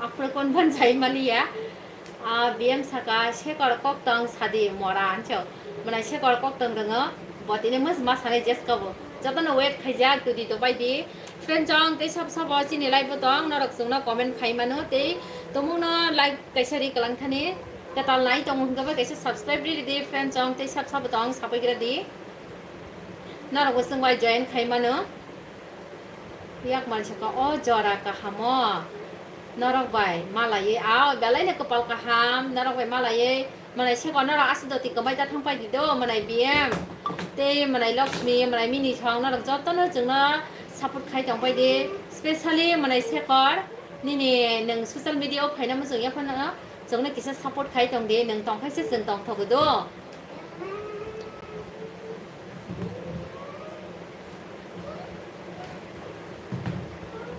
Aphuru kon phan sai maliya. Ah, B M saka, "Sekar kok tong sadi mora," hwncho. Mwnai Sekar kok tong tongo, bo tini mos ma sanai jeska bo. Jotono wait khaijak, tudi to bai di. Friend chong tei sab sabo chini live bo tong, norok chwngno comment khai mano, tei tomungno like kaisa ri kwlang thani. Kwtal nai tongo hwnkhe bai kaisa subscribe ri di, friend chong tei sab sabo tong, sapoi gra di. Norok bo chwng bai join khai mano. Yakmari saka, "O jora kahamo norok bai malaiwi, a belai no kwpal kaham norok bai malaiwi, mwnai Sekar norok aswk doti kwmai ta thang pai di do, mwnai B M tei mwnai Laksmi, mwnai Mini song norok jotono chwngno support khai tong pai di, specially mwnai Sekar nini nwng social media o phaina muchung ya phano chwngno kisa support khai tong di, nwng tong khai se chwng tong thogo do."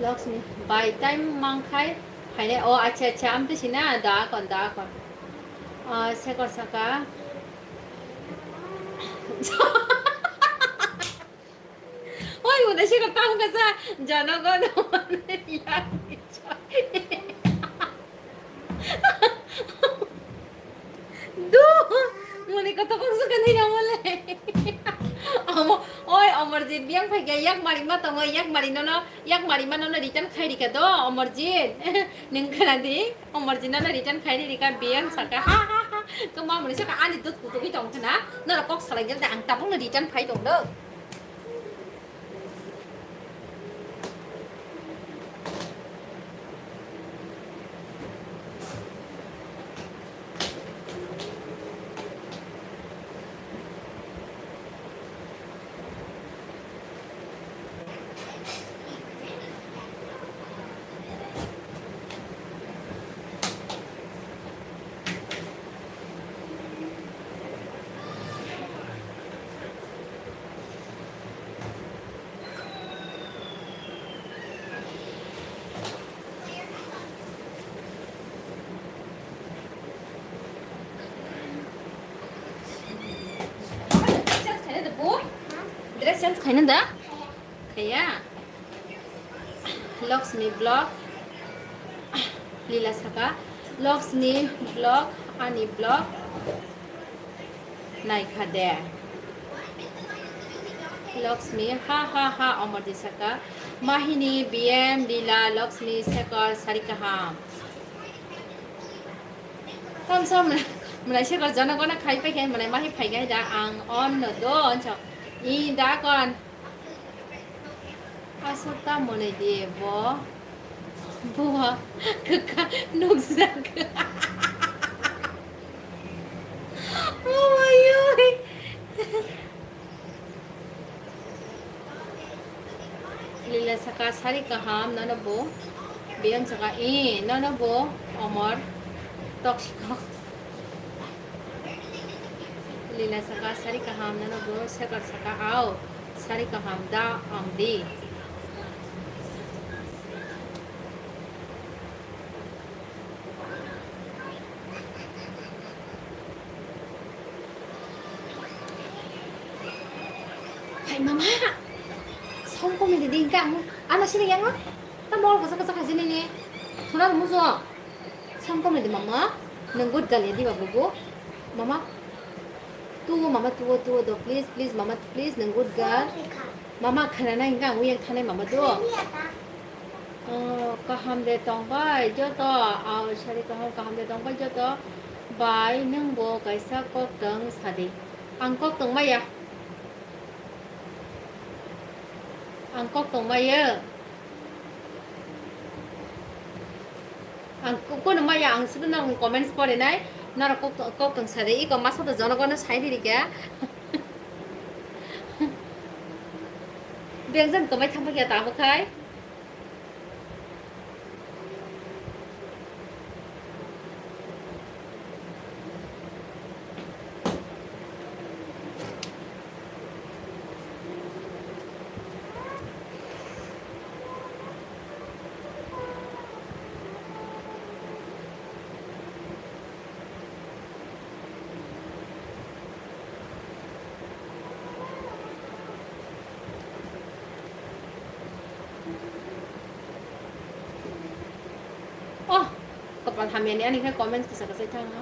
Laksmi, bai time mangkhai phainai. O, acha, acha, amtwi sina, da kon, da kon. Ah, Sekar saka. Oi, udah Sekar tang kasa, jana kon. Du, muni koto kok suka ni namole. Amo, oi, Omorjit, biyang phai khe yak mari ma tongo, yak mari nono, yak mari ma nono return khai rikha do, Omorjit. Nung khana di, Omorjit nono return khai rikha, biyang saka. Ha, ha, ha. Kama muni saka ani dut kutugi tong khana, nono kok salai jal da ang tabung no return phai tong do. Dress change khaina da? Khaya? Laksmi vlog. Lila saka, "Laksmi vlog, ani vlog naikha de." Laksmi, ha, ha, ha, Omorjit saka, "Mahini, B M, Lila, Laksmi, Sekar, sari kaham." Tamsa mwnai, mwnai Sekar jana gana khai pai khe, mwnai mahi phai khe da ang on no do, onso. I da kon. Aswk ta mwnwi di bo. Bo kwkha nukjak. Omayoi. Lila saka sari kaham nono bo. Biyang saka i nono bo omor toksiko. Lila saka sari kaham nono bo, Sekar saka, "Au, sari kaham da ang di." Hai mama, song komedi di hingke ang ano sini yang ta mol kasa kasa khaji nini. Thuna mujo. Sam komedi mama, nang good girl ya di babu bu. Mama, tuwo mama, tuwo, tuwo do, please, please mama, please, nang good girl. Mama khana na hingga ang uyang thanai mama do. Oh, kaham de tongbai joto, aw sari kaham, kaham de tongbai joto. Bai, nwng bo kaisa kok tong sadi. Ang kok tong maya. Ang kok tong maya. Ang ko-, kono maya, ang sibo norokni comments porinai, norok kok, kok tong sadi, iko masa to jonogono sai riri kha. Bengjan komai thangpa khe tamo khai. Oh, kapal hamya ni ani khe comment kisa kisa thang ha.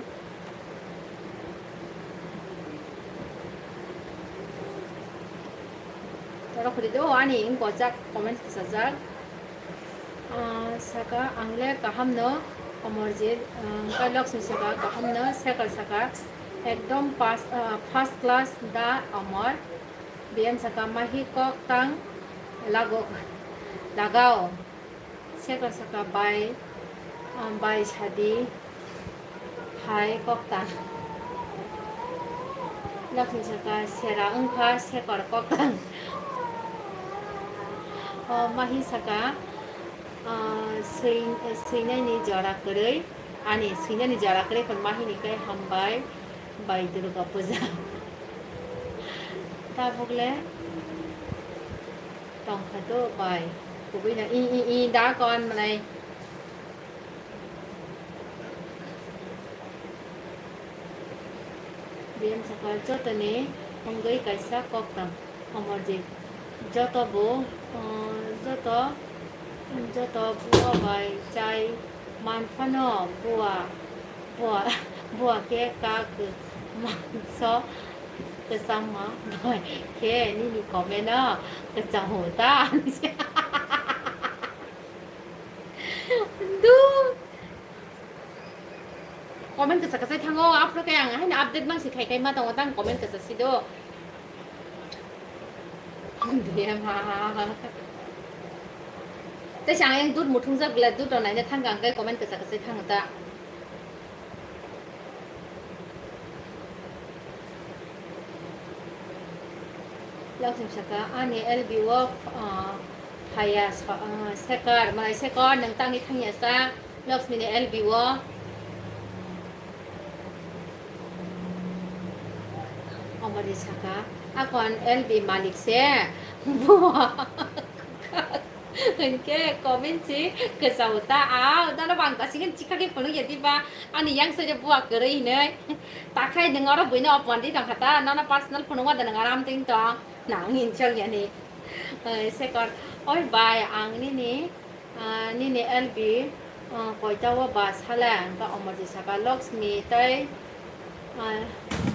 Toro khuri do ani ingko jak comment kisa jak. Ah, saka ang le kaham no, Omorjit, ah, Kailaksmi saka kaham no, Sekar saka ekdom pas-, ah, first class da Omor. B M saka mahi kok tang lago, lagao. Sekar saka bai, ah, bai sadi. Hai koktang. Laksmi saka sera wngkha sekor koktang. O mahi saka, ah, swi-, swinaini jora kwrwi, ani swinaini jora kwrwi phano mahini kai hambai bai Durga puja. Tabuk le tongkha do bai kubui no i i i da kon manai. B M saka jotoni wngwi kaisa koktang Omorjit. Joto bo, uh, joto, joto buwa bai chai man phano buwa, buwa, buwa khe ka kwmangso kwchangma bai khe nini comment no kwchangma ta. Duh. Comment kwsa kwsai thango, aphuru khe ang haino update mangsi khai khai ma tongo, tang comment kwsa si do. Tei sa ang yang dud muthungjak bwla dud rok naina thangkha, ang khe comment kwsa kwsai thango ta. Laksmi saka, ani L B o, ah, phaiya sa-, ah, Sekar, malai Sekar, nwng tangwi thangya sa, Laksmi ni L B o. Omorjit saka, akon L B malik se, buwa. Hwnkhe comment si kwchao ta, a, nono bang ta singin chikha khe phunuk ya diba, ani yang soi de buwa kwrwi hinwi. Takhai nwng oro buino opor di tongkha ta, nono personal phunuk ma da nwng aram ting tong, nang hinchok yani. Eh, Sekar, oi bai, ang nini, ah, nini L B, ah, koita o ba sala, hwnkhe Omorjit saka Laksmi tei, ah,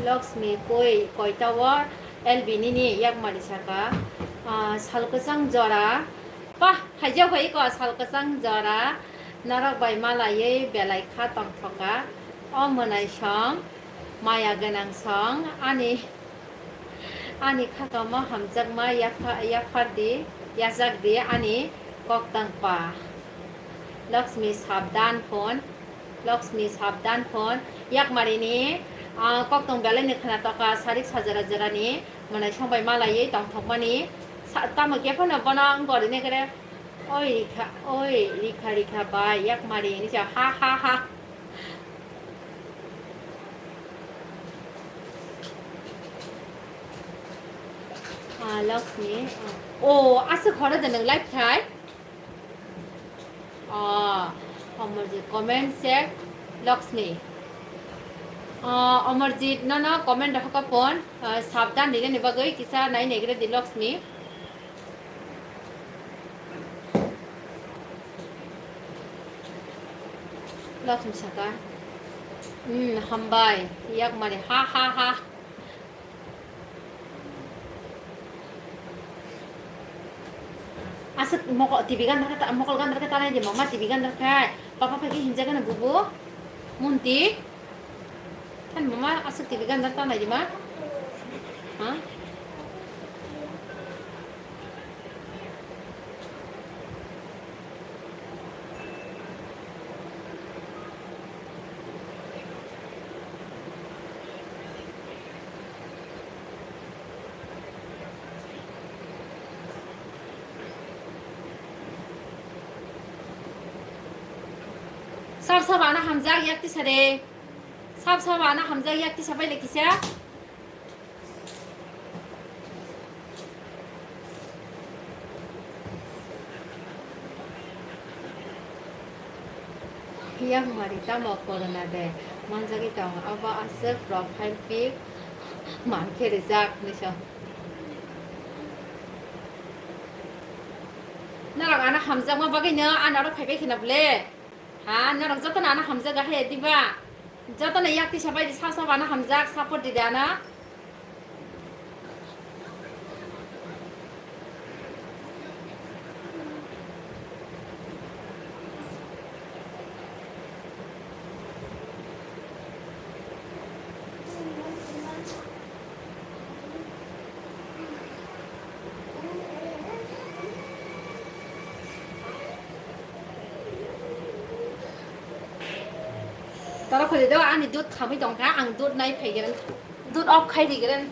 Laksmi koi koita o L B nini yakmari saka, ah, sal kwchang jora, pah, Khaijak bai iko sal kwchang jora norok bai malaiwi belai kha tongthokha. O mwnai song, maya gwnang song, ani, ani khakamo hamjakma yapha-, yaphar di, yachak di ani koktang pa. Laksmi sabdan phone. Laksmi sabdan phone, yakmari ni, ah, koktong belai ni khna toka sarik sajora jora ni, mwnai song bai malaiwi tongthokmani, sa-, tamo khe phano bono wng gori ne khe, oi rikha, oi rikha rikha bai yakmari ni sa ha ha ha. Ah, Laksmi, ah, o, aswk horo de nwng live khai? Ah, Amarjit comment se Laksmi. Ah, Amarjit nono comment rohorkha phone, ah, sabdan rinani bagwi kisa nai naigra di Laksmi. Lathum saka. Hmm, hambai. Yak mari. Ha, ha, ha. Aswk mokol T V gandar khe ta-, mokol gandar khe tanai di mama T V gandar khai. Papa phai khe hinjak gana bubu. Munti. Than mama aswk T V gandar tanai di ma. Ha? Sab sab ana hamjak yak tisa de. Sab sab ana hamjak yak tisa bai le kisa. Yang mari tamo corona de manjagwi tongo, abo aswk profile pic mankhe rijak hinwi sa. Norok ano hamjakma bagwino ano oro phaibai kheno bwle. Ha, norok jotono ano hamjak hai diba? Jotono yak tisa bai di, sab sab ano hamjak, support di de ano. Tara khoi do, ani dud khamwi tongkha, ang dud nai phaigen, dud off khai rigen.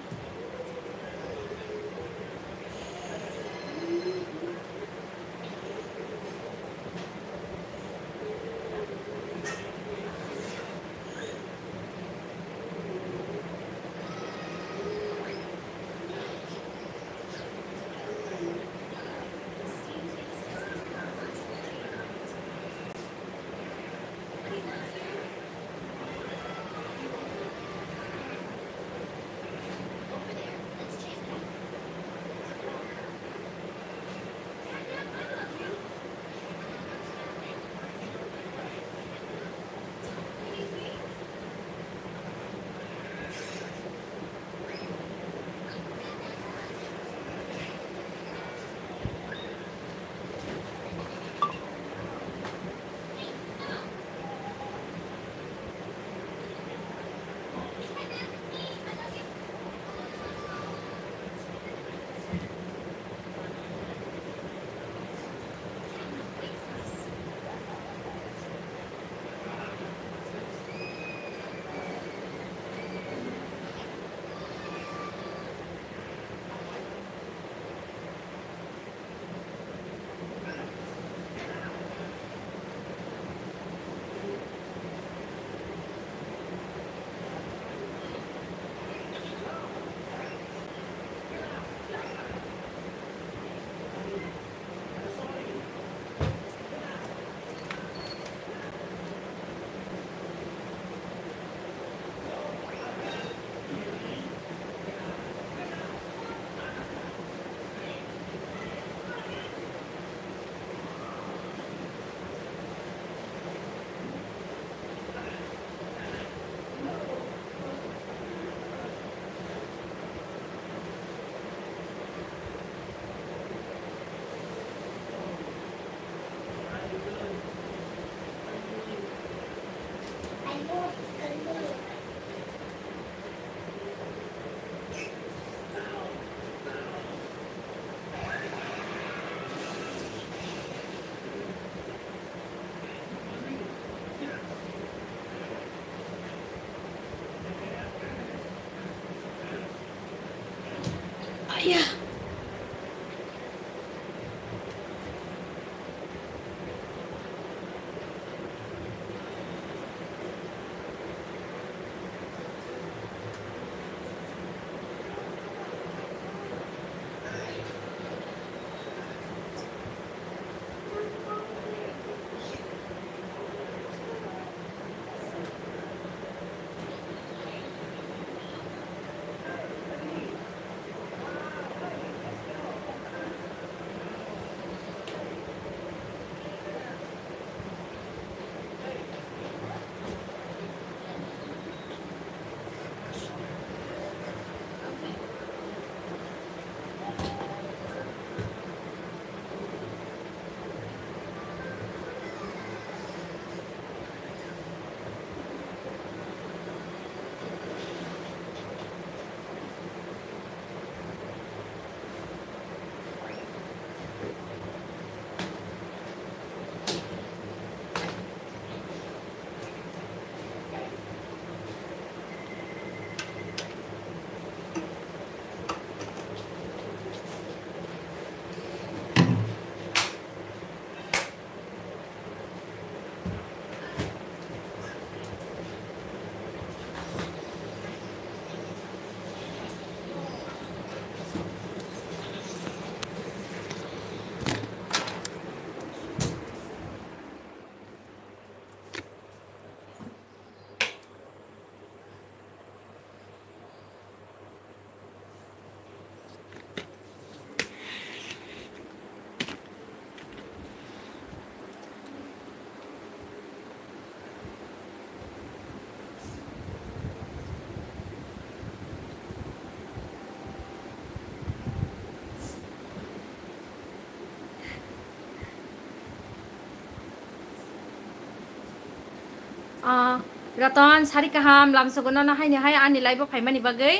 Ah, Ratan, sari kaham, lamsogo nono haini hai ani live o phaimani bagwi.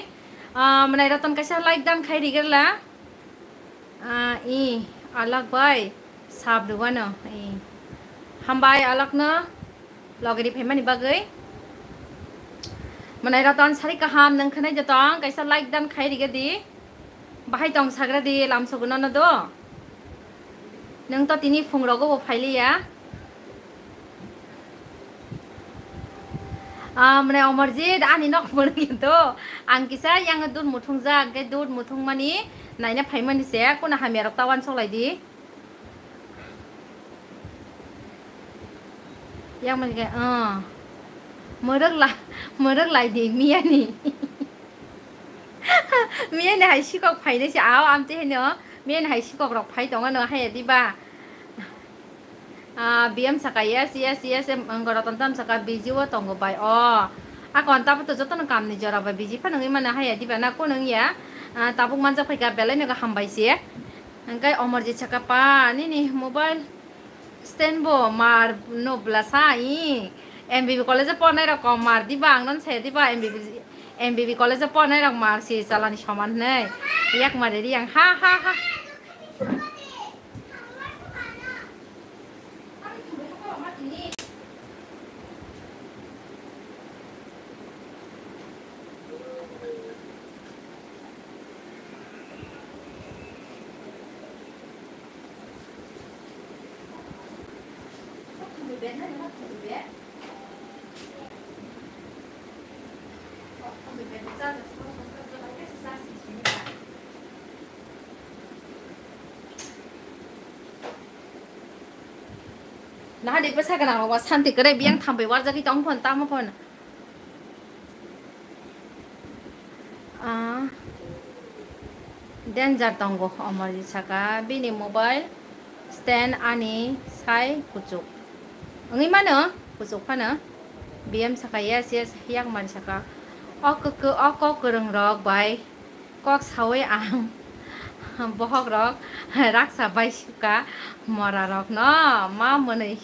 Ah, mwnai Ratan kaisa like dan khai rigirla. Ah, i, alak bai, sab rwano, i. Hambai alakno logeri phaimani bagwi. Mwnai Ratan sari kaham, nang khanai jotong, kaisa like dan khai rige di. Bahai tong sagra di, lamsogo nono do. Nang to tini phung rogo bo phailiya. Ah, mane Amarjit, ani nok mwnwi to. Ang kisa yang dud muthungjak, hwnkhe dud muthungmani naina phaimani se, kono hamya rok ta uansuk lai di. Yang mani khe, ah. Mwrwk la, mwrwk lai di, miyani. Miyani hai sikok phainai se, ao amtwi haino, miyani hai sikok rok phai tongo no, haya di ba. Ah, B M saka, yes, yes, yes, em, ang Ratan tam saka, busy o tongo bai. Oh, a kon tabu to jotono kamni jora bai busy phano wngwi mano, haya diba na, kono wngya. Ah, tabuk manjak phaikha, belai no hambai se. Hwnkhe Omorjit saka, pa, nini mobile stand bo mar no bwla sa, i. M B B college o pornai rok kom mar diba, ang non saya diba, M B B, M B B college o pornai rok mar se chalani soman hwnwi. Yak mari ri ang, ha, ha, ha. Naha di bwsa gwnang rok ba santi kwrwi biyang thambai warjagwi tong phon tamo phon. Ah, danger tongo Omorjit saka, bini mobile stand ani sai kuchuk. Wngwi mano, kuchuk phano. B M saka, yes, yes, yak mari saka. O kok, o kok kwrwng rok bai kok sawi ang bohok rok raksa bai suka mora rok no ma mwnwi,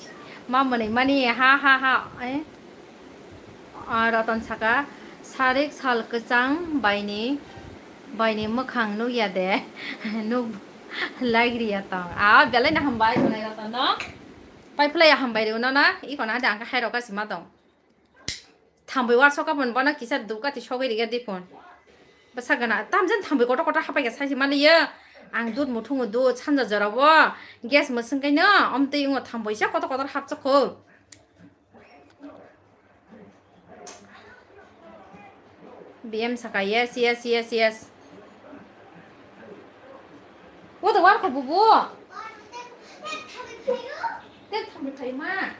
ma mwnwi mani, ha, ha, ha, eh. Ah, Ratan saka, sarik sal kwchang baini, baini mwkhang nukya de, nuk lagriya tong. Ah, belai no hambai, mwnai Ratan no. Pai phlai hambai rw no na, iko na de ang hai rok kasi ma tong. Thambwi war soka pon bono kisa dukati sogwi rige di pon. Bwsa gana, tamjani thambwi kotor kotor hapai ka saisi maliya. Ang dud muthungo dud, sanja jora bo gas mwswng kaino, omtwi wngo thambwi sa kotor kotor hapchakho. B M saka, yes, yes, yes, yes. What the work, bubu? Tek thambi phaima.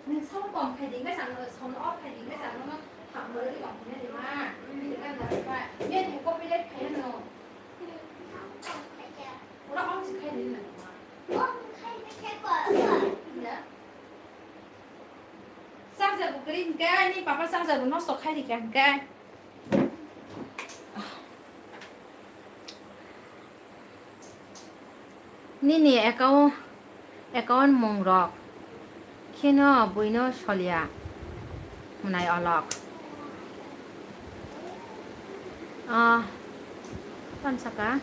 Nang sound kom khai di, ngai sang, sound off khai di, ngai sang, no, thak mo ri kom khai di ma. Ni kan da pa. Ye the copyright khai no. Ora on khai di na ma. Charger bo kwrwi hwnkhe, ani papa charger bo nosto khai rikha hwnkhe. Nini account, account mung rok kheno buino solia mwnai olok. Ah, tam saka.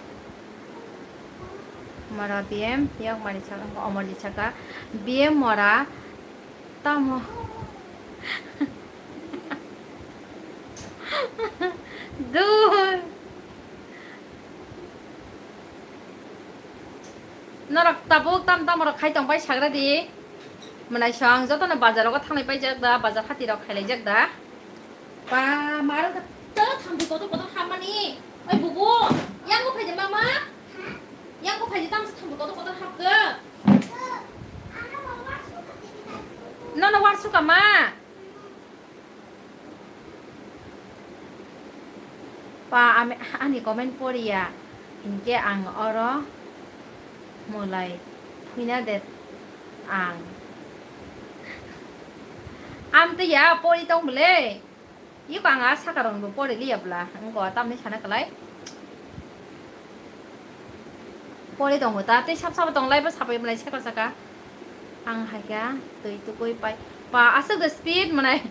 Mora B M, yok mari saka, omorji saka. B M mora, tamo. Dun. Norok tabuk tam tam rok khai tong pai sagra di. Mwnai song jotono bazar rogo thanglai paijak da, bazar hati rok khailai jak da. Ba, marwk ta thambi kotor kotor hamani. Oi bubu, yang bo phaidi mama. Yang bo phaidi tamsa thambi kotor kotor hapkha. Nono warsuka ma. Pa, ami, ani comment poriya, hinkhe ang oro mulai phuina de ang. Amtwi ya pori tong bwle. Iko ang a sakarokbo pori liya bwla, wngkha tamni sana kwlai. Pori tongo ta, tei sab sabo tonglai bo sapai mwnai sekor saka. Ang hai kha twi tukui pai. Pa, aswk de speed mwnai.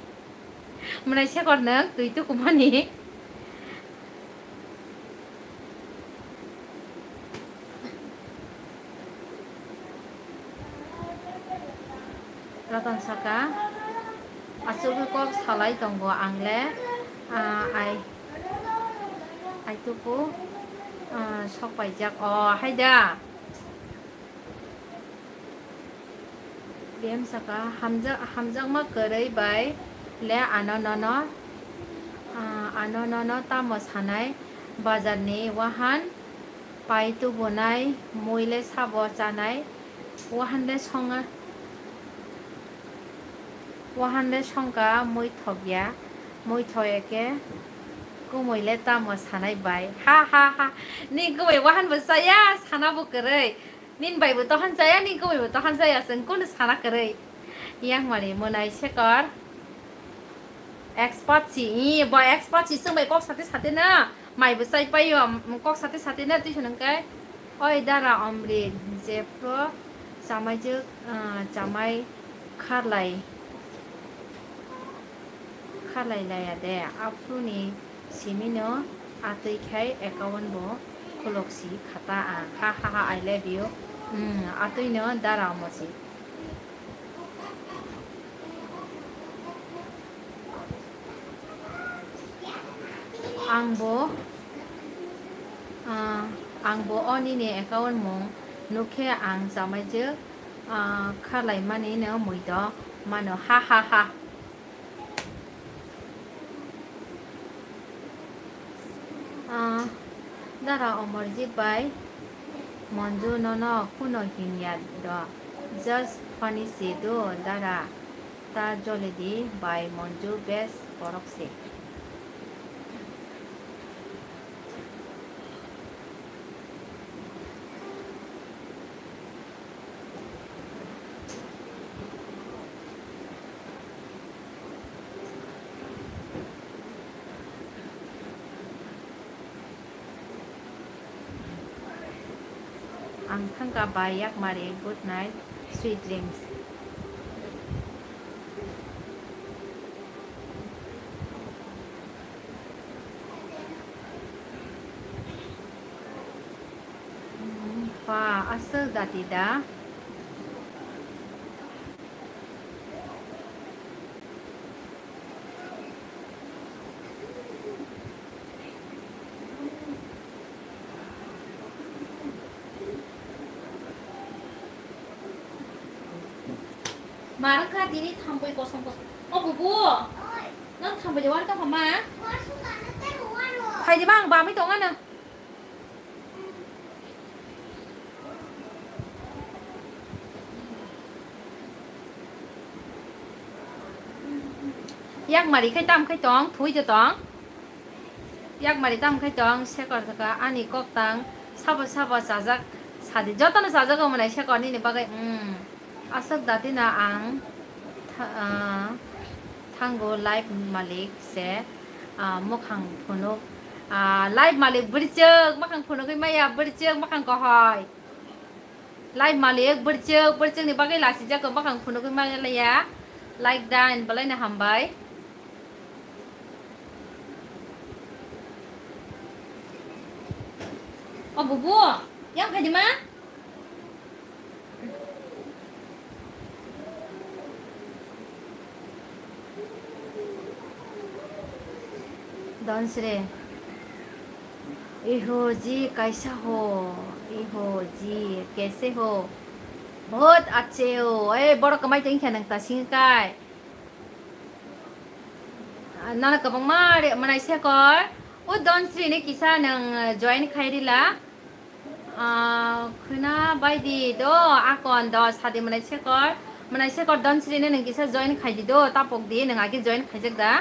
Mwnai sekor nwng twi tukumani. Ratan saka, achugwi kok salai tongo ang le, ah, ai, ai tuku, ah, sok paijak, o, hai da. B M saka, hamjak, hamjakma kwrwi bai le ano nono, ah, ano nono tamo sanai, bazarni wahan pai tubunai, mui le sabo chanai, wahan le songa. Wahan le songkha muithok ya, muithok eke kumui le tamo sanai bai. Ha, ha, ha. Ni kumui wahan bo chaya, sana bo kwrwi. Nin bai bo tohan chaya, ni kumui bo tohan chaya, chwng kunu sana kwrwi. Yang mani mwnai sekor. Expert si, i, bo expert si, chwng bai kok sate sate na. Mai bo chai paio, mm, kok sate sate na twi hwnwi khe, "Oi dara Omrit, jephru chamaijwk, ah, chamai kharlai, kharlai laya de, aphuru ni simi no atwi khai account bo khulok si khata ang, ha ha ha, I love you, mm, atwi no dara Omrit si." Ang bo, ah, ang bo o nini account mung nukhe ang chamaijwk, ah, kharlaimani no muito mano, ha ha ha. Ah, dara Omorjit bai Monju nono kuno hinya do, just funny se do dara. Ta jolidi bai Monju best borok se. Ang thangkha bai yakmari, good night, sweet dreams. Pa, aswk dati da? Marwkha tini thampui kosom kosom. O bubu, nang thampui de warwkha ma? Phaidi ba, ang bamwi tongano. Yakmari khai tam khai tong, thui de tong. Yakmari tam khai tong, sekor jaka ani kok tang, sabo sabo chajak sadi, jotono chajak omonai sekor nini bagwi, mm. Aswk dati na ang tha-, ah, thango live malik se, ah, mwkhang phunuk, ah, live malik bwrwichwk mwkhang phunugwi maya, bwrwichwk mwkhang kohoi. Live malik bwrwichwk, bwrwichwkni bagwi lasijak mwkhang phunugwi maya laya. Like dan bwlaino hambai. O bubu, yang phaidi ma? Donsre. Iho ji kaisa ho, iho ji kaise ho? Bhot acheo, eh, borok kwmai tongkha nang ta singkai. Nana kwbangma re-, mwnai sekor. O Donsri ni kisa nang, eh, join khai rila. Ah, khwna bai di do, akon do, sadi mwnai sekor. Mwnai sekor Donsri ni nang kisa join khai di do, tapok di, nang agi join khaijak da.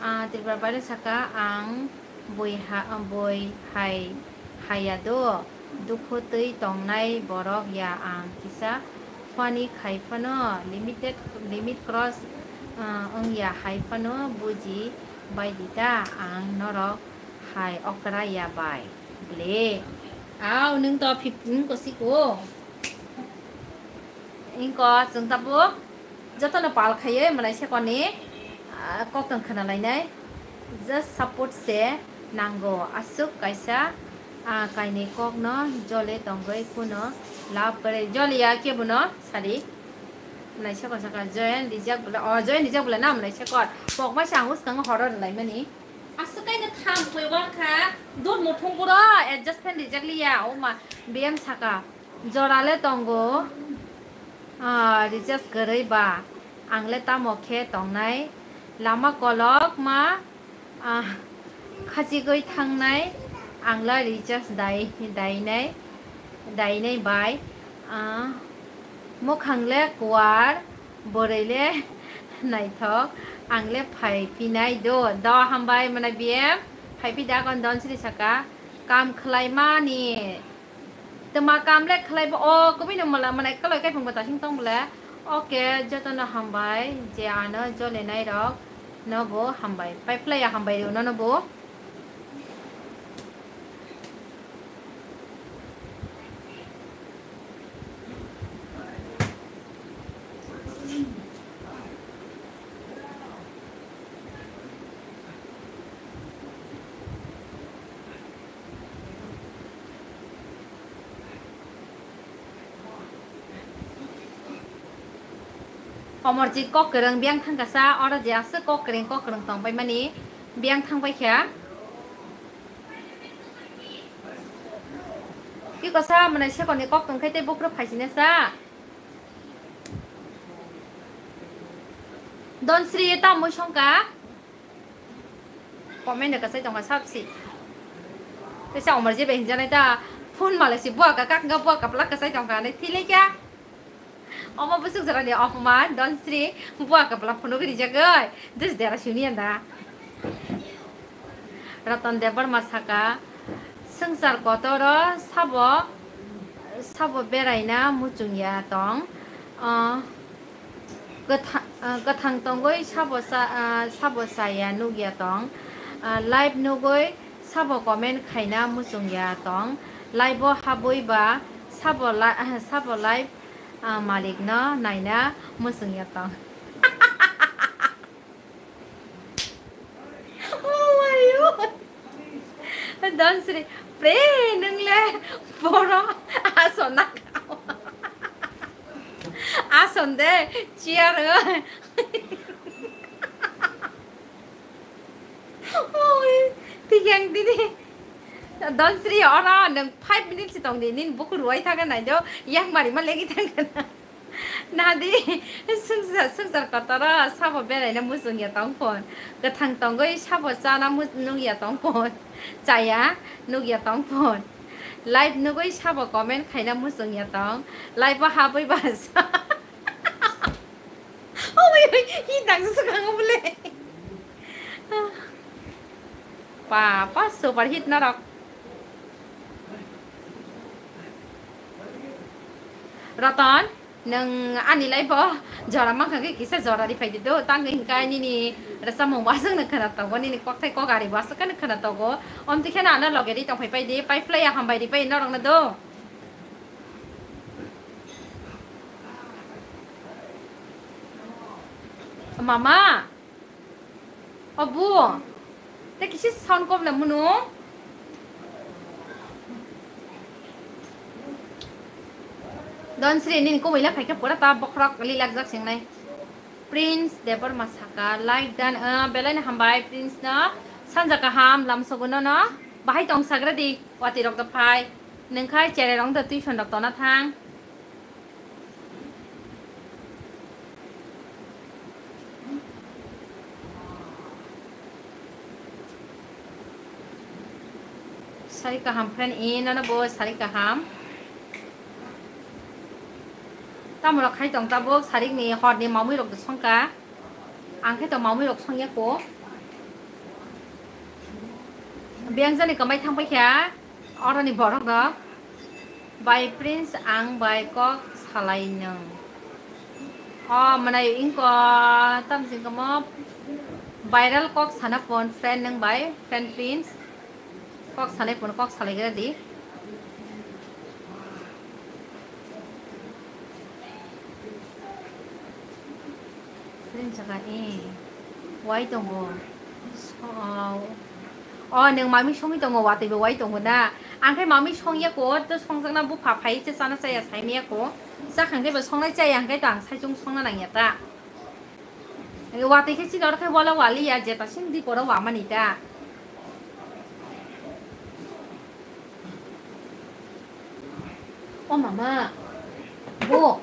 Ah, Tripura bai saka ang bui ha-, bui hai haya do. Dukhu twi tongnai borok ya ang kisa funny khai phano limited, limit cross, ah, wng ya hai phano buji bai di ta ang norok hai okra ya bai ble. Au nwng to fifteen ko siko. Ingko chwng tabuk jotono pal khaiwi mwnai sekoni, ah, koktwng khwnalainai. Just support se nango. Aswk kaisa, ah, kainwi kokno jole tongwi kuno love kwrwi. Joliya kebono sadi. Mwnai sekon saka join rijak bwle. Oh, join rijak bwle na mwnai sekon. Pokma se ang uskango horor laimani. Aswk kaino tham koi wankha. Dot muthung puro adjustment rijak liya. Oma biyam saka. Jorale tongo, ah, recharge kwrwi ba, angle tamo khe tongnai, lama kolok ma, ah, khachigwi thangnai, angla recharge dai-, dainai, dainai bai, ah, mwkhangle kuar, bwrwile naithok, angle phai phinai do, do hambai mwnai B M, phai phi da kon Donsri saka, kam khlaimani. Tma kam le khlai bo, o kubui no mala manai kalai kai phung bata sing tong bole. Oke, joto no hambai je ano jole nai rok no bo hambai. Pai phlai ya hambai rw no no bo. Omorjit kok kwrwng biyang thangkasa, oro je aswk kok kwrwng, kok kwrwng tongpaimani biyang thangpaikha. Tikosa mwnai sekonni kok tongkhe tei buphuru phaisinasa. Donsri tamwi songkha. Comment da kasai tongkha sabsi. Tesa omar je bai hinjanai ta phone malai si buaka kak ga buaka plak kasai tongkha nai thilai kya. Omo busuk jora ni opman Donsri buaka plak phone gri jagai. Dus dera suni anda. Ratan Debbarma saka swngchar kotoro sabo sabo beraina muchungya tong. Ah, Kwtha-, ah, kwthang tongwi sabo cha-, ah, sabo chaya nukya tong. Ah, live nugwi sabo comment khaina muchungya tong. Live o habwi ba sabo li-, ah, sabo live, ah, malik no naina muchungya tong. Oh my God. Donsri, pre nungle boro asona kao. Ason de, chair o. Oi, tiyang dini. Donsri, ora nung five minutes tong di, nin buku ruai thaga nai do, yang mari ma legi thaga na. Nadi, sungsa-, sungsa kotoro sabo beraina muchungya tong phon. Kwthang tongwi sabo chana mu-, nukya tong phon. Chaya nukya tong phon. Live nugwi sabo comment khaina muchungya tong. Live o habwi ba sa. Oi, oi, hi nang swkang bole. Pa, pa, super hit norok. Ratan, nwng ani life o jora mankha khe kisa jora ri phai di do, tang hingkai nini rwchapmung bo aswk nw khwna tongo, nini kokthai kok ari bo aswk khe nw khwna tongo, omtwi kheno ano loge ri tong phai pai di, pai phlai ya hambai ri pai norok no do. Mama. Obo. Te kisi sound kom na munu. Donsri nini komoi la phaikha pura ta bokhorok lilak jak singnai. Prince Debbarma saka like dan, ah, belai no hambai Prince no. Sanja kaham lamsogo no no. Bahai tong sagra di wati rok da phai. Nengkhai chere rong da tuition rok tona thang. Sari kaham friend, i nono bo sari kaham. Tamo rok khai tong tabuk, sarik ni hor ni mamui rok songka. Ang khe to mamui rok songya ko. Biyang jani kamai thang paikha, oro ni borok rok. Bai Prince, ang bai kok salai nung. O, mwnai ingko, tam sing kamo viral kok sana phone friend nung bai, friend Prince. Kok salai phone, kok salai gra di. Ring saka, eh, wai tongo. So, oh, nung mami songwi tongo, watwi bo wai tongo na. Ang khe mami songya ko, to songjakna bupha phai se chana chaya saimaya ko. Chakhang khe bo songnai chaya, ang khe to ang saichung songna nangya ta. Watwi khe chini oro khe bola waliya, jeta sing di poro wamani ta. O mama, bo.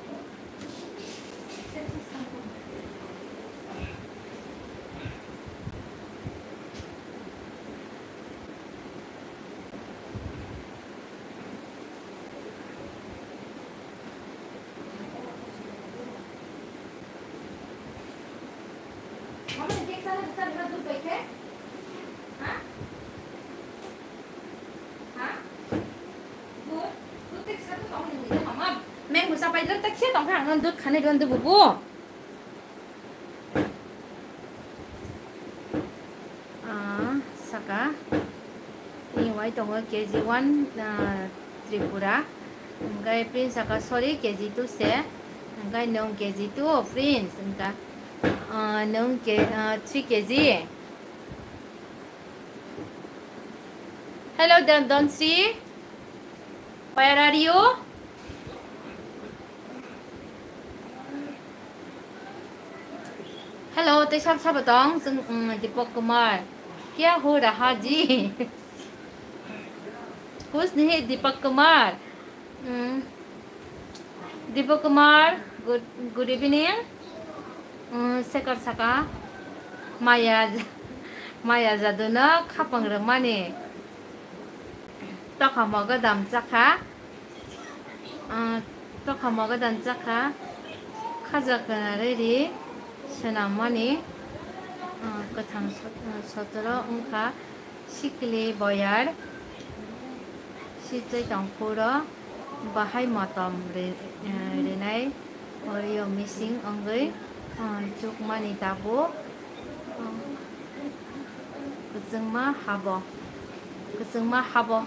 Meng musa pai dot tak sia tong kha ang dut khani don de bubu. Ah, saka. Ni wai tongo K G one, ah, Tripura. Hingkai Prince saka, sorry, K G two se. Hingkai nung K G two, Prince. Hingka, ah, nung K, ah, three K G. Hello, Don, Don Sri. Where are you? Hello, tei sab sabo tong? Chwng, mm, Deepak Kumar. Kya ho raha ji? Kuch nahi, Deepak Kumar. Mm. Deepak Kumar, good, good evening. Mm, Sekar saka, maya, maya jaduna khapang rwmani. Tokha mogo dam chakha. Ah, tokha mogo dam chakha. Khaja kwnarwi ri swnammani. Ah, kwthang sot-, ah, sotoro wngkha. Sikli boyar, sitwi tongphuru bahai motom ri-, eh, rinai, orio mising wngwi, eh, chukmani tabuk, eh, kwchwngma habo, kwchwngma habo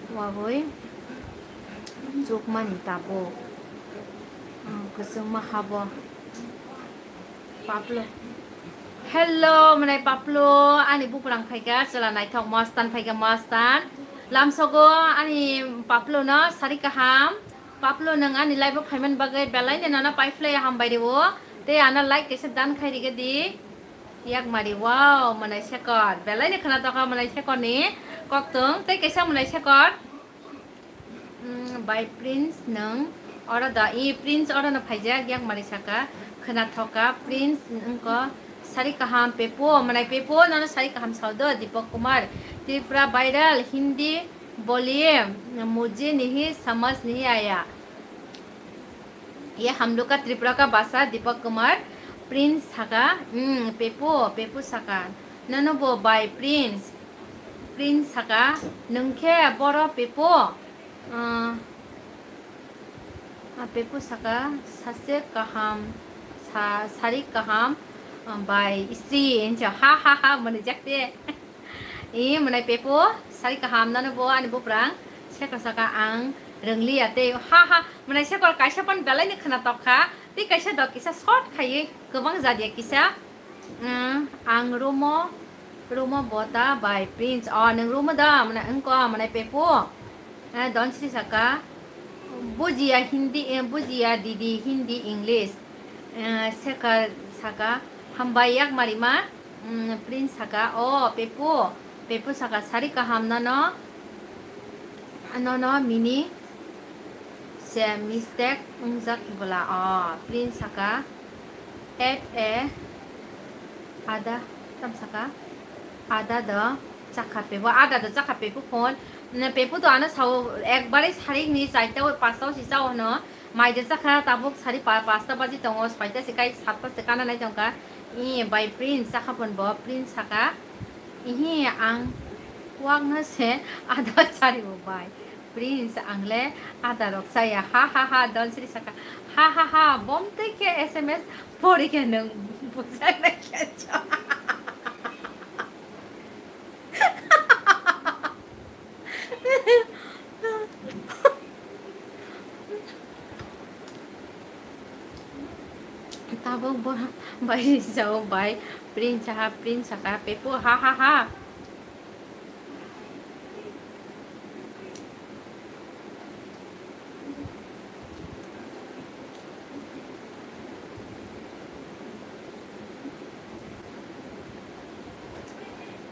wagwi chukmani tabuk, eh, kwchwngma habo. Paplo. Hello, mwnai Paplo, ani buprang phaikha, chwla naithok mastan phaikha, mastan. Lamsogo ani Paplo no sari kaham. Paplo, nwng ani live o phaiman bagwi belai no nono paiphlai hambai rwo. Tei ano like kaisa dan khai rige di. Yakmari, wow, mwnai Sekar. Belai no khna tokha mwnai Sekar ni koktwng. Tei kaisa mwnai Sekar. Mm, bai Prince nwng oro da, i Prince oro no phaijak, yakmari saka, khna thoka, Prince wngko sari kaham, Pepo, mwnai Pepo, nono sari kaham sao do, Deepak Kumar, Tripura viral, Hindi boliye, mujhe nahi samajh nahi aaya. Ye hum log ka Tripura ka bhasha, Deepak Kumar, Prince saka, mm, Pepo, Pepo saka, nono bo bai Prince, Prince saka, nwng khe boro Pepo? Ah, ah, Pepo saka, sache kaham, sa-, sari kaham, ah, bai istri, hincha, ha, ha, ha, mwnwi jak te. I, mwnai Pepo, sari kaham, nono bo ani buprang, Sekar saka ang rwngliya tei, ha, ha, mwnai Sekar kaisa pan belai ni khna tok kha, tei kaisa dok kisa short khaiwi kwbang jadiya kisa. Mm, ang Romo, Romo Bota bai Prince. O, nwng Romo da, mwnai wngko, mwnai Pepo. Eh, Don Sri saka, bujiya Hindi, eh, bujiya didi Hindi, English. Eh, Sekar saka, hambai yakmari ma. Mm, Prince saka, o, Pepo, Pepo saka, sari kaham nono, nono mini se mistake wngjak bwla, o, Prince saka, F A, ada, tam saka, ada do, Chakha pepo, ada da chakha pepo phone. Na pepo to ano sao ekbare sarik ni chaita o pasta o si chao no. Mai de chakha tabuk sari pa pasta baji tongo, soita se kai satta se kana nai tongka. I bai Prince chakha phone bo, Prince saka. Ihi ang kuak no se ada chari bo bai. Prince ang le ada rok chaya. Ha ha ha, Don Sri saka. Ha ha ha, bom tei khe S M S pori khe nung bujak nai khe cho. Tabuk bo bai sao bai, Prince ha, Prince saka pepo ha ha ha.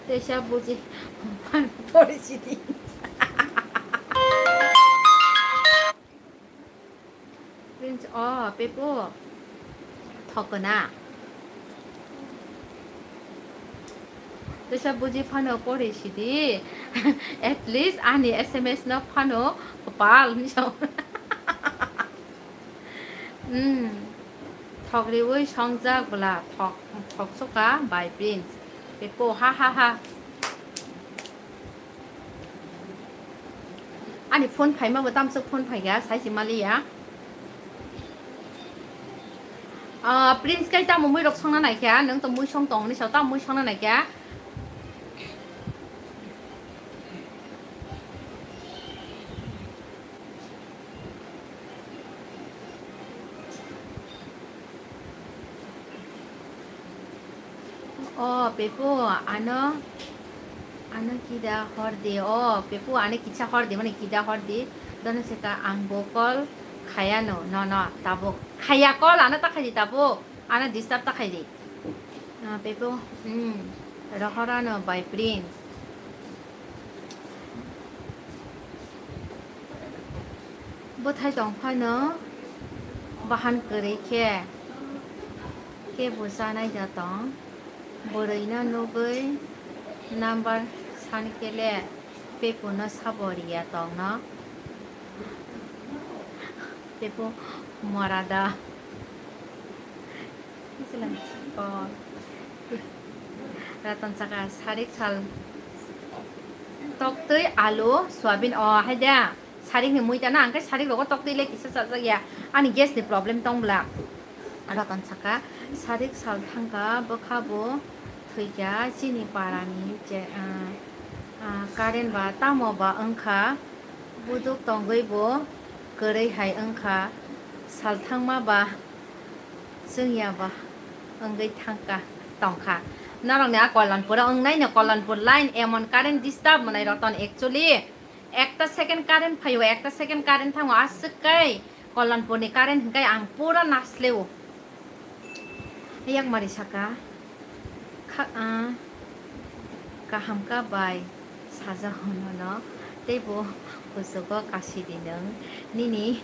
Teisa buji phan pori sidi. Prince, oh, pepo. Thokna. Teisa buji phano pori sidi. At least ani S M S no phano kopal hinwi sao. Hmm. Thok riwi songjak bwla thok, thok soka bai Prince. Pepo ha ha ha. Ani phone phaima bo tamsok phone phaiga, sai se maliya. Ah, Prince kai tamo mui rok songna naikha, nung to mui song tong ni sao, tamo mui songna naikha. O pepo, ano, ano kida hor di. O pepo, ano kisa hor di, mane kida hor di. Dono seka ang bo call khaya no, no, no, tabuk. Khaya call, ano ta khaidi tabuk. Ano disturb ta khaidi. Ah, pepo, hmm, rohorano by Prince. Bwthai tong phano bahan kwrwi khe, kebo chanai da tong. Bwrwino nugwi number san kele pepono sabo riya tongno. Pepo mora da. Ratan saka sarik sal toktwi alu soyabin o hai da. Sarik ni mui tana angkai sarik rogo toktwi le kisa chajak ya. Ani gas ni problem tong bla. Ratan saka sarik sal thangka bwkha bo thwikya chini para ni je, ah, ah, current ba tamo ba wngkha. Buduk tongwi bo kwrwi hai wngkha, salthangma ba chwngya ba wngwi thangka, tongkha. Norokni a Kalyanpuro wngnai no, Kalyanpur line emon current disturb mwnai Ratan, actually ekta second current phaio, ekta second current thango, aswk kai Kalyanpurni current hwnkhe ang pura nasleo. Yakmari saka, kha, ah, kaham ka bai saja hono no, tei bo kuchugo kasi di nwng. Nini,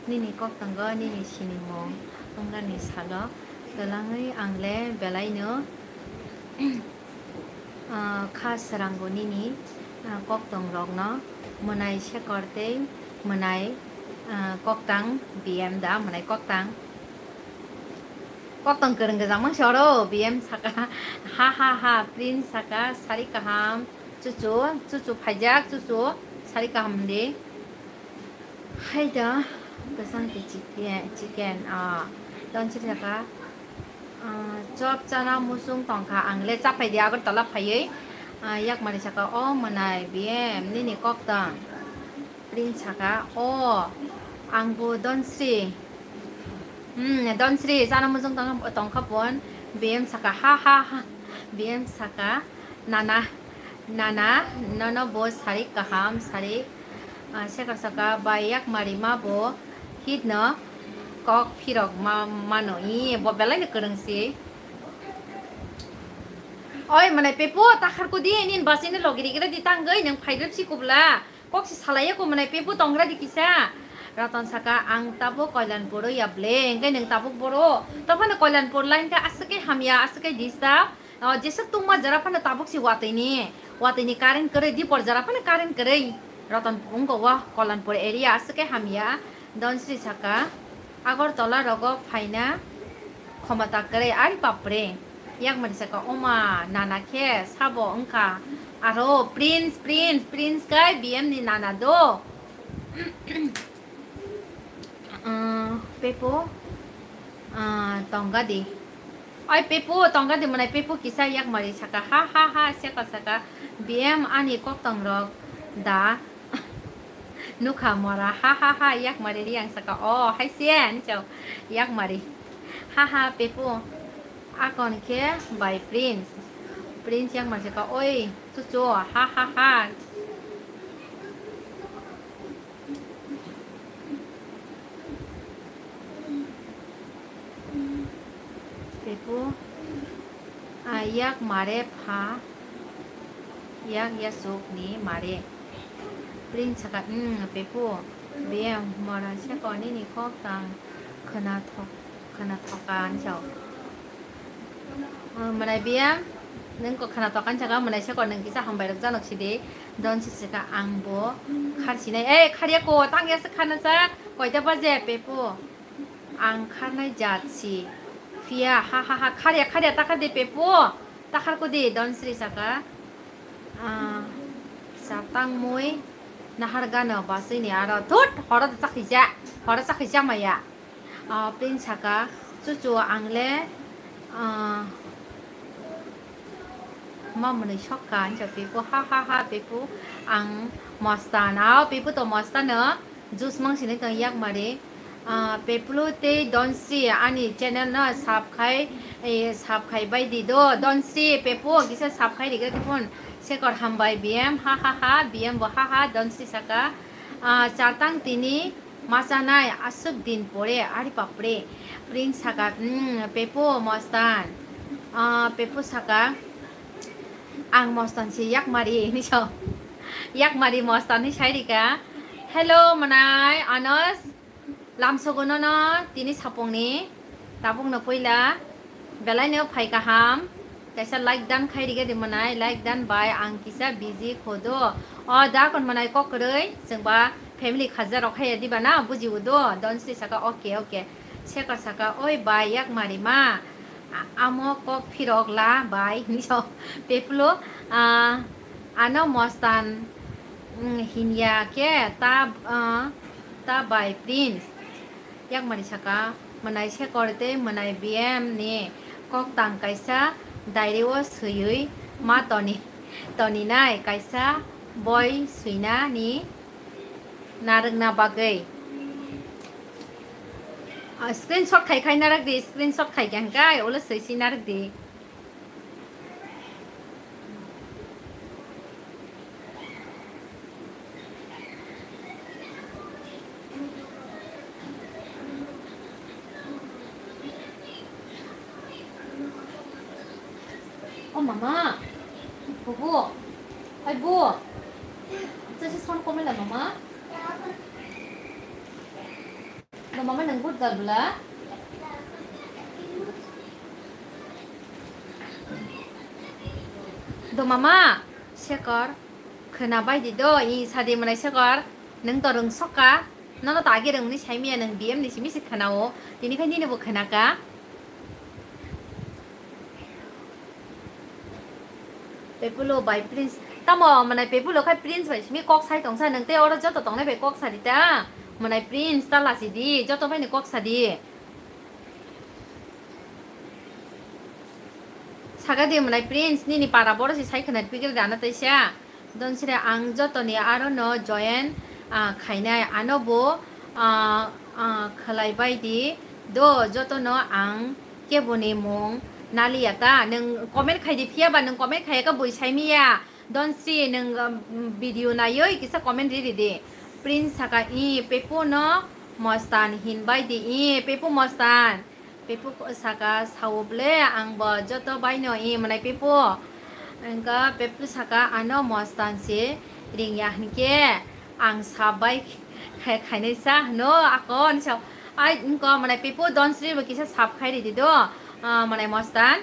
nini kok tongo, nini sinimung wngnani salo, kwlangwi ang le belai no, Ah, kha srango nini, ah, koktong rokno mwnai sekor tei mwnai, ah, koktang B M da, mwnai koktang. Koktong kwrwng gwjang mangsi oro B M saka, ha ha ha, Prince saka, sari kaham, chuchu, chuchu phaijak, chuchu, sari kaham di. Hai da, kwchang khe chicken, chicken, ah, Don Sri saka, ah, chop chana muchung tongkha, ang le chaphai di Agartala phaiwi, ah, yakmari saka, o mwnai B M nini koktang, Prince saka, o ang bo Don Sri, hmm, Don Sri chana muchung tongkha, tongkha pon, B M saka, ha ha ha, B M saka, nana, nana, nono bo sari kaham, sari. Ah, seka saka bai yakmari ma bo hit no kok phirok ma mano, i bo belai no kwrwng si. Oi mwnai pepo takhar ko di, nin basi ni logi rigra di tangwi nang phaidrop si kubla. Kok si salai ko mwnai pepo tongra di kisa. Ratan saka ang tabo Kalyanpuro ya ble, engkai nang tabuk boro. Taphano Kalyanpur line ka aswk kai hamya, aswk kai disturb. O, jesa tungma jara phano tabuk si watwi ni, watwi ni current kwrwi, dipor jara phano current kwrwi. Roton wngko o Kolanpur area aswk khe hamya. Donsri saka, Agartala rogo phaina khomota kwrwi, ari bapre. Yakmari saka, oma nana khe sabo wngkha. Aro Prince, Prince, Prince kai B M ni nana do. Ah, Pepo, ah, tongga di. Oi, Pepo, tongga di, mwnai Pepo kisa yakmari saka, ha, ha, ha, seka saka, B M ani koktong rok da nukha mora, ha, ha, ha, yakmari ri ang saka, o, hai se, ani chao, yakmari, ha, ha, Pepo, akon khe by Prince, Prince yakmari saka, oi, chuchu, ha, ha, ha. Pepo, a yak mare pha, yak yasuk ni mare. Prince saka, hmm, Pepo, B M, mora seko nini kok tang khwna thok, khwna thoka, ani chao. Oh, mwnai B M, nwng kok khwna tokan saka, mwnai seko nwng kisa hambai rok janok sidi, Donsri saka ang bo khar sinai, eh, kharya ko, tang ya se kharna sa, koita baje, Pepo, ang kharnai jat si, phiya, ha, ha, ha, kharya, kharya, ta khardi, Pepo, ta khar kudi, Donsri saka, ah, sa tang mui, nahar gano, basui ni aro, thut, horo chakhi ja, horo chakhi ja maya. Ah, Prince saka, chuchu ang le, ah, ma mwnwi sokka, ani chao Pepo, ha, ha, ha, Pepo, ang mostan, ao, Pepo to mostan no, juice mang sinai tong yakmari, ah, Pepo tei Donsri ani channel no sub khai, eh, sub khai bai di do, Donsri, Pepo, kisa sub khai riga kipun, sekor hambai B M, ha, ha, ha, B M bo, ha, ha, Donsri saka, ah, chartang tini, Machanai aswk din pore, ari bapre. Prince saka, "Hmm, Pepo mostan." Ah, Pepo saka, "Ang mostan si yakmari," hinwi sao. Yakmari mostan hinwi sai rika. Hello, mwnai, Anos. Lamsogo nono tini sapungni. Tabukno puila belai no phai kaham. Kaisa like dan khai rige di mwnai, like dan bai ang kisa busy khodo. O da kon mwnai kok kwrwi, chwng ba family khaja rok hai di bana buji udo. Donsri saka, "Okay, okay." Sekar saka, "Oi bai, yak mari ma. A-, amo kok phirok la bai," hinwi so. Pepulo, ah, ano mostan, mm, hinya khe ta, ah, ta bai Prince. Yakmani saka, mwnai Sekor tei mwnai B M ni koktang kaisa diary o swiwi ma toni, toninai kaisa boi swina ni narwkna bagwi. Ah, screenshot khai khai narwk di, screenshot khai khe hwnkhe ulo swi swi narwk di. O mama, bubu, ai bu, chasi son komela mama. Bo mama nang good girl bwla. Do mama, Sekor, khwna bai di do, i sadi mwnai Sekor, nwng to rwng sokka, nono to age rwngni saimiya nwng B M ni simi se khwnao, tini khai nini bo khwnaka. Pepulo bai Prince. Tamo mwnai Pepulo khai Prince bai simi kok sai tongsa, nwng tei oro joto tongnai bai kok sadi ta. Mwnai Prince ta lasi di, joto bai ni kok sadi. Saga di mwnai Prince, nini para boro si sai khwna pikir dana taisa. Donsri ang jotoni aro no join, ah, khainai, ano bo, ah, ah, khlai bai di do, jotono ang keboni mung naliya ta. Nwng comment khai di, phiya ba nwng comment khaiya khe bui sai miya. Donsri nwng, um, video naiwi kisa comment ri ri di. Prince saka, "I, Pepu no mostan hin bai di, i, Pepu mostan." Pepu ko-, saka, "Sao ble, ang bo joto bai no i mwnai Pepu." Wngkha Pepu saka, "Ano mostan se ring ya hinkhe ang sap bai khai-, khainai sa hwno ako," hinwi sao. Ai wngkha mwnai Pepu, Donsri bo kisa sap khai ridi do, ah, mwnai mostan.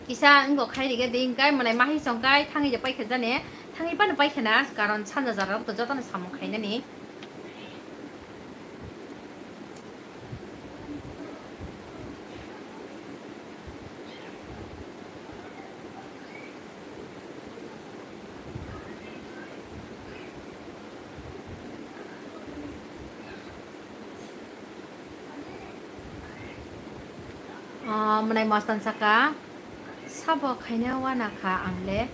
Kisa wngkha khai rige de, hingkai mwnai mahi songkai thangwi de paikha jani, thangwi phano paikha na, karon sanja jora rok to jotono samung khainani. Ah, mwnai mostan saka, sabo khaina wana kha ang le,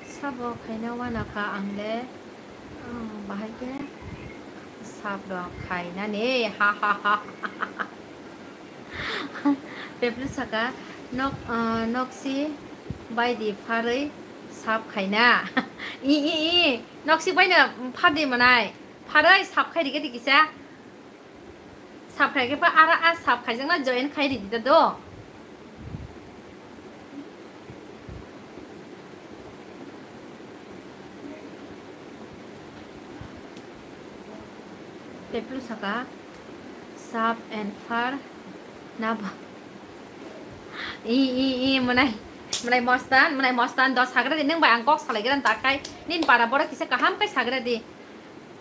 sabo khaina wana kha ang le, ah, bahai khe sab rok khainani, ha, ha, ha. Peplu saka, nok, ah, noksi baidi pharwi sab khaina. I, i, i, noksi baino phardi mwnai, pharwi sab khai rige di kisa. Sab khai khe pa ara a sab khaijakna join khai ridi da do. Peplu saka, sab and far na ba. I, i, i, mwnai, mwnai mostan, mwnai mostan, dos hagra di, nung bai ang kok salai gran ta khai, nin para boro kisa kaham kai sagra di.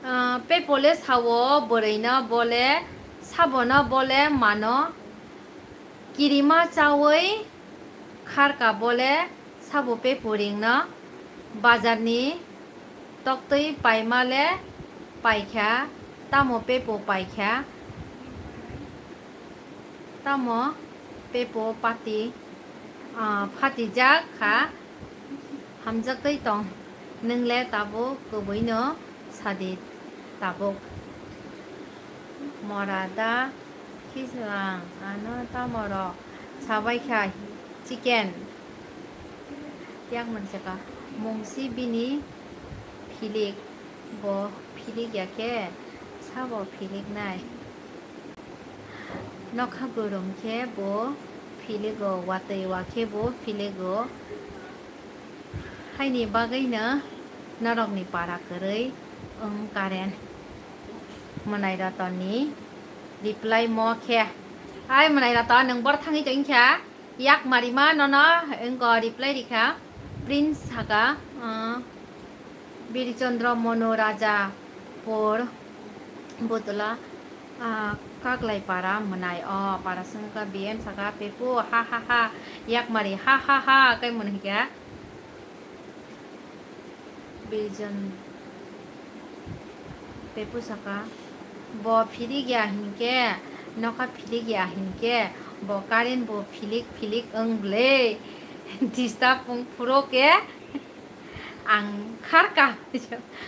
Ah, pepole sao bwrwino bole, sabono bole mano, kirima chawi kharka bole sabo pepo ringno, bazarni toktwi paima le paikha, tamo pepo paikha, tamo pepo pati, ah, phatijak kha. Hamjaktwi tong, nwng le tabuk kwbwino sadi tabuk. Mora da khichwlang ano tamorok sabaikha chicken. Yak manse ka mungsi bini philik, bo philik ya khe sabo philik nai. Nokha gorom khe bo philigo, watwi wa khe bo philigo. Haini bagwino norokni para kwrwi wng Karen. Mwnai Ratanni reply mo khe. Ai Mwnai Ratan, nwng bor thangwi tongkha. Yak marima nono wngko reply rikha. Prince saka, ah, Birchandra Manu Raja por botla, ah, Kaklai para mwnai o para songkha B M saka pepo ha ha ha, yak mari ha ha ha kai mwnai kha. Bijon pepo saka, bo philik ya hinkhe, nokha philik ya hinkhe, bo current bo philik philik wng bwle. Disturb wng phuru khe ang kharka,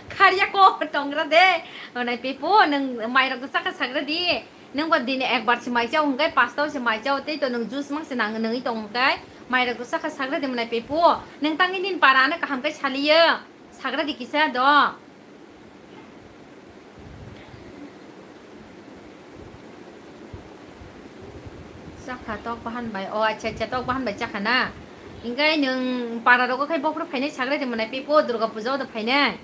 kharya ko tongra de. Onai pepo, nwng mairok do chakha sagra di. Nwng bo dini ekbar se mai chao hwnkhe, pasta se mai chao, tei to nwng juice mang se nang nungwi tong hwnkhe, mairok do sakha sagra di mwnai pepo. Nwng tangwi nini para ano kaham khe saliyo, sagra di kisa do. Chakha tok bahan bai, o acha acha, tok bahan bai chakha na. Hwnkhe nwng para rogo khai bophuru phainai sagra di mwnai pepo, Durga puja o do phainai.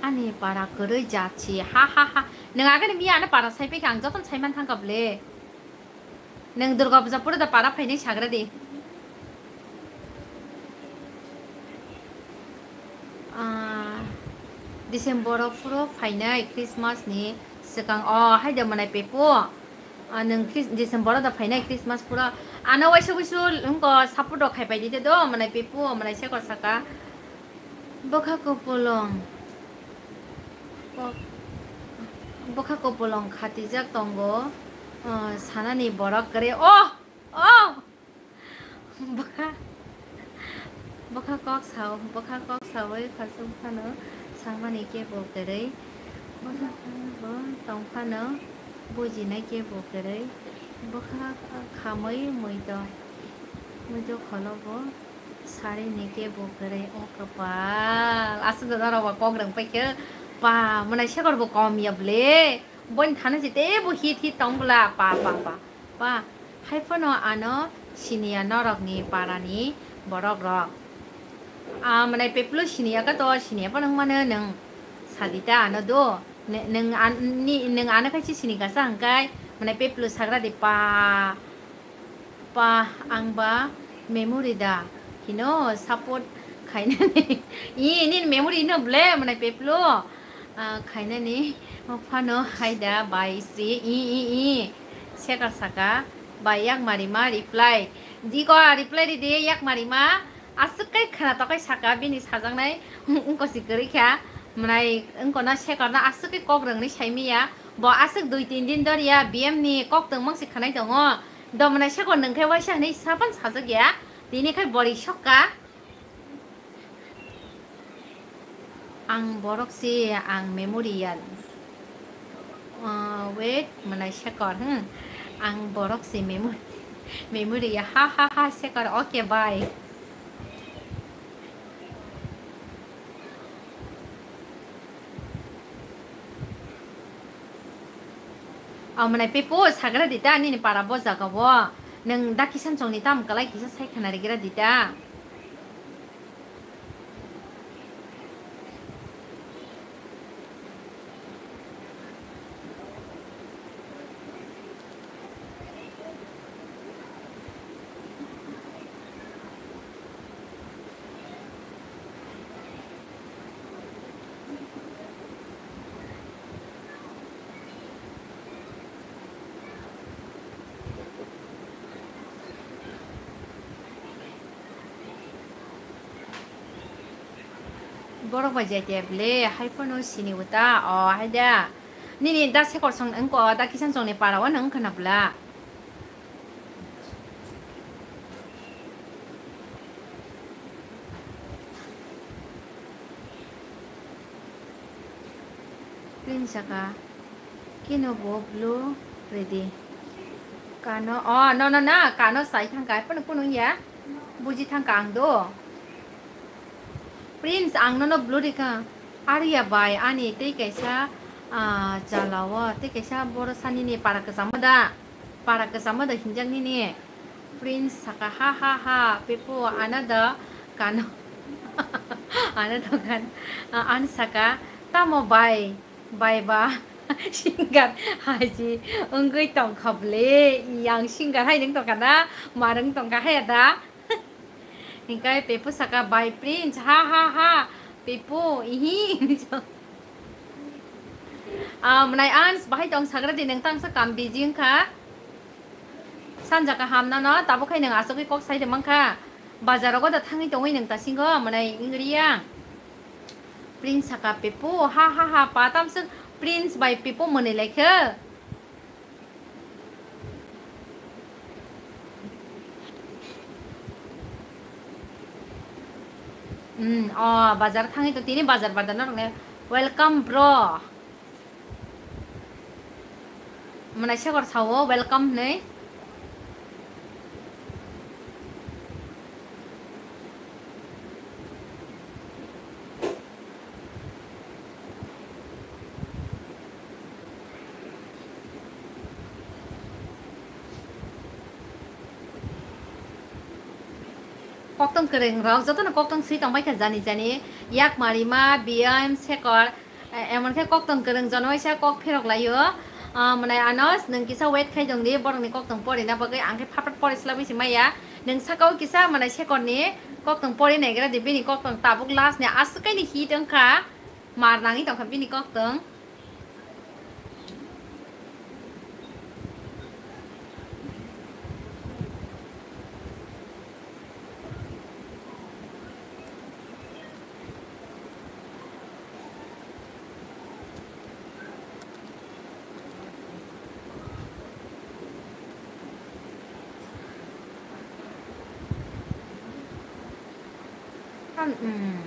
Ani para kwrwi jatsi, ha ha ha. Nwng agani miya ano para sai phaikha, ang jotono sai man thangkha bwle. Nwng Durga puja pore da para phainai sagra di. Ah, December o phuru phainai Christmas ni swkang o, hai de mwnai pepo. Ah, nwng Chris-, December o da phainai Christmas pura. Ano waisa wuisu wngko support rok khai pai di de do, mwnai pepo, mwnai sekor saka. Bwkha kupulung. Kok-, bwkha kupulung khatijak tongo. Ah, sanani borok kwrwi. Oh! Oh! Bwkha, bwkha kok sao, bwkha kok saui khasuk phano samani kebo kwrwi. Bwkha bo tong phano bujinai kebo kwrwi. Bwkha khamui muito, muito kholo bo sarini kebo kwrwi. O kwpal, aswk da norok ba kok rwng paikhe. Pa, mwnai sekor bo kom ya bwle. Boini thani se teibo hit hit tong bwla, pa, pa, pa. Pa, hai phano ano siniya norokni parani borok rok. Ah, mwnai peplo siniya ka to, siniya phano wngmano nwng sadita ano do. Ne-, nwng an-, ni-, nwng ano khe si sini kasa hwnkhe, mwnai Peplu sagra di pa, pa ang ba memory da hino support khainani. I, nini memory hino ble mwnai Peplu, ah, khainani phano hai da bai sri, i, i, i. Sekar saka, bai yak mari ma reply. Di ko reply di di yak mari ma. Aswk kai khwna tokai saka bini sajaknai wngko si kwrwi kha. Mwnai wngko no Sekar no aswk kai kok rwngni saimiya. Bo aswk dui tin din doriya B M ni kok tongmang si khwnai tongo. Do mwnai Sekar nwng khe waisa hwnwi sapan sajak ya. Tini khai bori sokka. Ang borok si ang memory ya. Ah, wait, mwnai Sekar, hmm. Ang borok si memory, memory ya. Ha, ha, ha, Sekar, okay, bye. Ah, mwnai Pepo, sagra di ta, nini para bo jaga bo. Nwng da kisan chong ni tam kalai kisa sai khana rigira di ta. Borok bai jai tia ble, hai phano sini uta, o hai da. Nini da Sekar song wngko, da kisan song ni para o nang khna bla. Prince saka, kino bo blue ready. Kano, oh, no, no, na, kano sai thangka, pono, pono ya. Buji thangka ang do. Prince, ang nono blue rika. Arya bai, ani tei kaisa, ah, jalao, tei kaisa boro sani ni para kwchamo da. Para kwchamo da hinjak nini. Prince saka, ha, ha, ha, Pepo, another kano. Another kan, ah, an saka, tamo bai, bai ba, singer haji, wngwi tongkha ble, yang singer hai nung tongkha na, marung tongkha hai da. Hinkhe Pepo saka, bai Prince, ha, ha, ha, Pepo, ihi. Ah, mwnai ans, bahai tong sagra di, nung tangsa kam busy wngkha. Sanja kaham nono, tabuk khai nwng asugwi kok sai rwmang kha. Bazar rogo da thangwi tongwi nwng tasingo, mwnai wngriya. Prince saka Pepo, ha ha ha, pa tamswk Prince bai Pepo mwnwi lai khe. Hmm, o, bazar thangwi to tini bazar bazar norokne welcome bro. Mwnai Sekar sao welcome hwnwi. Koktwng kwrwng rok jotono koktwng swi tongbai kha jani jani, yak mari ma, biyam, Sekar. Eh, emon khe koktwng kwrwng jono waisa kok phirok laio. Ah, mwnai ano nwng kisa wait khai tong di, borokni koktwng porina bagwi, ang khe phat phat pori slabwi se maya. Nwng saka o kisa mwnai Sekarni koktwng pori naigra di, bini koktwng tabuk last ni aswk kaini hit wngkha, mar nangwi tongkha bini koktwng. Kan, mm.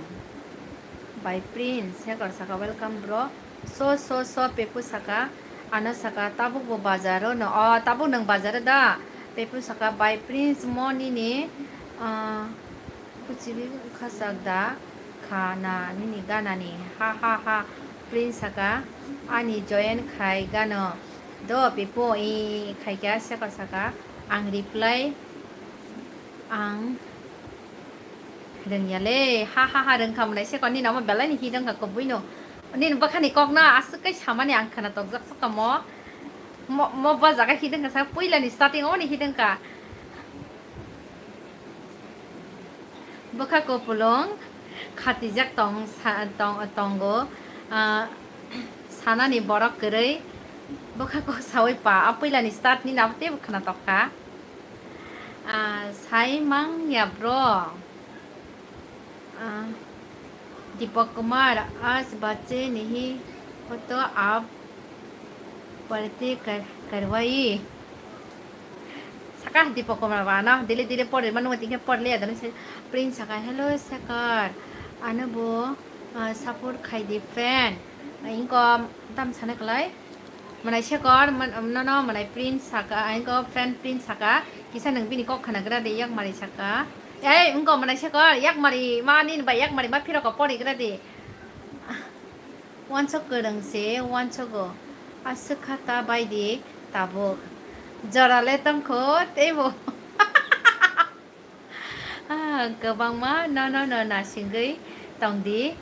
Bai Prince, Sekar saka, welcome bro. So, so, so, Pepu saka, ano saka, tabuk bo bazaro no, o, tabuk nang bazaro da? Pepu saka, bai Prince mo nini, ah, kuchibi khasak da kha na nini gana ni, ha, ha, ha, Prince saka, ani join khai gano do, Pepu, i, khai kha, Sekar saka, ang reply, ang Rwngya le, ha ha ha, rwngkha mwnai Sekar ni namo belai ni hit wngkha kubui no. Nini bwkhani kokno aswk khe samani ang khwna tokjak sokamo. Mo, mo bo jaga hideng kha sa, puilani starting o ni hideng kha. Bwkha kupulung khatijak tong sa, tong, tongo, ah, sanani borok kwrwi. Bwkha kok sawi pa, a puilani start ni nabo teibo khwna tokha. Ah, sai mang ya bro. Ah, Deepak Kumar, आज बच्चे नहीं हो तो आप पढ़ते कर, करवाइए। Saka Deepak Kumar ba no, dile dile pore manu tingke pore le adon se. Prince saka, "Hello Sekar, ano bo, ah, support khai di friend." Ingko tam sana kalai. Mwnai Sekar, man, no, no, mwnai Prince saka, ingko friend Prince saka, kisa nwng bini kok khwnagra di, yak mari saka. Ei, ingko mwnai Sekar, yak mari ma nini bai yak mari ma phirok porigra di. Wansok kwrwng se, wansogo. Aswk kha ta bai di tabuk. Jora le tongkho teibo. Ah, kwbangma no, no, no nasingwi tong di.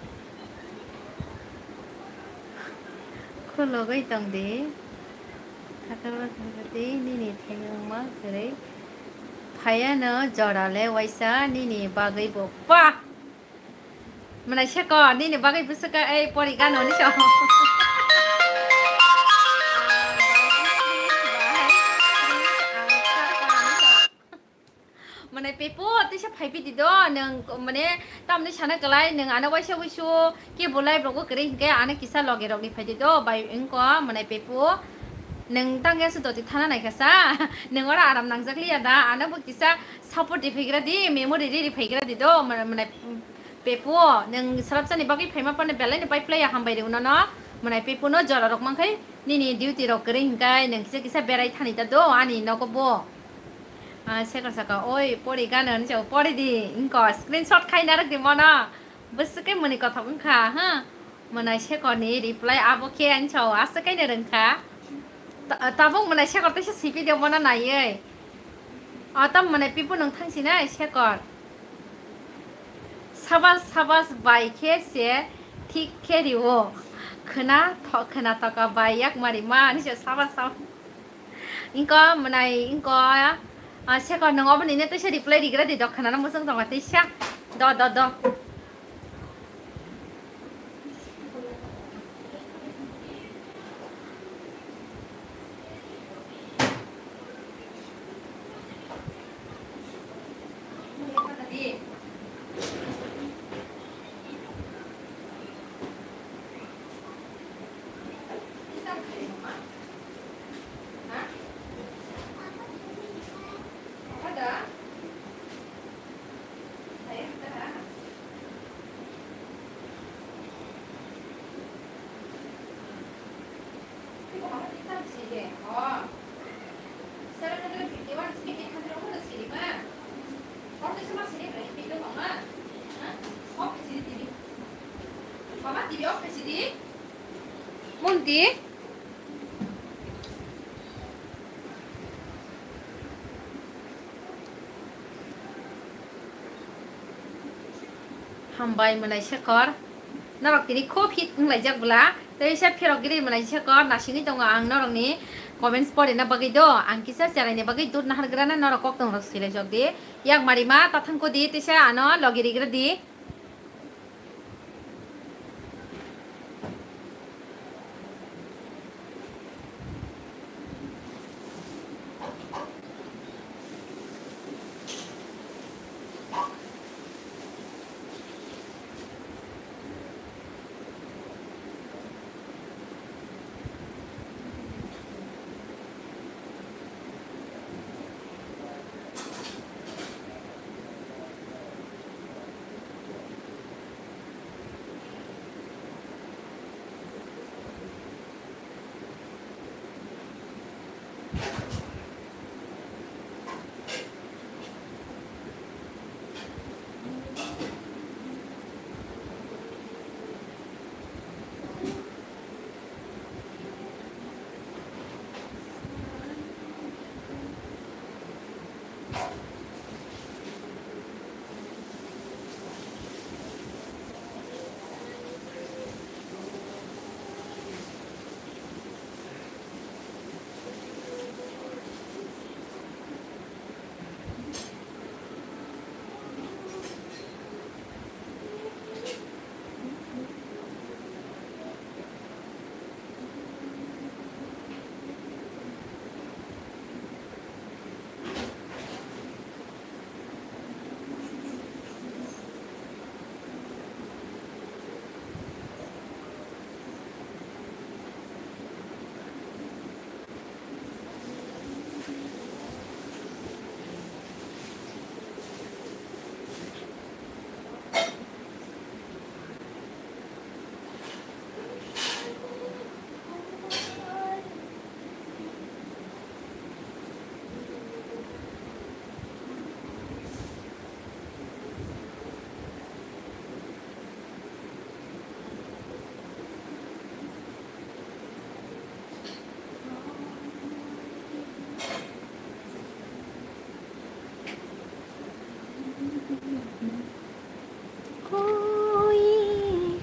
Khulugwi tong di. Khatalma khatalma di, nini thengma kwrwi. Phaiya no jora le waisa nini bagwi bo. Pah! Mwnai Sekar, nini bagwi bwswk khe, ei, pori gano ni so. Mwnai Pepo, tisa phaipi di do, nwng, mane, tamni sana kalai, nwng ano waisa wisu, kebo live rogo kwrwi hinkhe ano kisa loge rokni phai di do, bai wngko, mwnai Pepo, nwng tangya se doti thana naikha sa, nwng oro aram nangjak liya da, ano bo kisa support di phaigra di, memory ri ri phaigra di do, mwnai, mwnai, Pepo, nwng swrapsani bagwi phaima phano belai no pai phlaiya, hambai rw nono. Mwnai Pepo no jora rok mankhai nini duty rok kwrwi hinkhai nwng kisa kisa berai thani ta do ani nogo bo. Ah, Sekar saka, "Oi, pori gana," hinwi sa, "Pori di," wngkha, screenshot khai narwk di mono. Bwswk khe mwnwi kothok wngkha, ha? Mwnai Sekar ni reply abo khe, hinwi sa, aswk khe no rwngkha. Ta-, tabuk mwnai Sekar teisa sipi de mono naiwi. O tam mwnai Pepo nwng thang sinai Sekar. Sabas, sabas, bai khe se thik khe rio. Khwna tho-, khwna toka bai yak mari ma, hinwi se sabas, sabas. Ingko mwnai, ingko, ah, Sekar nwng oboni ne teisa reply rigra di do, khwna no mwswng tongo teisa. Do, do, do. Munti. Hambai mwnai Sekar. Norok tini khub hit wnglaijak bwla. Tei sa phirok giri mwnai Sekar, nasingwi tongo ang norokni comments porina bagwi do. Ang kisa cheraini bagwi dut nahargrana norok koktong rok silaijak di. Yak mari ma tathang kodi teisa ano logi rigra di. Ui.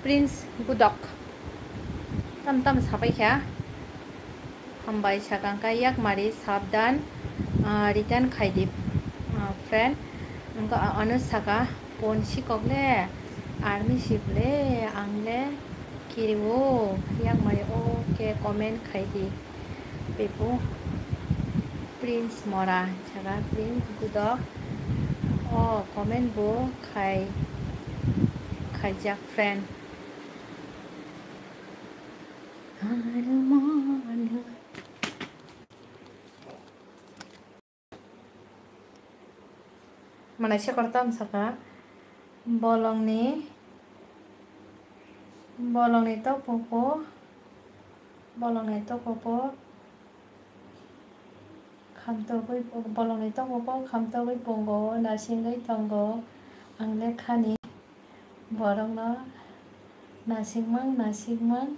Prince Gudok. Tam tam sabai kha. Hambai sakang ka yakmari sabdan, ah, return khaidi, ah, friend. Ang ka ano saka pon sikok le army sip le ang le kiri o yakmari o ke comment khaidi. Pepo Prince Mora, jaga Prince Gudok. O comment bo khai, khaijak friend. Manai sekor tam saka bolongni, bolongni tokpopo, bolongni tokpopo khamtogwi, bolongni tokpopo khamtogwi pungo, nasingwi tongo, ang lekhani. Borokno nasingmang nasingmang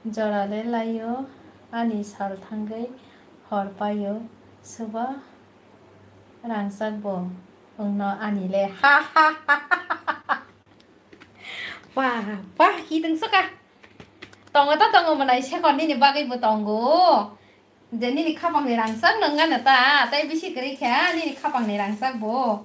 jorale laio, ani sal thangwi hor paio, suba rangchak bo wngno ani le. Ha, ha, ha, ha, ha. Wah, wah, hidung suka. Tongo ta tongo, manai sekor nini bagwi bo tongo. Je nini khapangni rangchak nang gana ta, tei bisi kwrwi kha nini khapangni rangchak bo.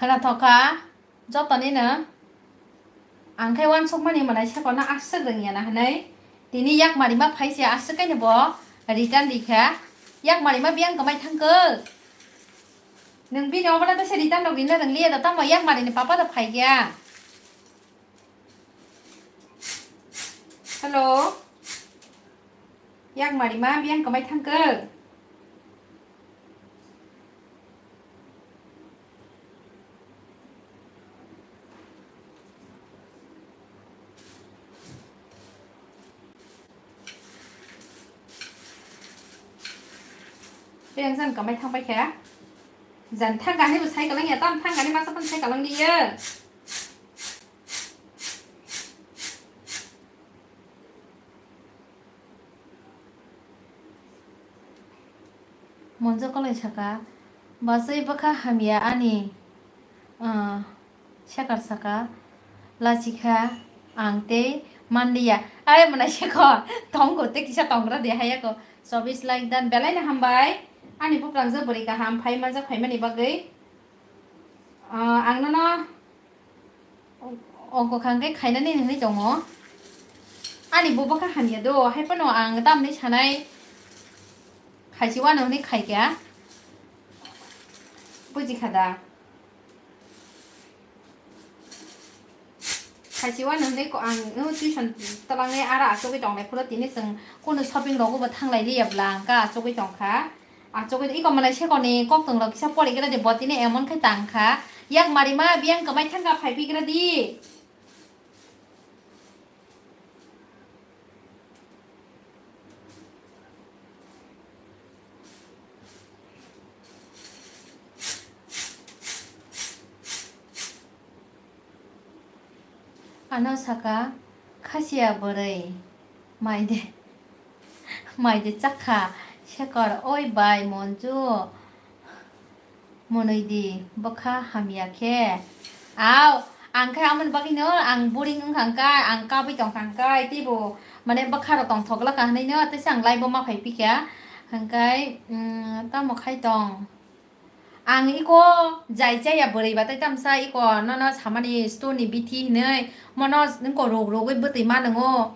Khwnathok kha, joto nino. Ang khe uansukmani manai sekorno aswk rwngya na hwnwi. Tini yakmari ma phai se aswk kaino bo return rikha. Yakmari ma biyang kwmai thangkuk. Nwng bini obono teisa return rok rina rwngliya da, tamo yakmari ni papa da phaikya. Hello. Yakmari ma biyang kwmai thangkuk. Biyang san kwmai thangbai khe. Jan thangani bo sai kwlangya, tam thangani masa phano sai kwlangdi ye. Monjo kolai saka, bachai bwkha hamya ani, ah, sekar saka, lachikha ang tei manliya. Ai mwnai seko, tongko tei kisa tongra de hayako. Chobis like dan, belai no hambai. Ani buprang je bwrwi kaham phai manjak phaimani bagwi. Ah, ang nono O, o, kwkhwrang khe khainani hinwi tongo. Ani bo bwkha hamya do, hai phano ang tamni sanai khaisi uanw hinwi khaikha. Buji kha da? Khaisi uanw hinwi ko ang, o, tuition twlangnai ara achugwi tongnai phuru tini chwng kunu shopping rogo bo thanglai liya bwla ang kha achugwi tongkha. Achugwi iko mwnai sekoni koktwng rok kisa porigra di, bo tini emon khe tang kha. Yak mari ma biyang kwmai thangkha, phai pigra di. Ano saka, khasiya bwrwi, mai de, mai de chakha, sekor, oi bai, Monju, mwnwi di, bwkha hamya khe. Au, ang khe amoni bagwino ang boring wngkha hwnkhe, ang kabwi tongkha hwnkhe, teibo, mane, bwkha rok tongthok glak kha hwnwi no, teisa ang live o ma phai pikha, hwnkhe, mm, tamo khai tong. Ang iko jai chaya bwrwi ba tei tamsa iko nono samani store ni bithi hinwi mono nungko rog rogwi bwtwi ma nwngo.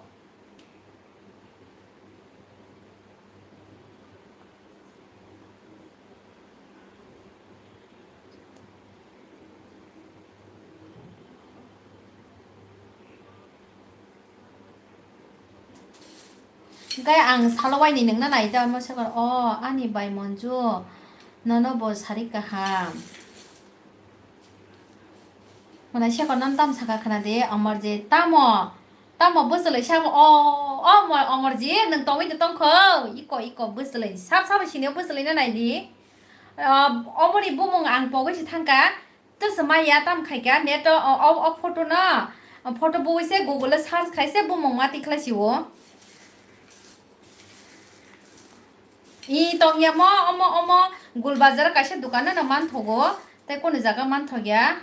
Hwnkhe ang salo waini nungna nai ta, omo sakor, o ani bai Monju, nono bo sari kaham. Mwnai sakor nam tam saka khna de, Omorjit, tamo, tamo bwswlwi sabo, o, o Mo-, Omorjit, nwng tongwi de tongkho, iko, iko bwswlwi, sab sabo sini bwswlwi na nai di. Ah, omoni bumung ang pogwi se thangka. Twsa maya tam khaika net o, o, o photo no, o photo bui se Google o search khai se bumung ma tikhlai si o. I tongya mo, omo, omo Gul Bazar kaisa dukan no manthogo, tei kunu jaga manthokya.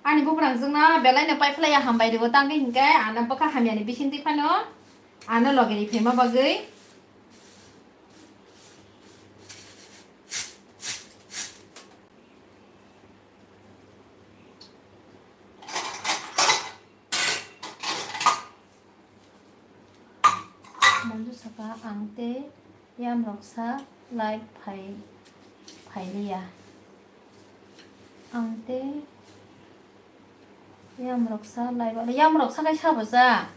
Ani buprang jwngno belai no paiphlaiya hambai rwo tangwi hinkhe ano bwkha hamyani bisingtwi phano ano loge ri phaima bagwi. Monju saka, ang tei yamroksa live phai, phailiya. Ang tei yamroksa live, yamroksa khe sabo ja.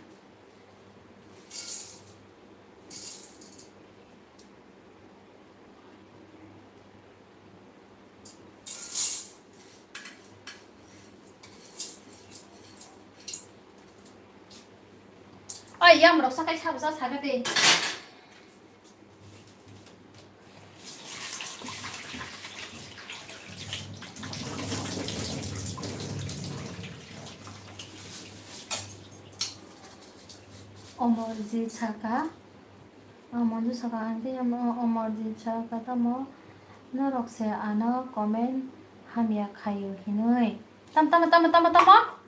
Oi, yamrok sakai sabo sa saga de. Omorjit saka. Ah, Monju saka, ang tei omo, Omorjit saka, tamo norok se ano comment hamya khaio hinwi. Tam, tamo, tamo, tamo, tamo?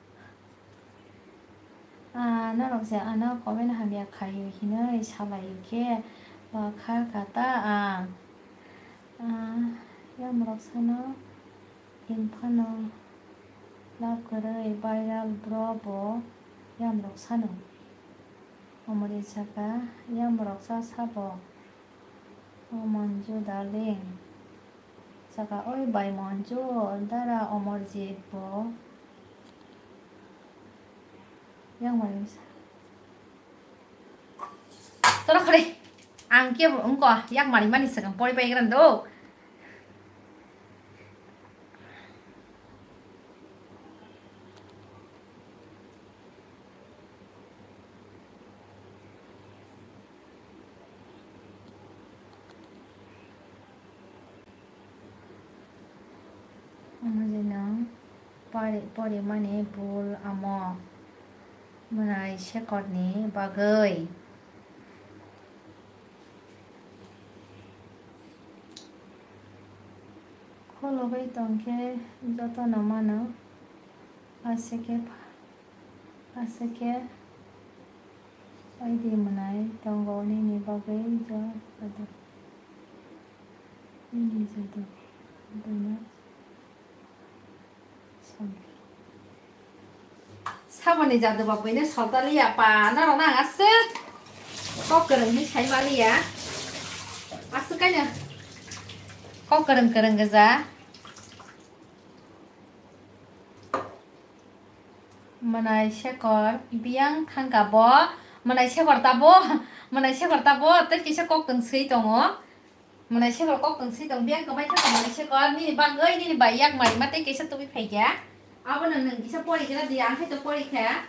Ah, norok se ano comment hamya khaio hinwi salaio khe, ba kha kha ta ang. Ah, yamrok sano hinphano love kwrwi viral bro bo yamrok sano. Omorjit saka, yamrok sa sabo. O Monju darling. Saka, oi bai Monju, dara Omorjit bo. Yang mari sa. Toro khare. Ang ke bo wngko, yak mari mani sakang pori pai gran do. Omo je nwng pari, porimani bul amo mwnai Shekhorni bagwi. Kholobwi tongkhe jotono mano, aswk khe pha-, aswk khe phaidi mwnai tongo nini bagwi jo jadu, nini jadu, jadu no. Saboni jadu ba buino sotaliya pa, norokno ang aswk kok kwrwng hinwi sai maliya. Aswk kaino kok kwrwng kwrwng gwja. Mwnai Shekhor biyang thangka bo, mwnai Shekhor tabo, mwnai Shekhor tabo tei kisa kok twng swi tongo. Mwnai Shekhor kok tong si tong, biyang kwbai khe tong mwnai Shekhor, nini bagwi nini bai yak mari ma tei kisa tubui phai kha. Abono nwng kisa pori khe di, ang khe to pori kha.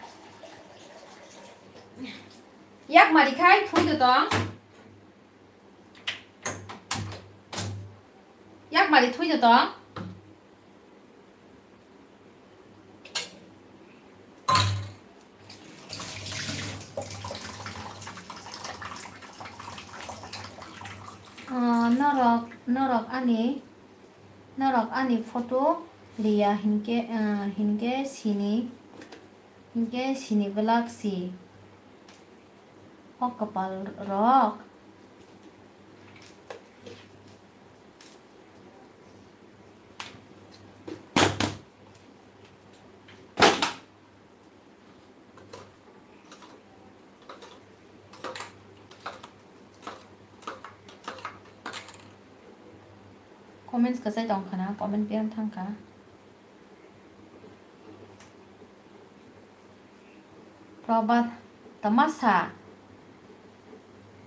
Yak mari khai thui do tong. Yak mari thui do tong. Ah, norok, norok ani, norok ani photo liya hinkhe, ah, hinkhe sini, hinkhe sini glak si. O kwpal rok. Comments kwchai tong khana, comment piang thang kha. Probhat Tamasa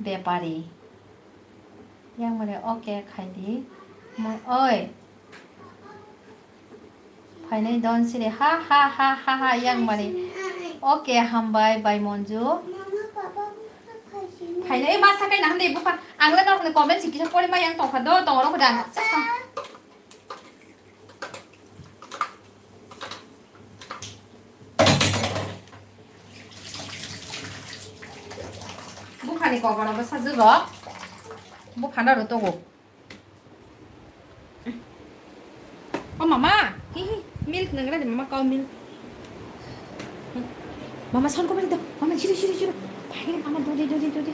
Bepari. Yang mare okay khai di. Mo-, oi. Phainai don siri ha ha ha ha ha yang mare. Okay, hambai bai Monju. Phainai ma sakai na hamde bupha. Ang le norok ni comment si kisa pori ma yang tongkha do, tongro kho dan. Sa sa. Buphani kokoro bwsa jugo. Buphano rw tongo. O mama, hi hi, milk nang radi mama, cow milk. Mama, son ko beri do. Mama, jiro, jiro, jiro. Bhai, mama, dodi, dodi, dodi.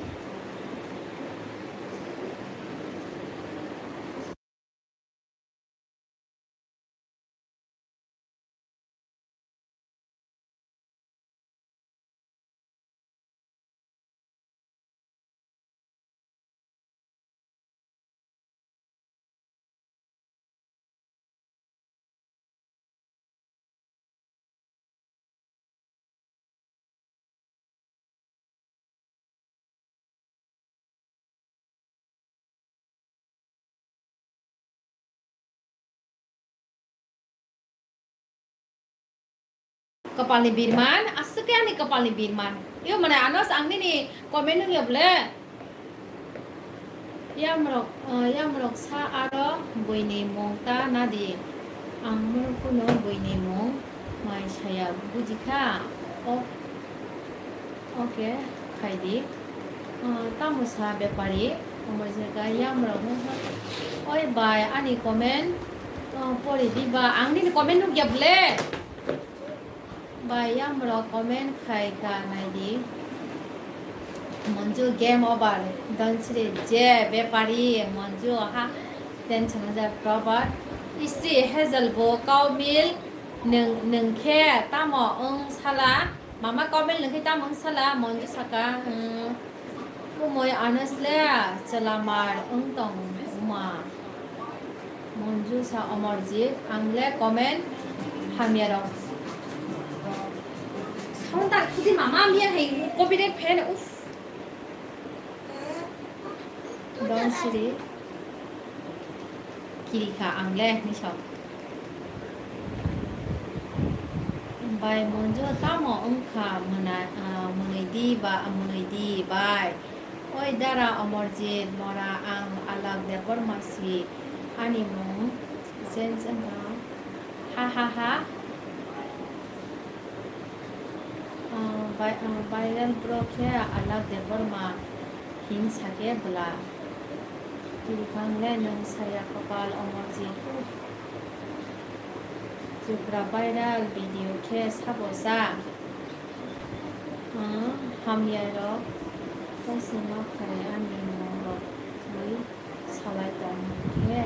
Kapalni birman, aswk khe ani kapalni birman. Yo, mane, ano ang nini comment wngya bole. Yamrok, ah, yamrok sa aro buini mung ta nadi. Ang mung kuno buini mung mai saya bujikha. O, oke, khaidi. Ah, tamo sa bepari, omo jaga yamrok no ha. Oi bai, ani comment, ah, pori di ba. Ang nini comment nukya ble. Bai, yamrok comment khai ka nai di. Monju game over. Don sri je bepari Monju ha tension ja proper. Istri Hazel bo cow milk nung, nung khe tamo wng sala. Mama cow milk nung khe tamo wng sala Monju saka. Hmm. Kumui Anas le chwlamar wng tong uma. Monju sa Omorjit, ang le comment hamya rok. Sound ta khudi mama miya hai copyright phaiyani, uff. Don siri. Kirikha ang le, ni sao. Bai Monju tamo wngkha mwnai, ah, mwnwi di ba, mwnwi di bai. Oi dara Omorjit, mora ang Alak Debbarma si, ani mung change wngkha. Ha ha ha. Ah, bai-, ah, viral bro khe Alak Debbarma hin sake bwla. Kirikha ang le nwng saya kopal Omorjit. Tripura viral video khe sabo cha. Ah, hamya rok kaisa ma khai ani mung rok twi salai tong khe.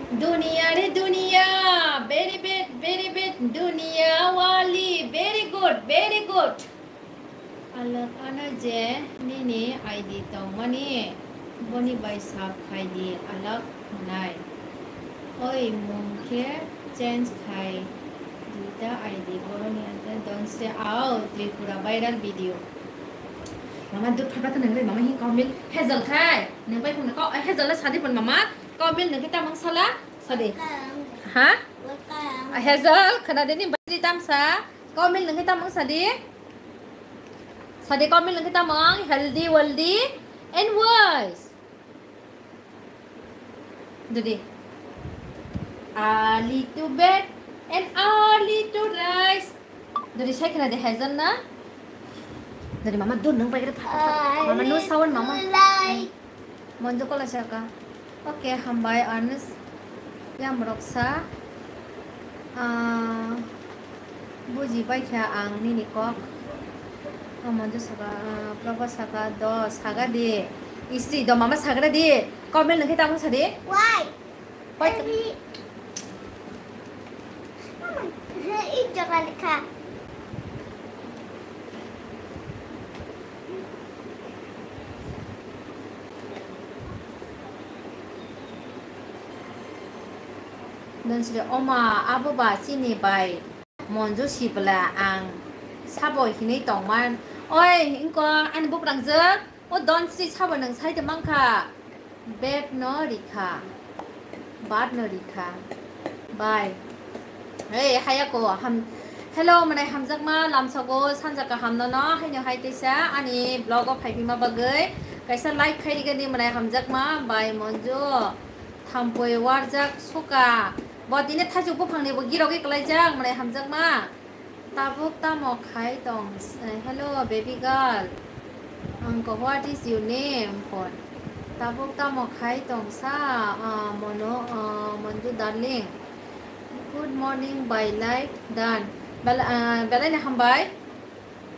Duniya re duniya, very bad, very bad, duniya wali, very good, very good. Alak ano je nini I D tongmani, boni bai sab khai di, Alak hwnai. Oi, mung khe change khai duita I D boroni ante don se ao Tripura viral video. Mama duk phatha ta nangre, mama hi comment Hazel khai. Nang bai phone ko, eh, Hazel la sadi pon mama. Comment nang kita mang sala, sadi. Ha? Hazel, khana deni bai tamsa. Comment nang kita mang sadi. Sadi comment nang kita mang healthy, wealthy, and wise. Dudi. A little bed and a little rice. Dudi sai khna de Hazel na. Dudi mama dur nang pai kre pha. Mama no sound mama. Monjo kola saka. Okay, hambai Ernest. Yamrok sa. Ah, buji bai kha ang nini kok. Monjo saka, ah, Prabha saka, do saga di. Isi do mama sagra di. Comment nang kita mung sadi. Why? Why? Ari. Mama, he, ik jaga likha. Donsri, oma, abo ba chini bai Monju si bwla ang sabo hinwi tongman. Oi, wngkha ani buprang jwk, o Donsri sabo nwng sai tongmang kha. Bed no rikha, bad no rikha, bai. Hey, hayako, ham, hello, mwnai hamjakma, lamsogo, sanja kaham nono, haino hai teisa, ani vlog o phaiphima bagwi, kaisa like khai rigani, mwnai hamjakma, bai Monju, thampui warjak suka, bo tini thaichuk buphangni bo girogwi kwlaijak, mwnai hamjakma. Tabuk tamo khai tong? Eh, hello, baby girl. Ang ko, what is your name? Phone. Tabuk tamo khai tong sa? Ah, mono, ah, Monju darling. Good morning, by like done. Bel-, ah, belai ni hambai.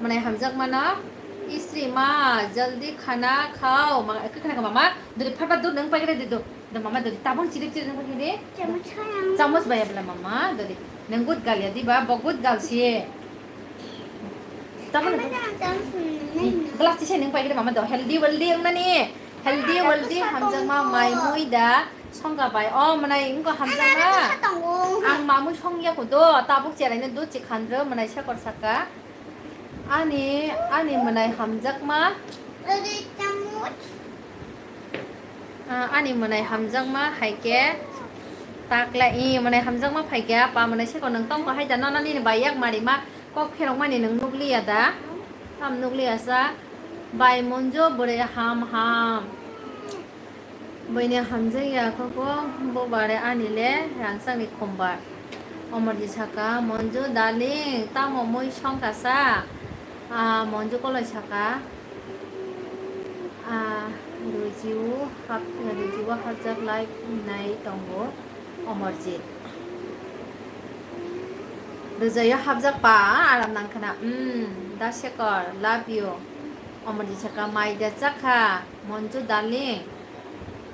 Mwnai hamjak mano. Isri ma, jaldi khana khao. Ma, khe khana kha mama. Duri phat phat dur nang pai khe de do. Do mama dori tabang chirip chirip nang kiri. Chamus kaya. Chamus bai abla mama dori. Nang good girl ya diba, bo good girl si. Tabang. Mama na chamus nang. Glass tise nang pai kiri mama do healthy wealthy ang nani. Healthy wealthy hamjak ma mai mui da. Songga bai. Oh, mwnai ingko hamjak ma. Ang mamui song ya ko do. Tabuk cherai ne do chikhandro mwnai sakor saka. Ani, ani mwnai hamjakma. Ori chamuch. Ah, ani mwnai hamjakma hai khe takla i mwnai hamjakma phai khe apa mwnai seko nwng tongkha hai da nono nini bai yak mari ma kok pherok mani nwng nukliya da? Tam nukliya sa. Bai Monju bwrwi ham ham. Buini hamjakya koko bo bare ani le rangchakni khumbar. Omorji saka, Monju darling, tamo mui songkha sa? Ah, Monju koloi saka, ah, rujiu hap-, rujiu hapjak lai nai tongo Omorjit. Rujaio hapjak pa, aram nangkhana, mm, da sekor, love you. Omorjit saka, mai da chakha, Monju darling.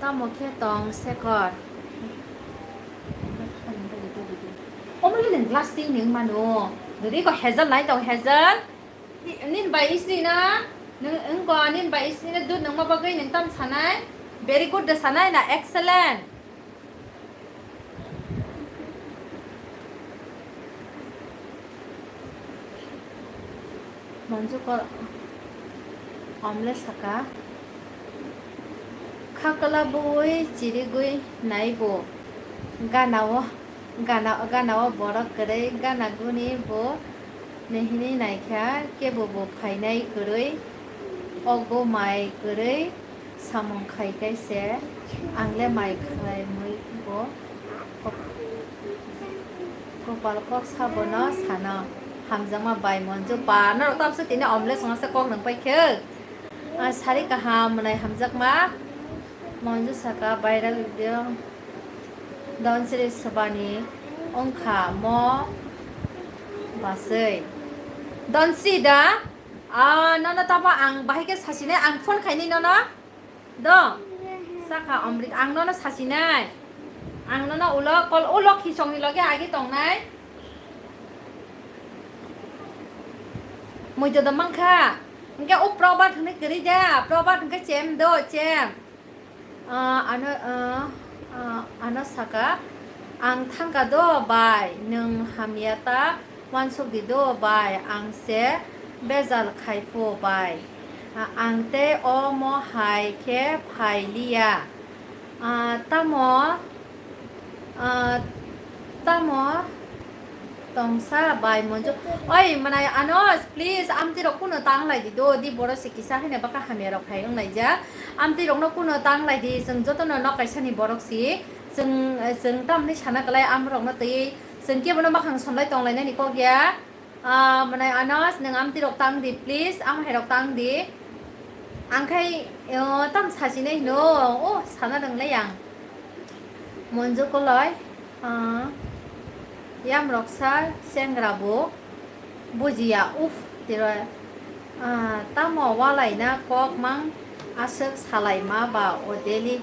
Tamo khe tong sekor. Omo le nwng glass twi nwng mano. Dori ko Hazel nai tong Hazel. Nin bai isri na. Nwng, nwng ko nin bai isri na dud nwng ma bagwi nwng tam sanai. Very good da sanai na, excellent. Monju kol omle saka, khakla bui chirigwi naibo, ganao, gana, ganao borok kwrwi gana guni bo nihini naikha kebo bo phainai kwrwi, ogo mai kwrwi. Samung khai kaise, ang le mai khlai mui bo kop-, kopal kok sabo no sano. Hamjakma bai Monju pa, norok tamsa tini omle songsa kok nang pai khe. Ah, sari kaham mwnai hamjakma. Monju saka viral video. Donsri Sobani wngkha mo baswi. Donsri da? Ah, nono tamo ang bahai khe sasinai, ang phone khainai nono. Do? Sakha Omrit, ang nono sasinai. Ang nono ulo kol, ulo khisongni loge agi tongnai. Muido do mankha. Hingke o Probat hwnwi kwrwi da. Probat hingke chem do, chem. Ah, ano, ah, ah, ano saka, ang thangka do bai, nwng hamya ta wansuk di do bai, ang se bejal khai phu bai. Ah, ang tei omo hai khe phai liya. Ah, tamo, ah, tamo tongsa bai Monju. Oi, mwnai Anos, please, amtwi rok kuno tang lai di do, di boro se kisa haino baka hamya rok hai wng lai ja. Amtwi rok no kuno tang lai di, chwng joto no nok kaisa ni borok si. Chwng, chwng tamni sana kwlai am rok no twi, chwng kebo no makhang somlai tong lai nani kok ya. Ah, mwnai Anos, nwng amtwi rok tang di, please, am hai rok tang di. Ang khai, o, tam sasinai hino, o, sana rwnglai ang. Monju koloi, ah, yam roksa chengra bo bujiya, uf, tiro, ah, tamo walai na kok mang aswk salai ma ba o daily.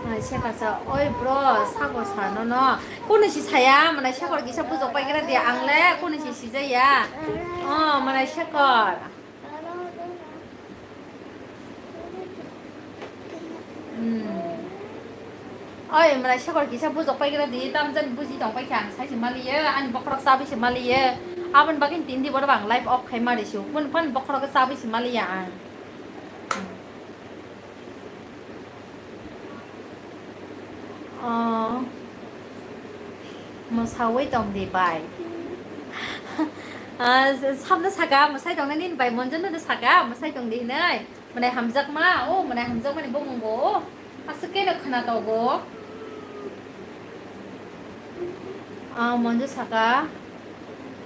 Mwnai sekasa, oi bro, sabo sa nono. Kunu si saya, mwnai sekor kisa bujok pai kira dia ang le, kunu si sijaya. Oh, mwnai sekor. Hmm. Oi, mwnai sekor kisa bujok pai gra di, tam jani buji tong pai kha ang, sai se maliya, ani bokhorok chabwi se maliya. Aboni bagwi tini di bono ang live off khai mari su. Boni phone bokhorok chabwi se maliya ang. Oh. Mwsawi tong di bai. Ah, samno saka, mwsai tong nai nini bai Monjun no saka, mwsai tong di hinwi. Mwnai hamjakma, o mwnai hamjakmani bumung bo, o aswk khe no khna tongo. Ah, Monju saka,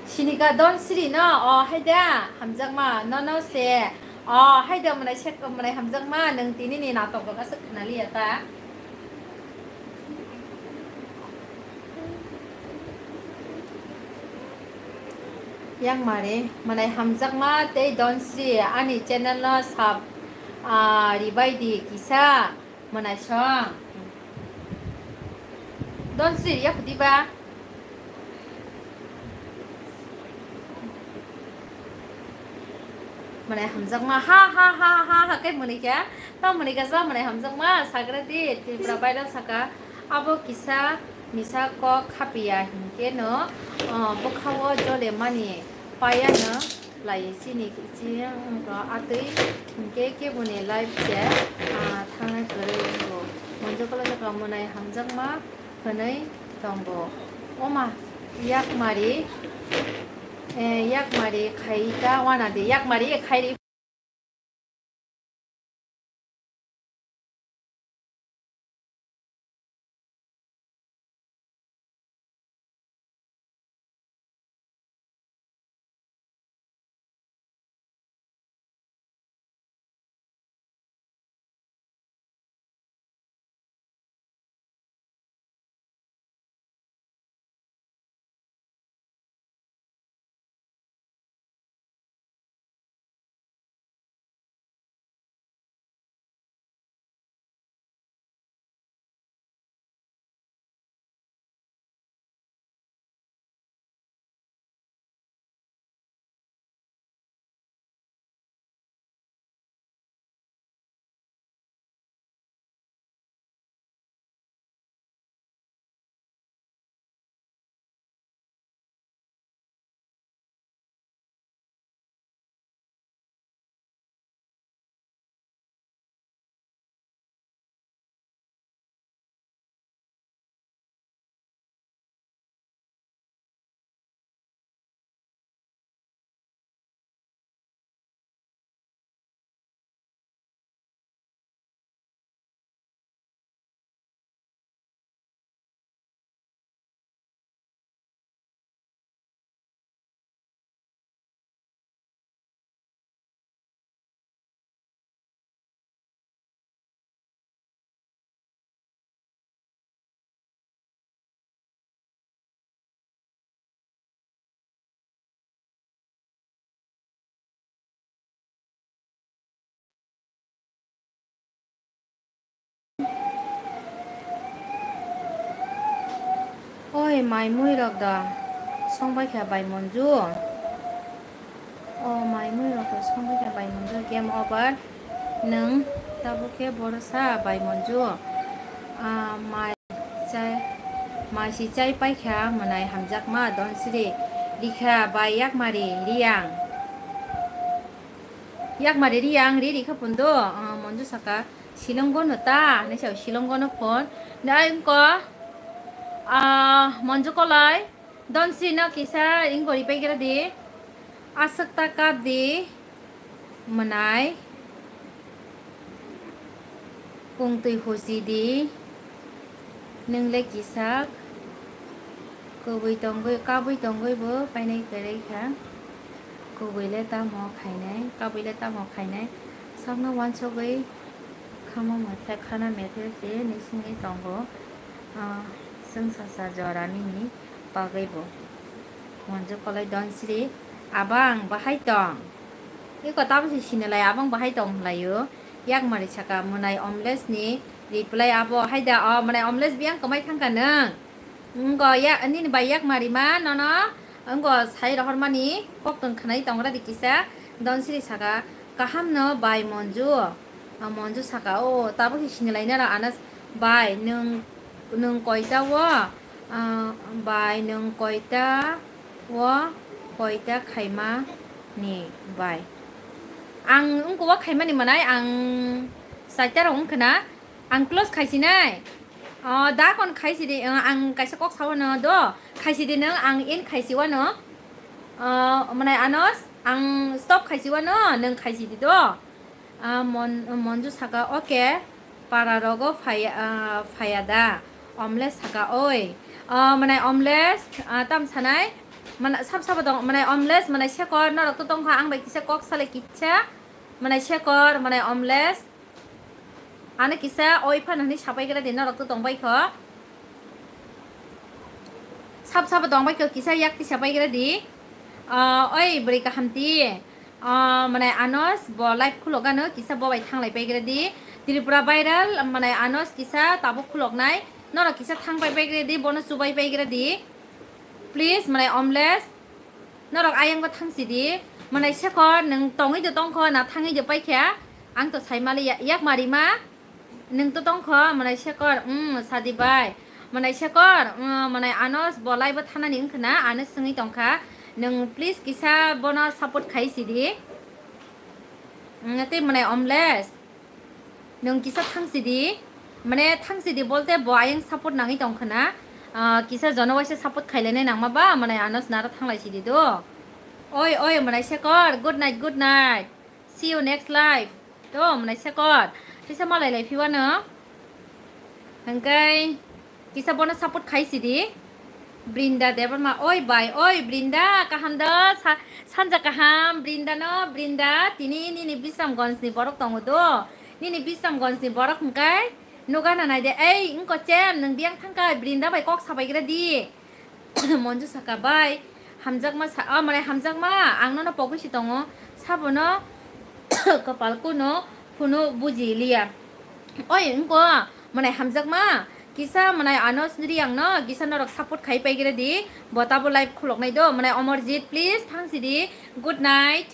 sinika Don Sri no, o haida hamjakma, nono se, o haida mwnai sek, mwnai hamjakma, nwng tini ni natok rok aswk khna liya ta. Yang mari, mwnai hamjakma tei Don Sri ani channel no sub, ah, ribai di kisa mwnai song. Don Sri, ya pudi ba? Mwnai hamjakma, ha, ha, ha, ha, ha, khe mwnai kha. Tamo ni gajak mwnai hamjakma, sagra di, Tripura viral saka, abo kisa misa kok khapiya hinkhe no, ah, bwkhao jole mani paya no lai chini, chini wngkha atwi hinkhe keboni life se, ah, thangnai kwrwi wngkha. Monjo kwlai jaka mwnai hamjakma hwnwi tongo. Oma, yakmari, eh, yakmari khai ta wana di, yakmari khai ri. Oi, mai mui rok da songbai kha bai Monju. O mai mui rok da songbai kha bai Monju. Game over. Nwng tabuk khe borosa bai Monju. Ah, mai chai, mai si chai paikha mwnai hamjakma Don Sri, rikha bai yakmari Riang. Yakmari Riang ri rikha pundo, ah, Monju saka, "Silongo no ta?" hinwi sa, "Silongo no phone." Nai wngko, ah, Monju kolai, Don Sri no kisa wngko ripai gra di. Aswk ta kap di. Mwnai, kungtwi husi di, nwng le kisak, kubui tongwi, kabui tongwi bo painai kwrwi kha, kubui le tamo khainai, kabui le tamo khainai, sakno uansugwi khama methe, khana methe se nwi singwi tongo, ah, chwng sasa jora nini bagwi bo. Monju kolai Don Sri, abang bahai tong? Iko tamo se sinilai abang bahai tong hinlaio. Yakmari saka mwnai Omles ni reply abo haida o mwnai Omles biyang kwmai thangkha nwng. Wngko ya nini bai yakmari ma nono wngko sai rohormani koktwng khwnai tongra di kisa. Don Sri saka kaham no bai Monju. Ah, Monju saka o tabuk se sinilai nara anas bai nwng Nwng koita o, ah, bai nwng koita o, koita khaima ni bai? Ang wngkha o khaimani manai, ang saita rok wngkha na, ang close khaisinai. Oh, da kon khaisidi, ah, ang kaisa kok sao no do, khaisidi nwng, ang in khaisi wano. Ah, manai Anos, ang stop khaisi wano, nwng khaisidi do. Ah, Mon-, Monju saka, "Okay, para rogo phaya, ah, phaya da?" Omles saka, "Oi." Ah, manai Omles, ah, tam sanai? Mana sab sabo tong, manai Omles, manai Sekor, norok to tongkha, ang bai kisa kok sale kisa. Manai Sekor, manai Omles. Ano kisa oi phano hwnwi sapai gra di, norok to tongbai kho. Sab sabo tongbai kho, kisa yak tisa pai gra di. Ah, oi bwrwi kaham ti. Ah, manai Anos bo live khulok gano, kisa bo bai thanglai pai gra di. Tripura viral, manai Anos kisa tabuk khulok nai. Norok kisa thang pai pai gra di, bono chubai pai gra di. Please, manai Omles. Norok ayang bo thang sidi. Manai Sekor, nwng tongwi do tongkho, na thangwi do paikha? Ang to sai maliya, yak mari ma. Nwng to tongkho, manai Sekor, mm, sadi bai. Manai Sekor, mm, manai Anos bo live o thanani wngkha na, ano swngwi tongkha. Nwng please kisa bono support khai sidi. Mm, tei manai Omles. Nwng kisa thang sidi. Mane thang sidi bolte bo ayang support nangwi tongkha na. Ah, kisa jono waisa support khailainai nangma ba, manai Anos naro thanglai sidi do. Oi, oi, manai Sekor, good night, good night. See you next live. To, manai Sekor. Kisa malai lai phiwano. Hingkai kisa bono support khai sidi. Brinda Debbarma, oi bai, oi Brinda, kaham da, sa-, sanja kaham, Brinda no, Brinda, tini nini Bisramganj ni borok tongo do. Nini Bisramganj ni borok hingkai, nuga na nai de, ei, wngko chem, nwng biyang thangkai, Brinda bai kok sabai gra di. Monju saka bai, hamjakma sa, oh, mane hamjakma, ang nono pogwi si tongo, sabono, kopal kuno, phunu buji liya. Oi, wngko, mane hamjakma, kisa mane Anos Reang no, kisa norok support khai pai gra di, bo tabo live khulok nai do, mane Omorjit, please, thang sidi, good night.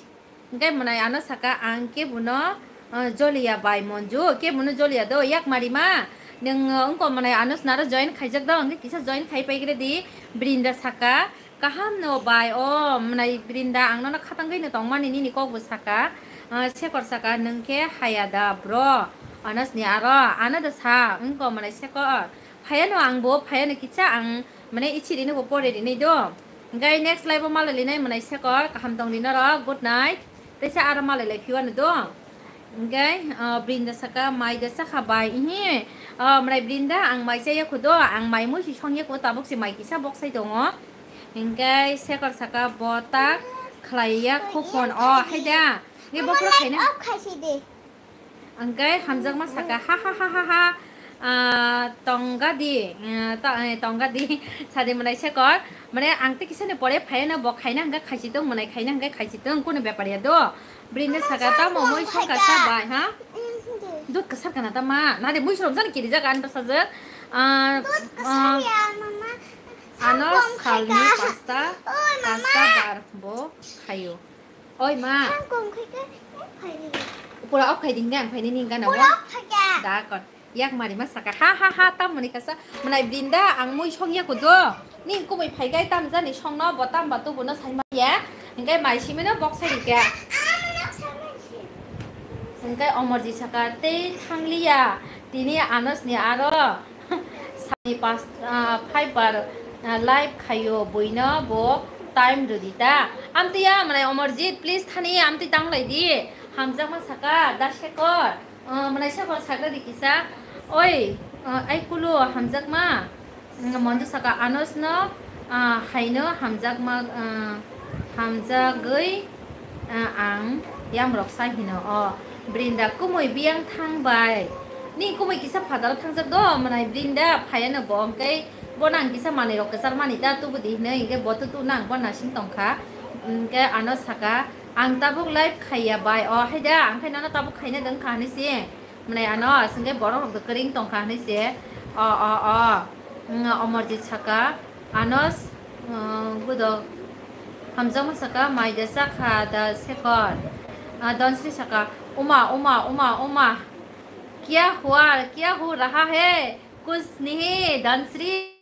Hingke mwnai ano saka, ang kebono, ah, joliya bai Monju, kebono joliya do, yak mari ma. Nwng, ah, wngko mwnai ano naro join khaijak do, hingke kisa join khai pai gra di. Brinda saka, kaham no bai, o mwnai Brinda, ang nono khatangwi no tongmani nini kok bo saka. Ah, Sekor saka, nwng khe haya da bro? Anos ni aro, ano da sa, wngko mwnai Sekor. Phaiya no ang bo, phaiya no kisa ang, mane ichi rini bo pore rini do. Hingke next live o malai linai mwnai Sekor, kaham tong di norok, good night. Teisa aro malai lai phiwano do. Hingke, ah, Brinda saka, mai da sakha bai, ihi, ah, mwnai Brinda, ang mai chaya kho do, ang mai mui si song ya kho, tabuk si mai kisa boksai tongo. Hingke Sekor saka, bo tak khlai ya kho phone, o, hai da. Nge bokhorok khaina. Off khai si de. Hingke hamjakma saka, ha, ha, ha, ha, ha. Ah, tongga di, ah, to-, eh, tongga di, sadi mwnai Sekor. Mane ang tei kisa ni pore phaiya no bo khaina hingke khaisi tong, mwnai khaina hingke khaisi tong, kunu bepar ya do. Brinda saka, tamo mui song kasa bai, ha? Dud kasar kana tama. Na de mui song jani kiri jaga ani bwsajwk. Ah, ah, ano salni pasta, pasta bar bo khayo. Oi ma. Sangkong khai khe, eh, phai di. Pura off khai ding dang, phai ni ning gana. Pura off khai khe. Da kon. Yak mari ma saka. Ha, ha, ha, tam mani kasa. Mwnai Brinda, ang mui song ya kudo. Ni kumui phai gai tam jani song no, bo tam ba tubu no sai ma ya. Hingke mai simi no bok sai di khe. Hingke Omorji saka, tei thang liya. Tini Anos ni aro. Sani pas, ah, fiber, ah, live khayo buino bo time rwdi ta. Amtwi ya mwnai Omorjit, please thani amtwi tanglai di. Hamjakma saka da Sekor. Ah, mwnai Sekor sakra di kisa. Oi, ah, ai kulu hamjakma. Mm, Monju saka Anos no, ah, haino hamjakma, ah, hamjagwi. Ah, ang yamrok sa hino o, Brinda kumui biyang thang bai. Ni kumui kisa phataro thangjak do, mwnai Brinda phaiya no bo, hingke bono ang kisa manwi rok kwchar mani ta tubu di hinwi, hingke bo tu tu nang bo nasing tongkha. Hingke ano saka, ang tabuk live khaiya bai, o hai da, ang khai nono tabuk khaina dong kha hinwi si. Mwnai ano aswk khe borok rok kwrwng tongkha hinwi se. O, o, o. Wng, Omorjit saka, Anos, wng, budok. Hamjakma saka, mai da chakha da Sekor. Ah, Donsri saka, uma, uma, uma, uma. Kya hua, kya ho raha hai? Kusni he, Dhansri.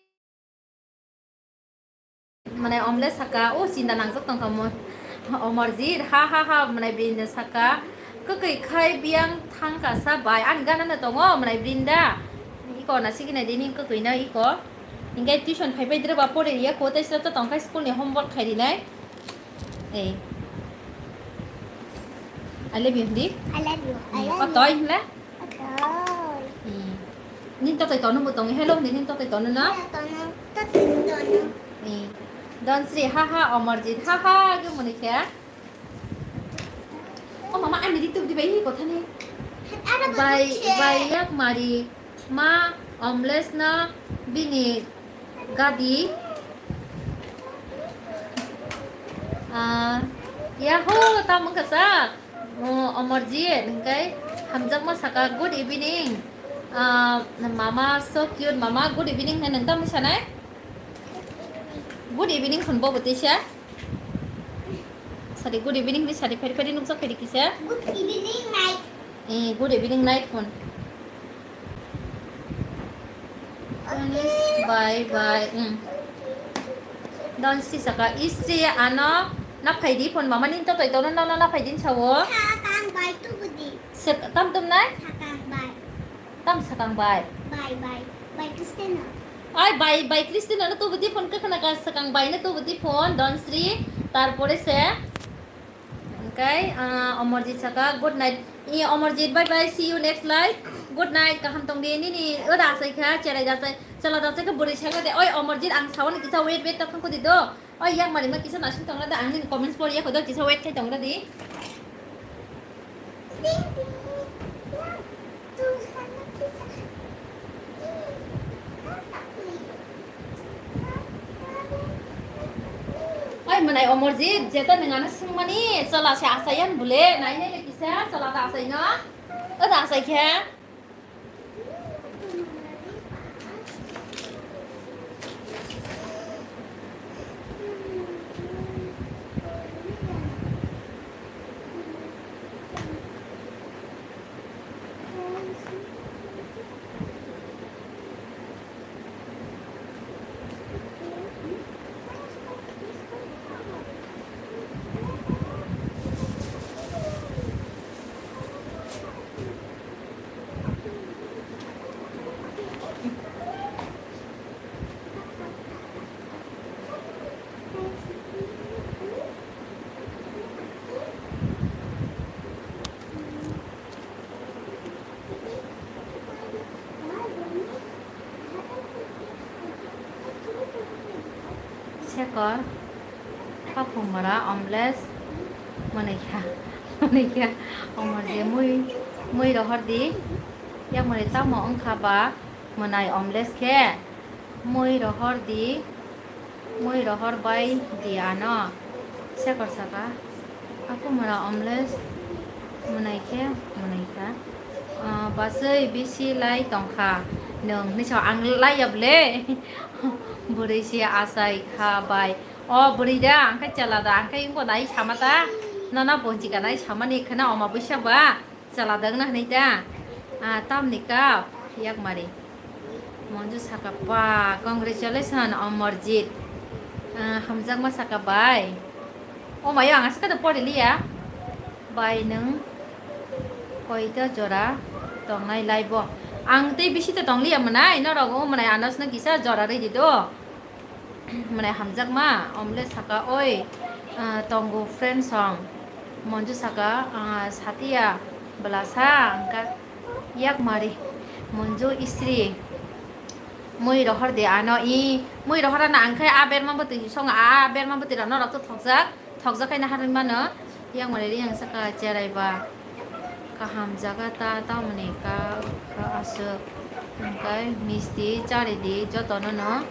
Mane omle saka, o chinta nangjak tongkha mo. Omorjit, ha, ha, ha, mane bini saka. Kwkwi khai biyang thangkha sa bai. Ani gana no tongo, mane bini da. Iko na sikina dini kwkwi no iko. Hingke tuition phai phai dre ba pore ya ko tai sra tongkha school ni homework khai rinai. Ei. I love you, hindi? I love you. I love you. Otoi himla? Otoi. Hmm. Nin totoi tonu bo tongo. Hello, hindi nin totoi tonu na? Hello, tonu. Totoi tonu. Hmm. Dhansri, ha ha, Omorjit, ha ha, ge muni khe. Oh, mama, ani di tuk di bai hi kotha ni. Aro bai, bai yak mari. Ma, Omles na bini gadi. Ah, yaho, tamo kasa. Oh, Omorjit, hingkai hamjakma saka, "Good evening." Ah, mama, so cute, mama. Good evening, nang tamo sanai? Good evening, hwn bo bwtwi sa. Sadi, good evening, ni sadi, phari phari nukjak phari kisa. Good evening, night. Eh, good evening, night phone. Bye, bye. Mm. Dhansri saka, "Istri ano na phaidi phone mama nin totoi tono no na phaidi sawo." Sakang bai tu budi. Sek-, tam tum nai? Sakang bai. Tam sakang bai. Bai, bai. Bai Kristino. Ai, bai, bai Kristino no tu budi phone ka khana ka sakang bai no tu budi phone, Dhansri, tarpore se. Hingkai, ah, Omorjit saka, "Good night." I, Omorjit, bye bye, see you next live. Good night, kaham tong di, nini, o da asai kha, cherai da asai, chala da asai kha, bwrwi saka de, oi, Omorjit, ang sawan kisa wait, wait, ta thang kudi do. Oi, yak mari ma kisa nasing tong da, ang nini comments por yak do, kisa wait khai tong da di. Oi, mwnai Omorjit, jeta nwng ano swngmani, chwla se achayan bwle, nai nai le kisa, chwla da achai no? O da achai khe? Sekor, Kaphumura, Omles, Monikha, Monikha, Omorje, mui, mui rohor di, yakmari tamo wngkha ba, mwnai Omles khe, mui rohor di. Mui rohor bai di ano. Sekor saka. Aku mura Omles mwnai khe mwnai kha. Ah, basui bisi lai tongkha. Nwng hinwi sa ang lai ya bwle. Bwrwi se achai kha bai. O bwrwi da, ang khe chwla da, ang khe wngbo nai sama ta. Nono bonsi ka nai samani khwna oma bwsa ba. Chwla dagna hwnwi ta? Ah, tamni cup, yakmari. Monju saka, "Pa, congratulations, Amarjit." Ah, hamjakma saka bai. O mayo, ang aswk khe pori liya. Bai nwng koita jora tongnai lai bo? Ang tei bisi to tong liya mwnai, norok o mwnai anosno kisa jora rwi di do. Mwnai hamjakma, omle saka, "Oi, ah, tongo friend song." Monju saka, ah, "Satiya, bwlasa, angka yakmari." Monju istri, "Mui rohor de ano, i, mui rohor ano, angkhai a berma bwtwi song, a berma bwtwi rano rok to thokjak." Thokjak khaina harwi mano, yakmari riyang saka cherai ba kaham jaga ta, tamoni ka, ka aswk, hwnkhe misti charidi jotono no,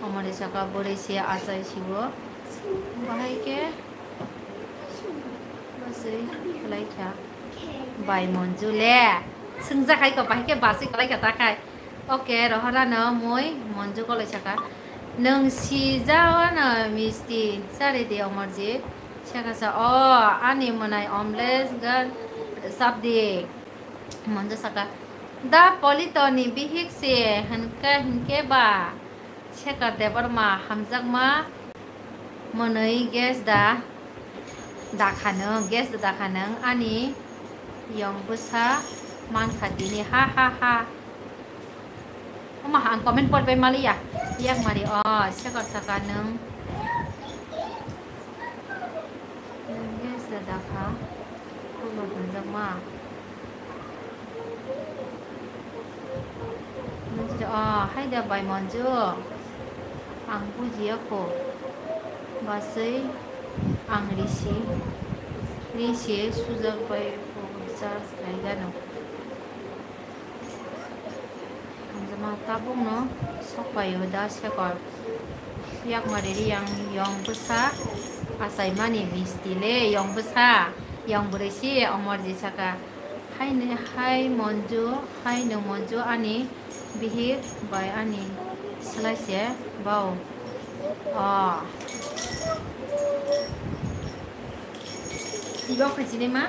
omoni saka bwrwi se achai siwo, bahai khe bwswi kwlai kha. Bai Monju le swngjak hai kho, bahai khe bwswi kwlai kha ta khai. Oke, rohorano mui Monju koloi saka, "Nwng sijao ano misti chari di, Omorjit." Saka sa, "O, ani mwnai omle ga sabdi." Monju saka, Da Polito ni bihik se hwnkhe, hwnkhe ba Shekhar Debbarma hamjakma mwnwi gas da dakha nwng, gas da dakha nwng ani yong bwsa mankha tini, ha ha ha. Oma, ang comment pori pai maliya. Yak mari, o, Shekhar saka nwng. Nwng gas da dakha. Omo hamjakma. Monju, ah, hai da bai Monju. Ang bujiya kho. Basui ang risi, risi sujak bai kho charge khaigano. Hamjakma tabukno sokpaio da Shekhar. Yakmari riyang yong bwsa achaimani misti le yong bwsa, yong bwrwi si omorji saka. Haini hai Monju, hai nwng Monju ani bihik bai ani swlai se bao. O. Ibo khaisini ma?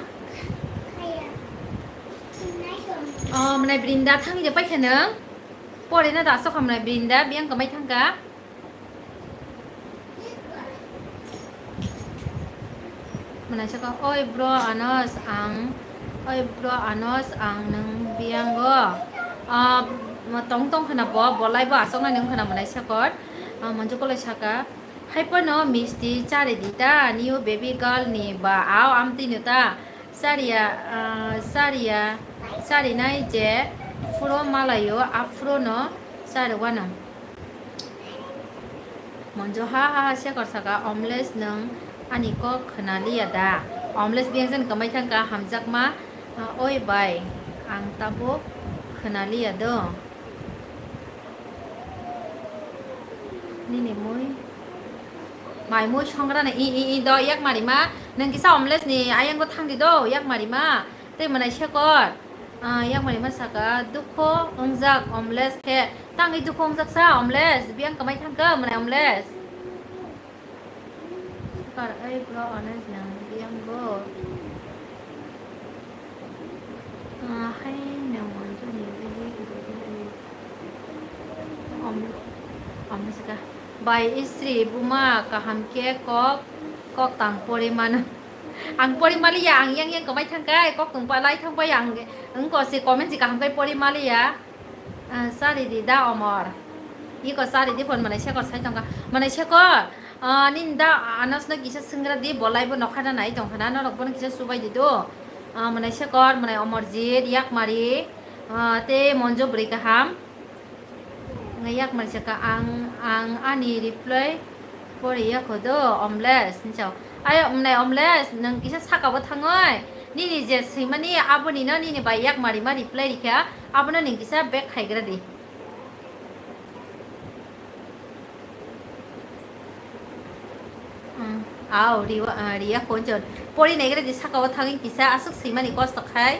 O, mwnai Brinda thangwi de paikha nwng. Pore na da asok hamnai Brinda, biyang kwmai thangkha. Mwnai saka, "Oi bro Anos, ang, oi bro Anos, ang nwng biyango." Ah, tong tong khna bo, bolai bo asok nai nwng khna mwnai sakor. Ah, Monju kolai saka, "Hai pono misti chari di ta, new baby girl ni ba, ao amtwi no ta." Chariya, ah, chariya, charinai je phuro malayo, aphuro no chari wano. Monju ha ha ha Shekhar saka, "Omles nwng ani kok khna liya da?" Omles biyang jan kwmai thangkha, hamjakma, ah, oi bai, ang tabuk khna liya do. Nini mui. Mai mui songra na i, i, i do yak mari ma. Nang kisa Omles ni ayang go thang di do yak mari ma. Tei mwnai Shekhar. Ah, yak mari ma saka dukho wngjak Omles khe. Tangwi dukho wngjak sa Omles. Biyang kwmai thangkha mwnai Omles. Kar ai bro Anas nang biyang go. Ah, hai nang Monju ni bihik. Om, om sika. Bai Isri buma kaham khe kok, kok tang pori mano. Ang pori maliya, ang yang yang kwmai thangkai, kok tong palai thangpai ang. Wngko se comment si kaham kai pori maliya. Ah, sari di da Omor. Iko sari di phone mwnai Shekhar sai tongkha. Mwnai Shekhar, ah, nini da Anas no kisa swngra di, bolai bo nokha na nai tongkha na, norok bono kisa subai di do. Ah, mwnai Shekhar, mwnai Omorjit, Yakmari, ah, tei Monjo bwrwi kaham. Ngai Yakmari saka ang, ang ani reply pori ya kho do, Omles, hinchao. Ayo, mwnai Omles, nwng kisa saka bo thangoi. Nini je swimani aboni no nini bai Yakmari ma reply rikha, abono nini kisa back khaigra di. Hmm, au, riwa, ah, riya khonjon. Pori naigra di saka o thangwi kisa aswk swimani kosto khai.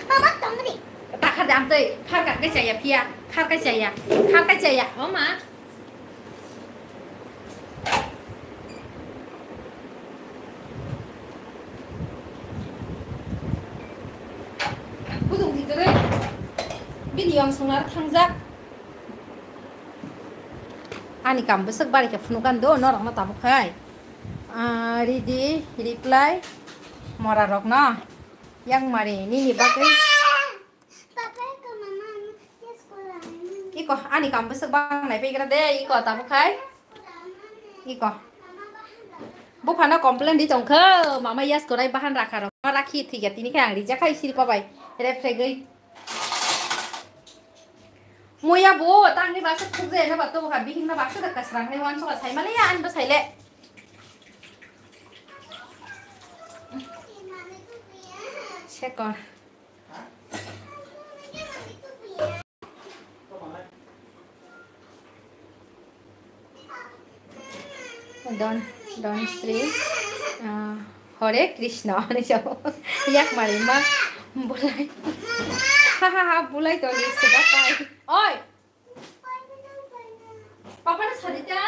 Mama, tongri. Takhar de amtoi, phar ka kai chaya phiya, phar kai chaya, phar kai chaya, o ma. Budung di kwrwi. Bini yong songnar thangjak. Ani kam bwswk bari khe phunukgan do, norokno tabuk khai. Ah, ridi, reply, mora rokno. Yang mari, nini bagwi. Iko, ani kam bwswk bangnai paigra de, iko tabuk khai. Iko. Buphano complain di tongkho, mama yas korai bahan rakha rok. Rakhi thikya tini khai ang rijak khai sirpa bai. Refregwi. Moya bo, tangni baksa khukjaya na ba to bokha, bihik na baksa da kasrang ne wan soka sai male ya, ani ba sai le. Sekon. Don, Don Sri, ah, Hare Krishna, hinwi sao. Yak mari ma, bulai. Ha, ha, ha, bulai to ni sida pai. Oi! Papa na sadita.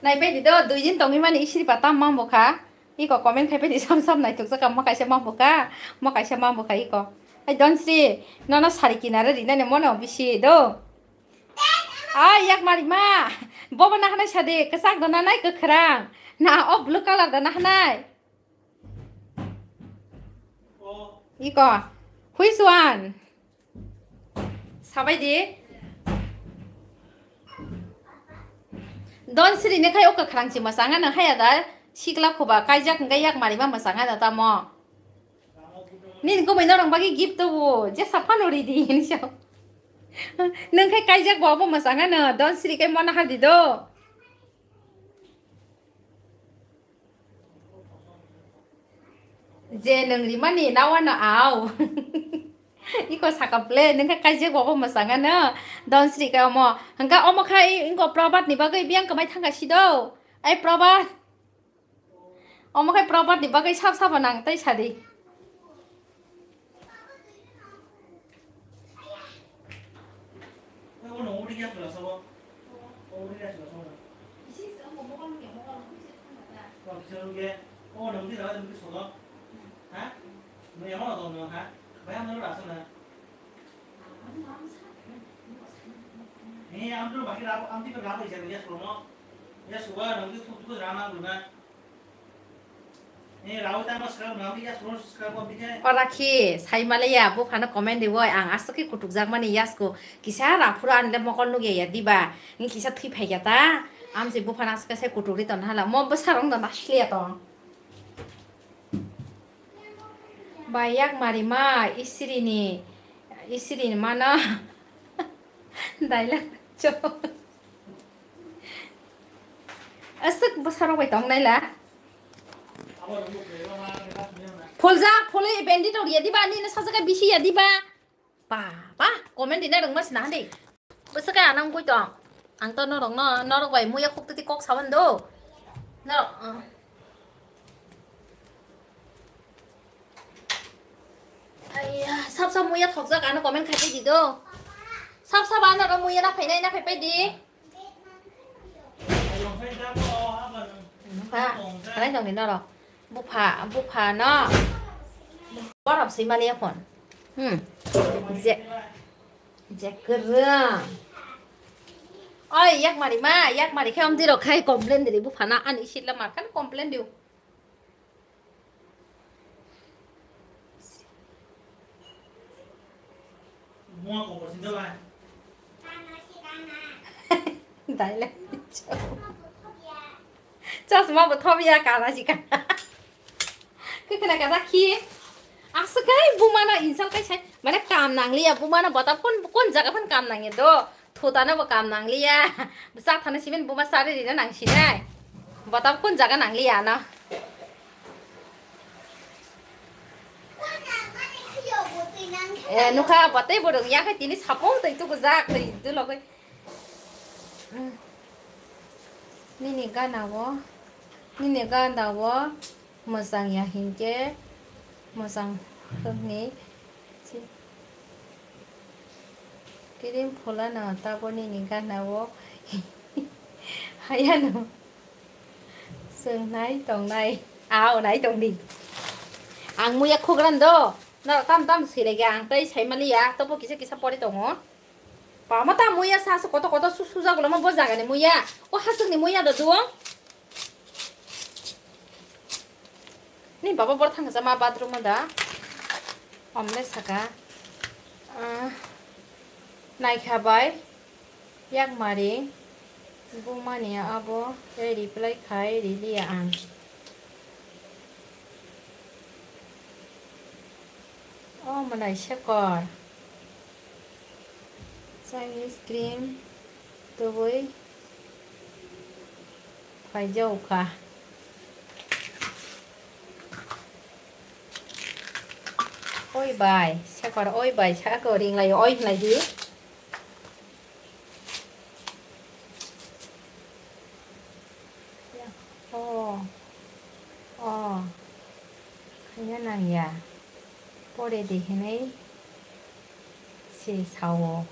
Khai pai di do, dui din tongwi mani isiri pa tam mambo kha. Iko comment khai pai di, sam sam naituk jaka, mo kaisa mambo kha, mo kaisa mambo kha iko. Ai Donsri, nono sari kinare rinani mono bisi do. Ai yak mari ma, bobo nahanai sadi, kwchak do nanai kwkhwrang, na o blue color do nahanai. Iko, which one? Sabai di. Donsri ni khai o kwkhwrang si mwsang ano haya da, sikla khuba kaijak hwnkhe yak mari ma mwsang ano tamo. Nini gumui norok bagwi gift tubu, jesa phano ridi hinwi sa. Nwng khai kaijak bo abo mwsang ano, Donsri khai mona hardi do. Je nwng rimani nawano au. Iko saka ple, nwng khe kaijak bo mwsang ano, Donsri khe omo. Hwnkhe omo khai ingo Prabhat ni bagwi biyang kwmai thangkha sido. Ai Prabhat. Omo khai Prabhat ni bagwi sab sabo nang tei sadi. Ora khi sai malaya buphano comment riwi ang aswk khe kutukjakmani yasku kisa raphuru anle mokol nukya ya diba, wng kisa thwi phaikya ta, amse buphano aswk khe sai kutukri tong hala, mo bwsarok no nasliya tong. Bai yak mari ma isiri ni, isiri ni mano. Dailak cho. Aswk bwsarok bai tong naila. Pholjak, phole bandit rok ya diba, nini sajak bisi ya diba. Ba, ba, comment rina rwngma sina hande. Bwswk khe anang gwi tong. Ang to norok no, norok bai muya khuk titi kok sawan do. Norok, uh. Aiya, sab sab muya thokjak ano comment khai di do. Sab sab ano ro muya na phainai na phaipai di. Bupha, khalai tong di norok. Bupha, bupha no. Borok swi mali phone. Hmm. Je, je kwrwng. Oi, yak mari ma, yak mari khe om di rok khai complain di bupha na ani sitla mar khan complain di. Dailai. Chasma bo thobiya kana si kana. Khe khna kana khi. Aswk kai bumano insult kai sai. Mane kam nangliya bumano bata kon kon jaga phan kam nangya do. Thutano bo kam nangliya. Bwsa thana siben buma sari rina nangsinai. Botap kun jaga nangliya no. Eh, nukha botei borok yakhai tini sapung tei tuku jak tei dulogoi. Mm. Nini gana o, nini gana o. Mwchang ya hinkhe mwchang hwnwi si-, kirim phulano taboni ni gana o hayano chwng nai tongnai, ao nai tongdi. Ang muya khugran do, norok tam tam swilaiga ang tei saimaliya, tobo kisa kisa pori tongo. Pama ta muya sa aswk koto koto su suja gulo mo bo jaga ni muya. O haswk ni muya do duo. Ni baba bor thang sa ma bathroom da. Omle saka. Ah, naikha bai. Yak mari. Bumani abo tei reply khai riliya ang. O mwnai sekor. Chinese cream tubui phaijao kha. Oi bai, sekor oi bai, saka ringlai oi hinlai di. Oh, oh, khaina nangya, pore de hinwi se sao.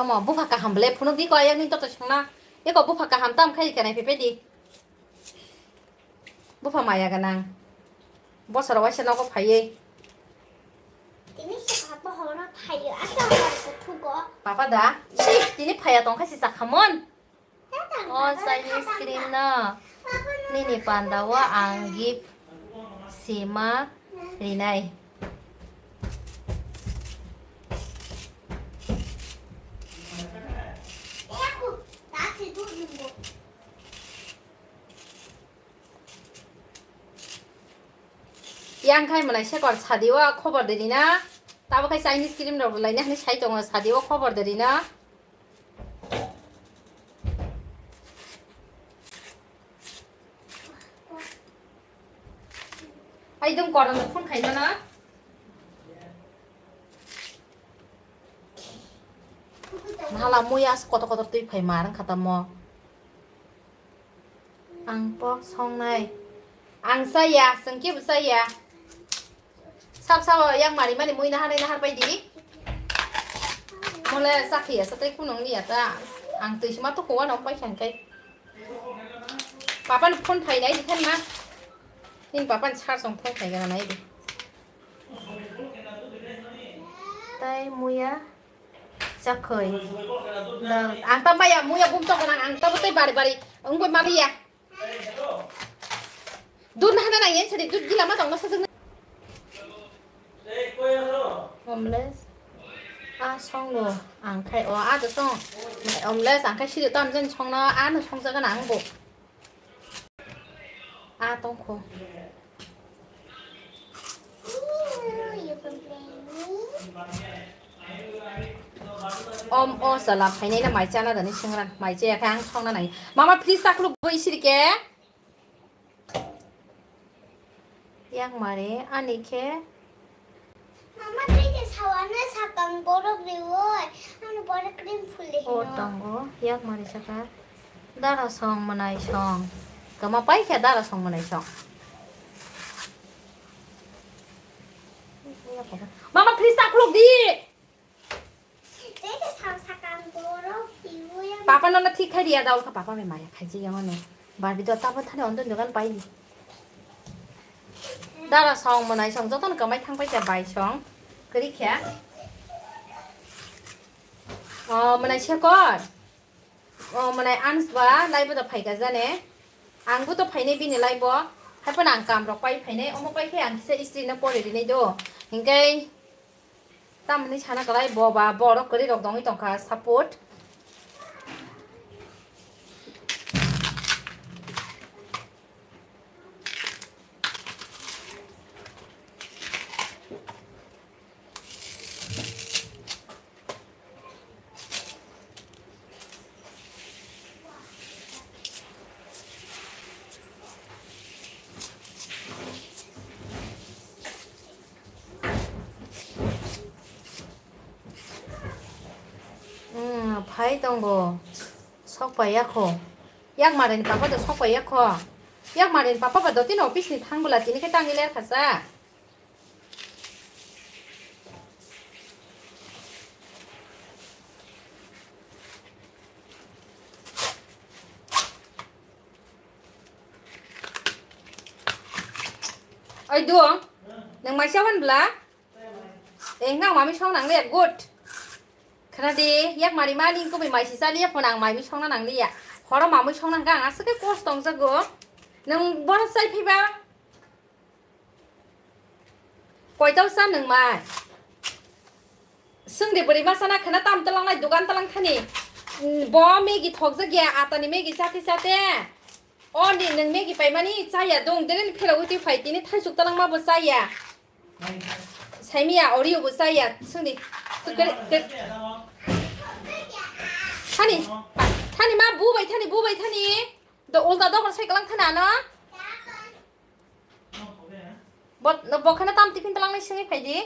Omo bupha kaham ble phunuk di ko ayang ni to to songna. Eko bupha kaham tam khai kanai pepe di. Bupha maya ganang. Bosoro waisa nogo phaiye. Tini se papa horo phaiyo. Asa horo kuthugo. Papa da. Si, tini phaya tongkha si sakhamon. O Chinese cream no nini panda o ang gift sima rinai. Yang khai mwnai sekor sadi o khobor de rina. Tabo khai Chinese cream rok rwlaina hinwi sai tongo sadi o khobor de rina. Ai dum koron phone khai mana. Nala muya kotor kotor twi phai mar wngkha tamo. Ang pok songnai. Ang saya, sengke bo saya. Sab sabo yang mari mani mui nahar nahar pai di. Mole sakhi ya, satai kunung ni ya ta. Ang tui sima tu kuwa nong pai khan kai. Papa ni phone phai nai di khan ma. Nin papa ni sar song phone phai gana nai di. Tai muya chakhoi. Ang ta maya muya bum to gana ang ta tai bari bari. Ang bai mari ya. Dun hana nang yen sari dut gila ma tong ma sajak na. Homeless. A song lo ang khai o a to song. Homeless ang khai siri tam jen song na a no song jaga nang bo. A tong kho. Om o sala phainai na mai chana dani songran mai chaya khe ang songna nai. Mama please takhuluk boi siri ke. Yang mari ani khe. Mama tei de sawana sakang borok riwoi. Ano borok cream phuli. O hino. Tongo yang mari saka. Dara song mwnai song. Kama pai khe dara song mwnai song. Mama please takhuluk di. Papa no na thik khai riya daw kha papa me maya khai ji yang no. Barbie do tabo thani ondo dogan pai di. Dara song mwnai song joton kamai thang pai kha bai song. Kari kha. O mwnai sekor. O mwnai ans ba live da phai ka jane. Ang bo to phainai bini live o. Hai phano ang kam rok pai phainai omo pai khe ang kisa istri no pore rinai do. Hinkai Tamoni sana kwlai bo ba borok kwrwi rok dongwi tongkha support. Phai tongo. Sok pai yakho. Yak marini papa do sok pai yakho. Yak marini papa ba dotino office ni thang bwla tini khe tangwi ler khasa. Oi duo, nang maisa wan bla? Eh, nang mami song nang le good. Khana di, yak mari mani kubi maisi sali ya phone ang mami song nang liya. Horo mami song nang kang asake kos tong jago. Nang bono sai phiba. Koitau sa nung mai? Sung de bwrwi masa na khana tam talang nai dugan talang thani. Bo Maggie thok jak ya atani Maggie chate chate. O ni nung Maggie paimani chaya dong deren phela uti phai tini thaisuk talang ma bo chaya. Saimiya Oreo bo chaya sung de. Thani, thani ma bu bai thani bu bai thani. Do ulta dogor sai kalang thana no. Bo, bo khana tam tiffin talang nai singwi phai di.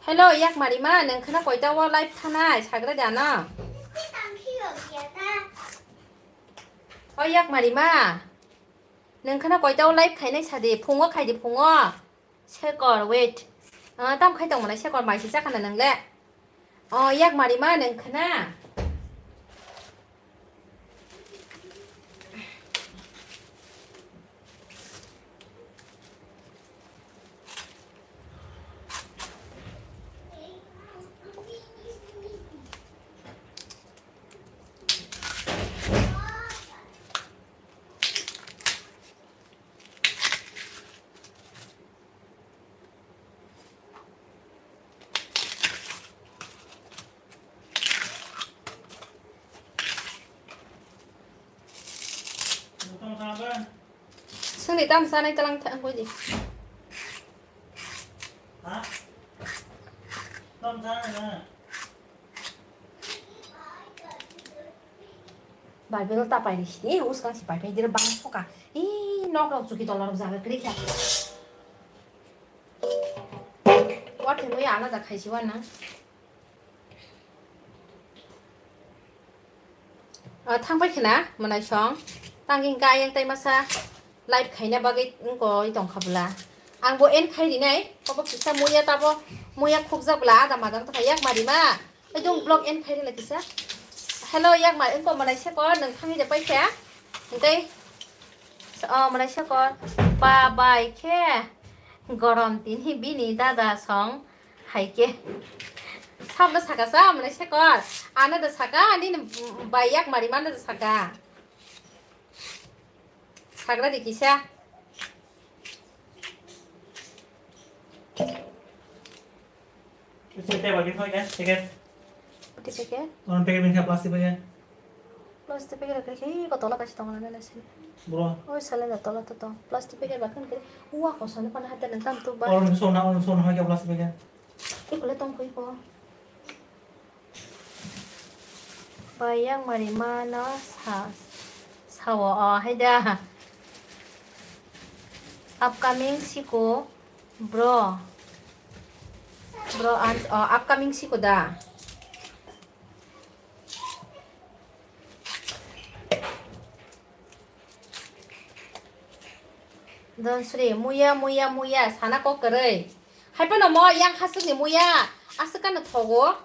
Hello, yak mari ma, nang khana koita o live thanai, sagra da na. O yak mari ma, nang khana koita o live khainai sadi, phungo khai di phungo. Sekor, wait. Ah, tam khai tong mwnai sekor bai si chakana nang le. Oh, yak mari ma nang khna. Sini tam sanai talang thang koi di. Ha? Tam sanai na. Bible ta pai ri sini, uskang si pai pai dira bang soka. Ih, nok rok chuki tola rok jaga kri kha. Wa themui alada khai si wa nang. Ah, thang pai khna mwnai song. Tang hingka ayang tai masa live khaina bagwi wngkoi tong kha bwla. Ang bo end khai rinai, kobo kisa muya tabo, muya khukjak bwla, ada madang ta yak mari ma. Ai dong vlog end khai rinai kisa. Hello, yak mari wngko mwnai sekor, nang thangwi de pai kha. Hingkai, oh, mwnai sekor, ba bai khe gorom tin hi bini dada song. Hai ke. Samno saka sa, mane sekor. Ano da saka, ani bai yak mari mana da saka. Sagra di kisa. Isi table di koi ya, tiket. Putih packet? Orang packet bingka plastik packet. Plastic packet rok khe ko tola kaisa tongo na nai sini. Bro. Oi sale na tola to tong. Plastic packet ba kan khe. Ua ko sale pana hata nang tam tu ba. Orang sona, orang sona hai ke plastic packet. Iko le tong koi ko. Ba yang mari ma no sa, sao, oh, hai da. Upcoming siko bro. Bro, an, oh, upcoming siko da. Don Sri, muya, muya, muya, sana kok kwrwi. Hai phano mo yang hasukni muya, aswk kano thogo.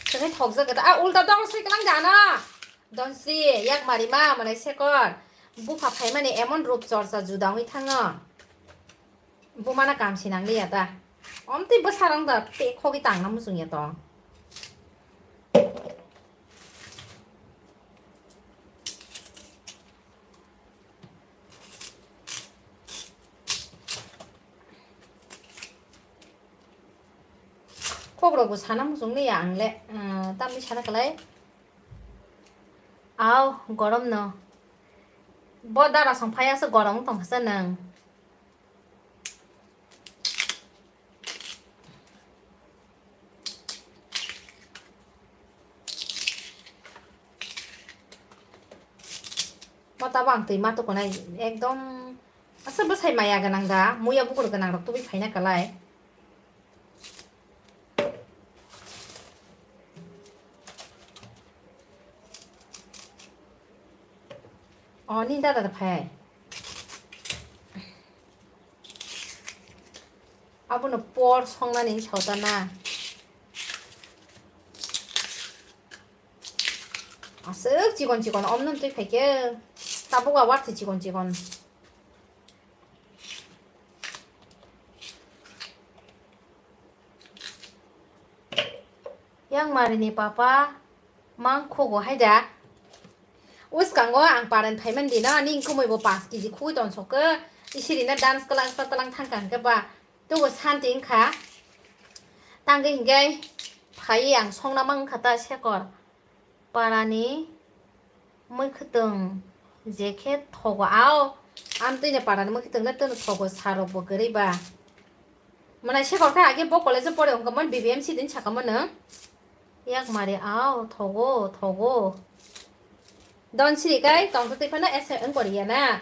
Kwthai thokjak kwthai. Ah, ulta dong sui kwlang jana. Don Sri, yak mari ma, mwnai sekor. Bupha phaimani emon rup chorcha juda wngwi thango. Bumana kam sinang liya ta. Omtwi bwsarang da te khogwi tangna muchung ya tong. Kok rok bo sana muchung liya ang le, ah, tamni sana kwlai. Au, gorom no. Bo dara song phai aswk gorom wng tong kha sa nwng. Mata bang twi ma tukunai ekdom asa bwsai maya gwnang da, muya bukur gwnang rok tubui phaina kwlai. O, ni dada da phai. Abono por songnani sota na. Aswk chikon chikon omno twi phaikhe. Tabuk a warthai chikon chikon. Yang marini papa mang khugo hai da. Uskango ang paran phaiman dino, ani ingkumui bo paanch kg khugui tonsok khe, isiri na dance kwlang sa talang thangkha hwnkhe ba, tubo santi wngkha. Tangwi hwnkhe phaiwi ang songna mang wngkha ta sekor. Parani mwkhwtwng je khe thogo ao, amtwino parani mwkhwtwng le twno thogo sarok bo kwrwi ba. Mwnai sekor khe age bo college o pore wngkha mon B B M C din saka mono. Yak mari ao thogo thogo. Don siri kai tong twi phano ese wng kori ya na.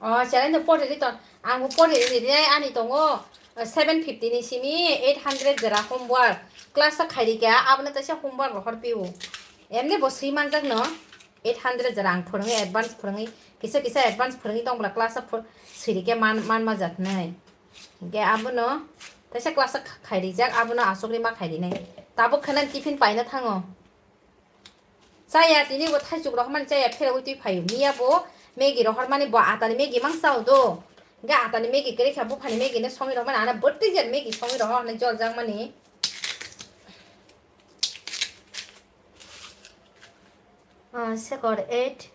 O, challenge pori ri ton. Ang bo pori ri ri ani tongo, seven fifty ni simi eight hundred jora homework. Class a khairi kha, abono taisa homework rohor piu. Emni bo swi manjak no, eight hundred jora ang phwrwngwi advance phwrwngwi, kisa kisa advance phwrwngwi tong bwla class a phwr-, siri khe man, man ma jat nai. Hingke abono taisa class a khairi jak, abono aswk ri ma khairi nai. Tabuk khana tiffin paina thango. Chaya tini bo thaisuk rohormani chaya pherawi twi phaio. Miya bo Maggie rohormani bo atani Maggie mang chao do. Hingke atani Maggie kwrwi kha buphani Maggie no songwi rohormani ana bwtwi jar Maggie songwi rohor hinwi jol jakmani. Ah, sekor eight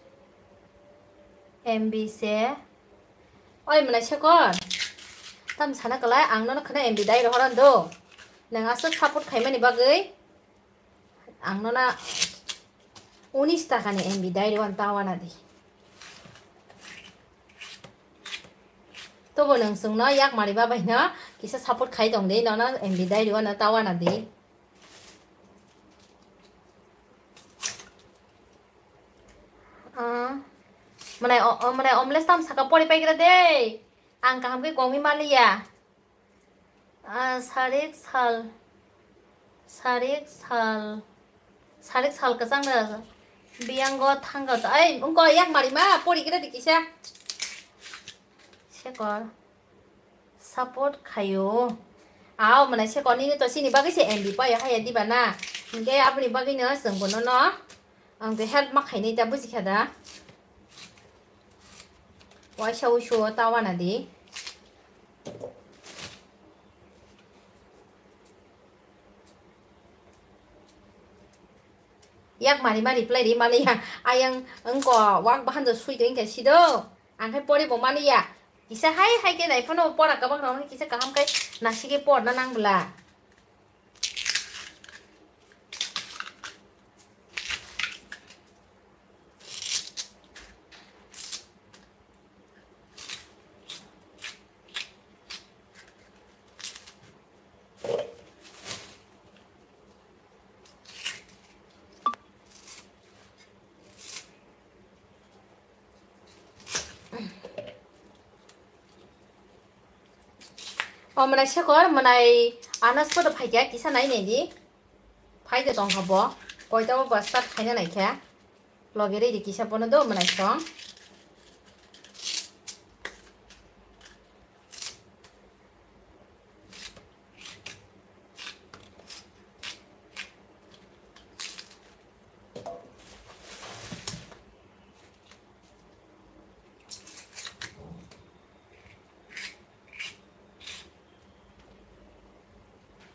M B se. Oi mwnai sekor. Tam sana kwlai ang nono khwna M B dai rohorano do. Nwng aswk support khaimani bagwi. Ang nona unis taka ni M B dai rw ta wana di. Tobo nwng chwngno yak mari ba bai no kisa support khai tong di, nono M B dai rw no ta wana di. Ah, mwnai o, o, mwnai omles tam saka pori pai gra de. Ang kaham khe kongwi maliya. Ah, sarik sal, sarik sal, sarik sal kwchang da biyango thangkha. Ai, wngkha yak mari ma, pori kira di kisa. Sekor support khayo. Ao, mwnai sekor nini to sini bagwi se M B payo haya diba na. Hingke aboni bagwi no chwng bono no. Ang tei help ma khainai ta, buji kha da? Waisa uisu o ta wana di. Yak mari ma reply ri maliya. Ayang wngko wak bahan do sui do wngkha si do. Ang khai pori bo maliya. Kisa hai hai khe nai phano pora kabang rok kisa kaham khai nasike porna nang bwla. O mwnai sekor, mwnai anas podo phaikha, kisa nai nai di. Phai de tongkha bo. Koita bo start khaina naikha. Logi rei di kisa bono do mwnai song.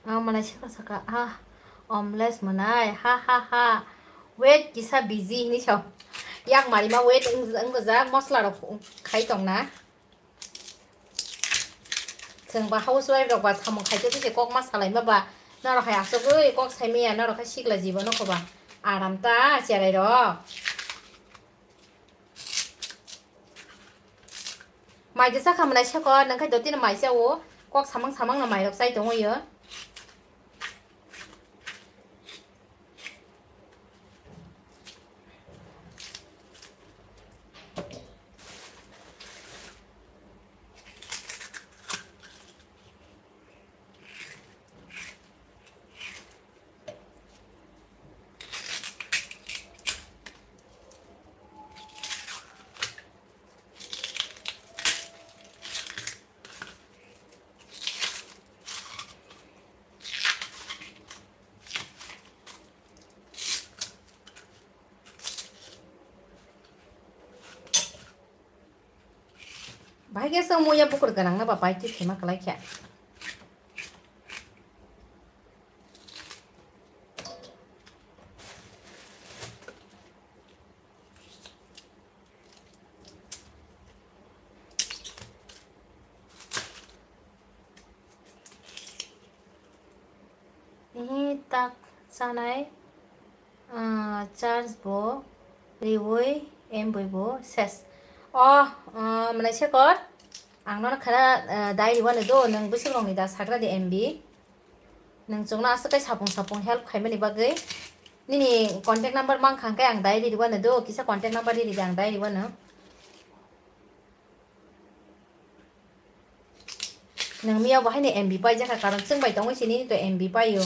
Ang mwnai saka saka, ah, omles mwnai, ha, ha, ha. Wait, kisa busy hinwi sao. Yak mari ma wait wng, wng jak, mosla rok khai tong na. Chwng ba housewife rok ba samung khai tongwi kok ma salai ma ba. Norok hai asugwi kok sai maya, norok hai sikla jibo nokho ba. Aram ta cherai rok. Mai kisa kha mwnai seko, nang khai dotino mai chao, kok samang samang no mai rok chai tongwi o. Bahai khe chwng muya bukur gwnang no ba pai twi thwima kwlai khe. Ihi tak chanai, ah, charge bo riwi M B bo ses. Oh, ah, mwnai sekor, ang nono khana, ah, dai riwano do, nwng bwswk rokni da sagra di M B. Nwng chwngno aswk khe sapung sapung help khaimani bagwi. Nini contact number mankha hwnkhe ang dai riwano do, kisa contact number riri di ang dai riwano. Nwng miya bo haino M B paijak kha, karon chwng bai tongwi se nini to M B paio.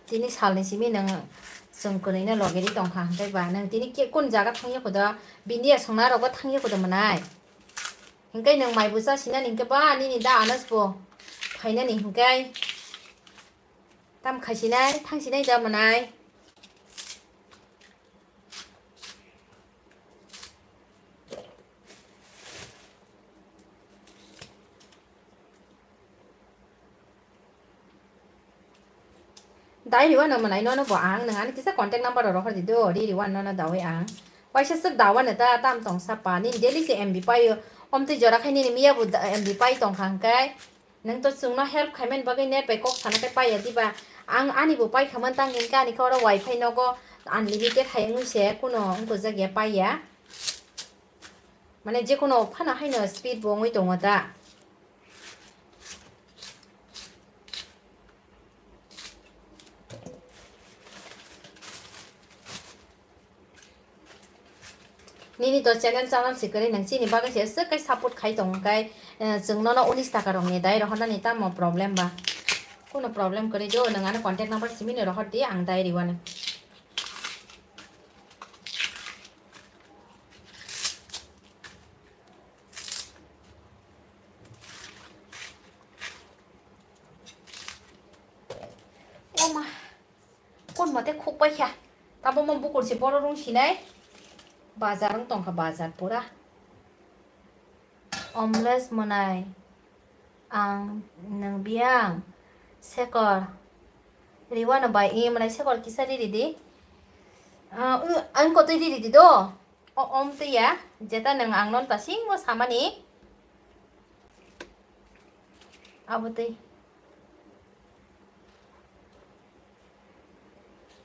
Tini salni simi nwng chwng kwnwi no loge ri tong kha, hwnkhe ba nwng tini ke-, kun jaga thangya kho do, bini ya songna rogo thangya kho do mwnai. Hwnkhe nwng mai bo cha sinani hwnkhe ba nini da Anas bo phainani hwnkhe tam khai sinai, thang sinai da mwnai. Dai riwano mwnai nono bo ang, nwng ani kisa contact number rok rohor di do, ri riwan nono dawi ang. Waisa swk dawa no ta, tam tong sa pa, nini daily se M B paio, omtwi jora khai nini miya bo da-, M B pai tong kha hwnkhe. Nwng to chwngno help khaimani bagwi net bai kok sana khe paiya diba? Ang ani bo paikha man tang hwnkhe ani khe oro wifi nogo unlimited hai wngwi se kuno wngkujak ya paiya. Mane jekono phano haino speed bo wngwi tongo da. Nini to channel channel se kwrwi, nwng chini bagwi se swk kai support khai tong kai, eh, chwng nono unis taka rok ni dai rohor nani tamo problem ba? Kuno problem kwrwi do, nwng ano contact number simi ni rohor di, ang dai riwano. Oma. Kun mate khuk pai kha. Tabo mo bukur se boro rung sinai. Bazar wng tong kha, bazar pura. Omles mwnai. Ang nwng biyang. Sekor. Riwano bai i mwnai sekor kisa riri di. Ah, u, ang kotwi riri di do. O, om twi ya. Jeta nwng ang non ta singmo samani. Abo twi.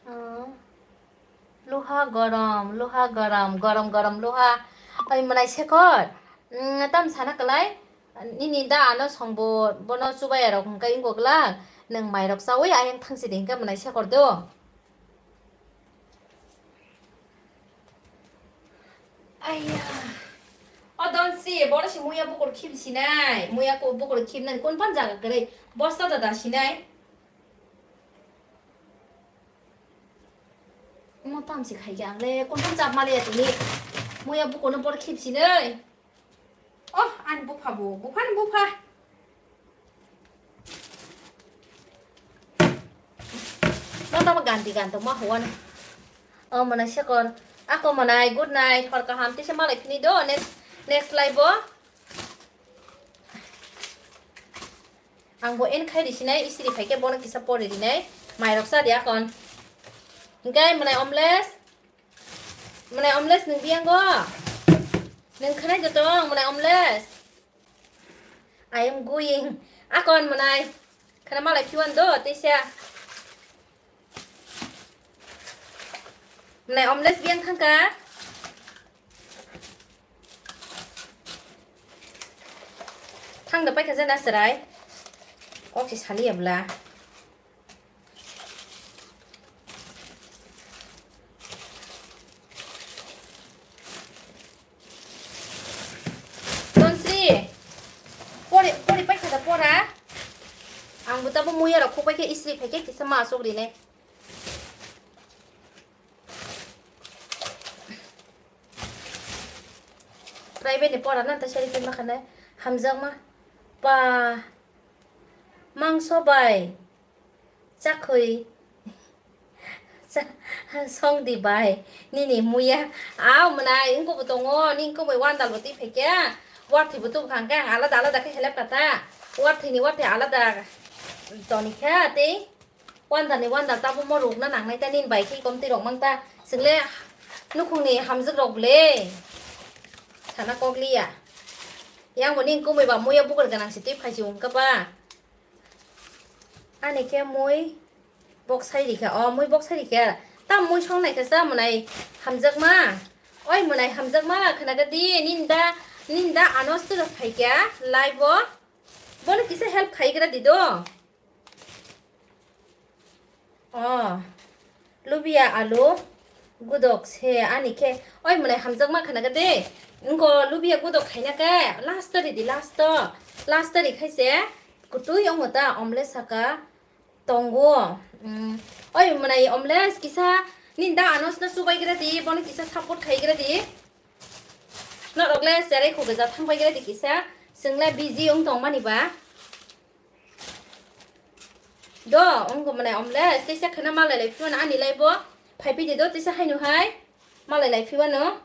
Ah, luha gorom, luha gorom, gorom gorom luha. Oi mwnai sekor, mm, tam sana kwlai, nini da ano songbo bono chubaya rok hwnkhe wngkok glak, nwng mairok chawi ayang thangsi di hwnkhe mwnai sekor do. Aiya. O Donsri, boro se muya bukur khib sinai. Muya ko bukur khib nang kun pan jaga kwrwi. Bosta da da sinai. Mo tam se khai ang le kun pan chap mali ya tini. Muya bukur no bor khib sinai. Oh, ani bupha bo, bupha ni bupha. No tamo ganti ganto ma huan. O mwnai sekor. Ako mwnai, good night. Hor kaham tisa malai phini do. Next, next live bo. Ang bo en khai risinai, isiri phaikhe bono kisa pori rinai. Mairok sa di akon. Hingkai mwnai omles. Mwnai omles nwng biyango? Nwng khwnai do tong mwnai omles? I am going. Akon mwnai. Khwna malai phiwan do teisa. Mwnai omles biyang thangka. Thang da paikha jena serai. Kok si sali abla. Tonsri, pori, pori paikha da pora. Ang bo tabo muya rok khuk paikhe isri phaikhe kisa ma asuk rine. Private ni pora na ta sari khe ma khana hamjakma. Pa. Mangso bai. Chakhwi. Cha-, song di bai. Nini muya. Aw mwnai, wngkhe bo tongo. Nini wngkhe bai wandal bo twi phaikha. Warthwi bo tubukha hwnkhe ang alada alada khe helep kha ta. Warthwi ni warthwi alada tonikha tei. Wandal ni wandal tabo mo rukna nangnai ta nini bai khe komtwi rok mang ta. Chwng le nukhung ni hamjwk rok le sana kok liya. Yang bo nini kumui ba muya bukur gwnang si twi phai si wngkha ba. Ani khe mui bok sai rikha, o mui bok sai rikha. Tam mui song nai khe cha mwnai hamjakma. Oi mwnai hamjakma khwna khe di nini da, nini da anos tu phai kha live o. Bono kisa help khai gra di do. Oh. Lubia alu gudok se ani khe. Oi mwnai hamjakma khana khe de. Ngo lubia gudok khaina khe last tari di, last to. Last tari khai se kutui ongo ta omle saka tongo. Mm. Oi mwnai omle kisa ni da anos na subai gira di, bono kisa support khai gira di. Norok le cherai khogwi ja thang bai gira di kisa. Chwng le busy wng tong mani ba. Do, wngkha mwnai omle, teisa kheno malai lai phiyano ani live o. Phai phidi do, teisa haino hai. Malai lai phiyano.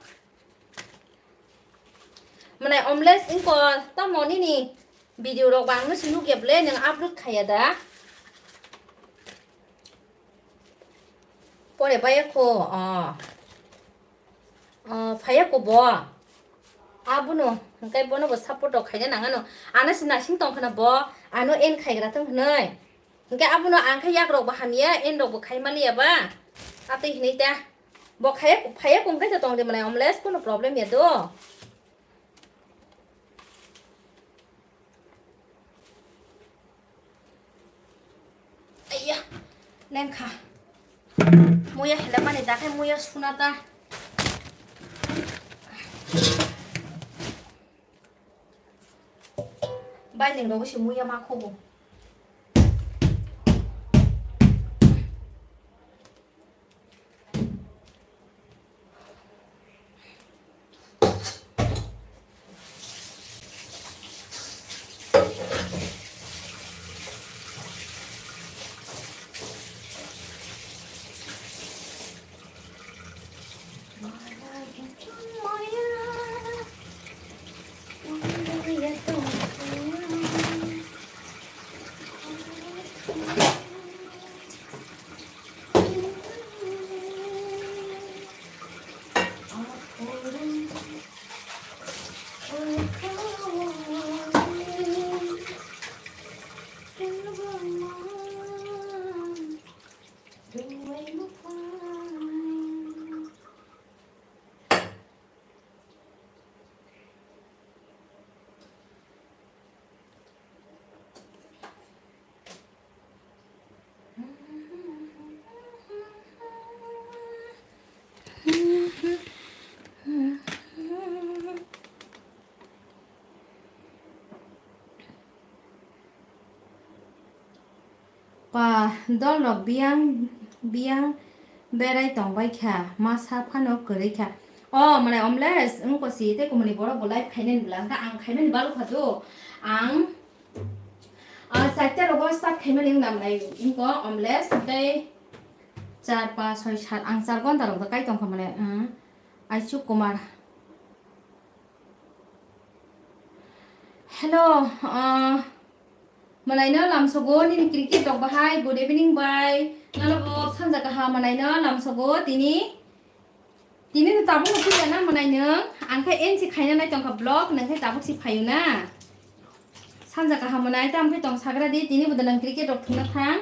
Mwnai omle, wngkha tamo nini video rok ba ang no se nukya bwle, nwng upload khaiya da. Pore baya kho, oh. Oh, phaiya ko bo. Abono, hwnkhe bono bo support rok khaina nangano. Ano se nasing tong khna bo, ano en khaigra thung hwnwi. Hwnkhe abono ang khe yak rok bo hamya, en rok bo khai maliya ba. Atwi hinwi ta. Bo khaiya, phaiya ko hwnkhe to tong de mwnai omles, kono problem ya do. Aiya, lengkha. Muya helamani dakhe muya sunata. Bailing rogo se muya ma khobo. Pa, dol rok biyang, biyang berai tong bai kha, masa phano kwrwi kha. O, mwnai omles, wngko si, tei kumuni borok bo live khainani bwla, hwnkhe ang khaimani balu kha do. Ang, ah, chaita rogo start khaimani wngna mwnai, wngko omles, tei char, pas, soi, sat, ang char gonta rok bo kai tong kha mwnai, wng, Aichuk Kumar. Hello, ah, mwnaino lamsogo nini cricket rok bahai, good evening bai. Nalo bo sanja kaham mwnaino lamsogo tini. Tini no tabuk no puila na mwnaino, ang khe N C khaina nai tongkha vlog, nang khe tabuk si phaio na. Sanja kaham mwnai, tamo khe tong sagra di, tini bo da nang cricket rok thwngna thang.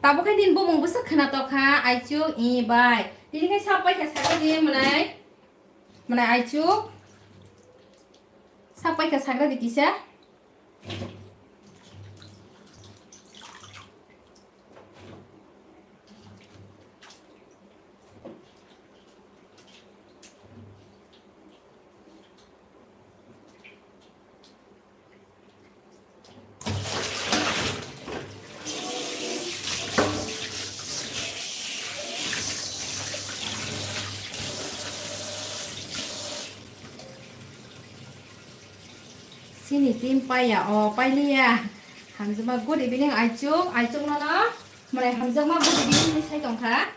Tabuk khe nini bumung bwswk khna tokha, Aichuk, i bai. Tini khe sak paikha sagra di mwnai. Mwnai Aichuk. Sak paikha sagra di kisa. Chini team paiya, o pailiya. Hamjakma good evening Aichuk, Aichuk nono. Mane hamjakma good evening hinwi sai tongkha.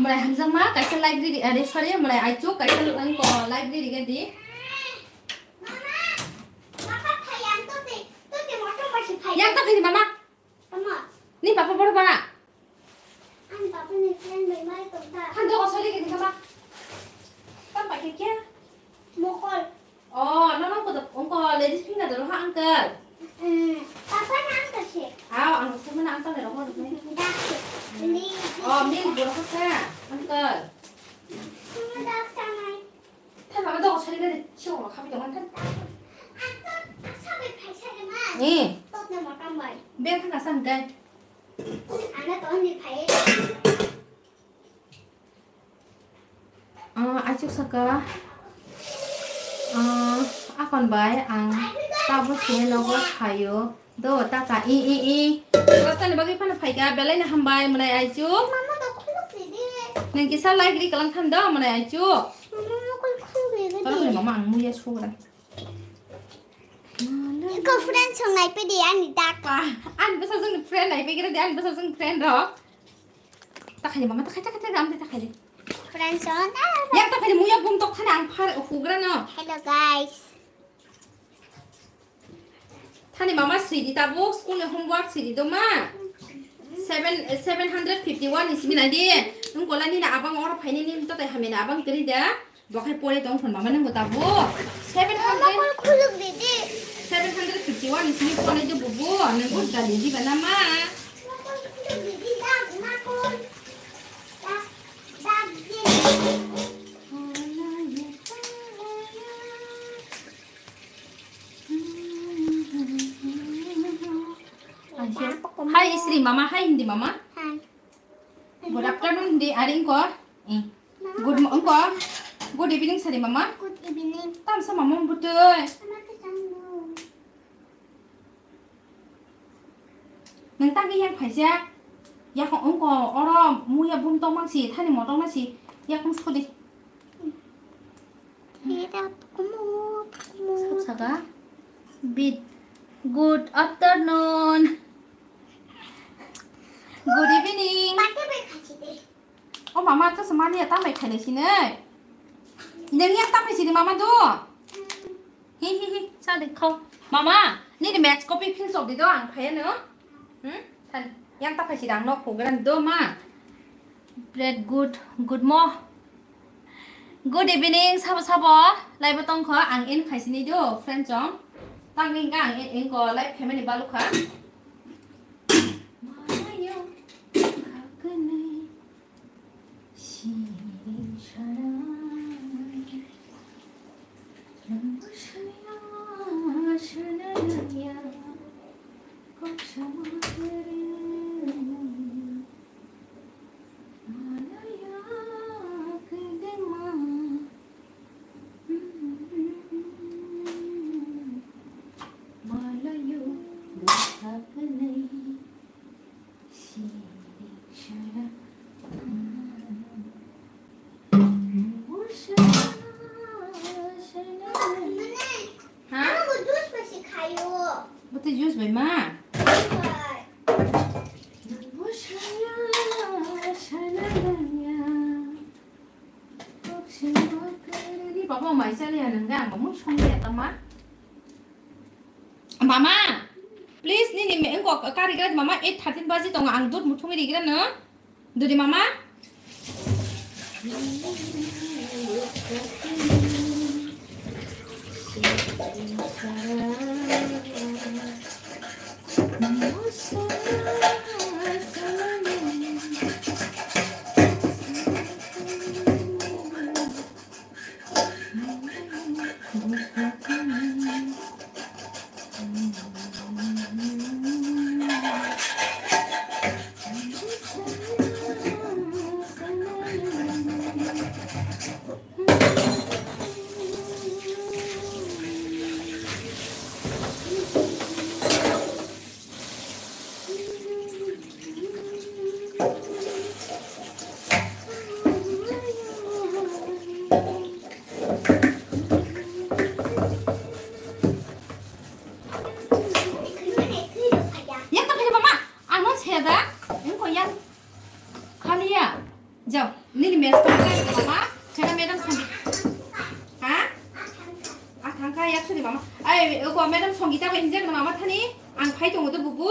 Mwnai hamjakma kaisa library, are, sorry, mwnai aichuk kaisa library ga di. Mama, papa phai, ang tote, tote motor bai se phai. Yang ta phai mama. Tama. Ni papa bor ba? Ani papa ni friend bai mai tong ta. Than do, sorry, gini mama. Tam pakai kya? Mokol. Oh, no, no, ko, ko ladies finger dolo ha, uncle. Mm, papa na uncle se. Aw, ang se mana uncle ni roho ni. Dak se. Ladies. Oh, milk dolo ha ka, uncle. Mama dak sanai. Than mama do, sorry, gini. Siwa ma khabi dong, than. Uncle, sabai phai sa de ma. Ni. Tot na motam bai. Beng than ka sang kai. Ana to ni phai. Ah, achuk saka. Ah, akon bai ang tabo sini nogo phaio. Do, taka, i, i, i. Rasta ni bagwi phano phaika, belai na hambai, mwnai aichuk. Mama to khuluk ridi. Nang kisa like ri kalang than do, mwnai aichuk. Mama, mokol khuluk ridi. Tolok ni mama ang muya sugra. Iko friend song nai pedi ani dak. Ah, ani bwsa jwng friend nai pedi, ani bwsa jwng friend rok. Takhai mama, takhai, takhai, takhai, amte takhai. Friends on. Yak takhai muya bum tok khana ang phar hugra no. Hello guys. Thani mama sidi tabuk school ni homework sidi do ma. Seven, seven hundred fifty one ni simi nai di. Nung kola ni na abang oro phaini ni to tai hamina abang tini da. Bo khai pore tong phon mama nang bo tabuk. Seven hundred. Mama, khuluk ridi. Seven hundred fifty one ni simi pore de bubu. Nang bo dali di bana ma. Mama, khuluk ridi, dak, ma, khul. Dak, dak, di. Hi, Sri mama. Hi, Hindi mama. Hi. Good afternoon, Hindi. Ari, ingko. Eh. Good mo-, ingko. Good evening, Sri mama. Good evening. Tamsa mama butui. Mama, kesang mo. Nang tagi yang phaisa. Yakong ongko oro muya bum tong mangsi, thani motong mangsi, yakong sodi. Eda kumu, kumu. Sab saka. Bit. Good afternoon. Good evening. Pate bai khachi de. O mama, to se mani ya tamai khainai sinai. Neng yang tamai sini mama do. Hi, hi, hi, sa de kho. Mama, nini match copy fill sok di do, ang phaya no. Hmm? Than, yang ta phai si dang nok program do ma. Bread good, good mo. Good evening, sabo sabo. Lai bo tong kho, ang in khai sini do, friend chong. Tang ring ka ang in, in ko lai family balu kha. Mama yo, kha kani. Siring sara, nungbo saya, sana naya, kok sama kering, malaya kedema, malayu, buka kenai. Ha? Buti juice bai ma? Papa mai chali ya nang ga, mui song ya tama. Mama, please, nini me engko kari gra mama, eight thirteen baji tongo, ang dud muthungwi rigra no. Dudi mama. Yang tak ada mama, anu saya dah, yang kau yang kali ya, jauh. Mama, ai, ko madam Songita bai hinjak na mama thani, ang phai tongo do bubu.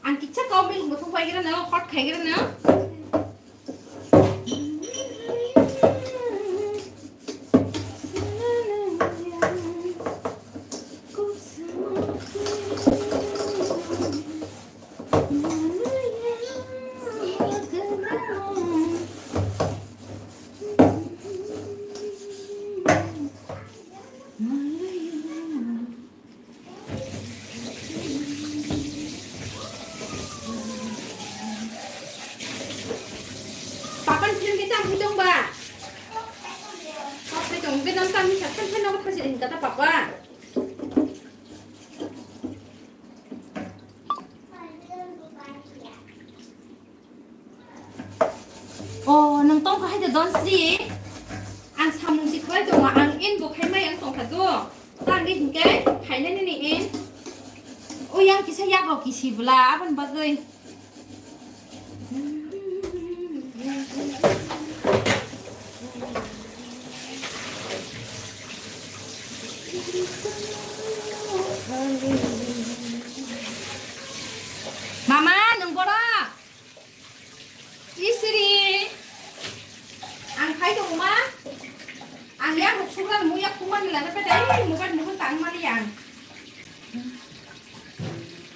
Ang kicha kau milk muthung pai gira na, hot khai gira na. Papan film kita hitung ba. Apa itu? Mungkin nonton nih, kan kan nonton kasih kata papa. Oh, nang tong kahai de Don Sri. Ang samung si khwlai tongo, ang in bo khai mai ang tong kha do. Tang di hingke khai nai nini in. O yang kisa yak rok kisi bla abon bagoi. Mama, nung borok? Isri. Ang khai tongo ma. Ang yak rok sukran muya kuman lana peta. Ai, mobile muhun tang mani ang.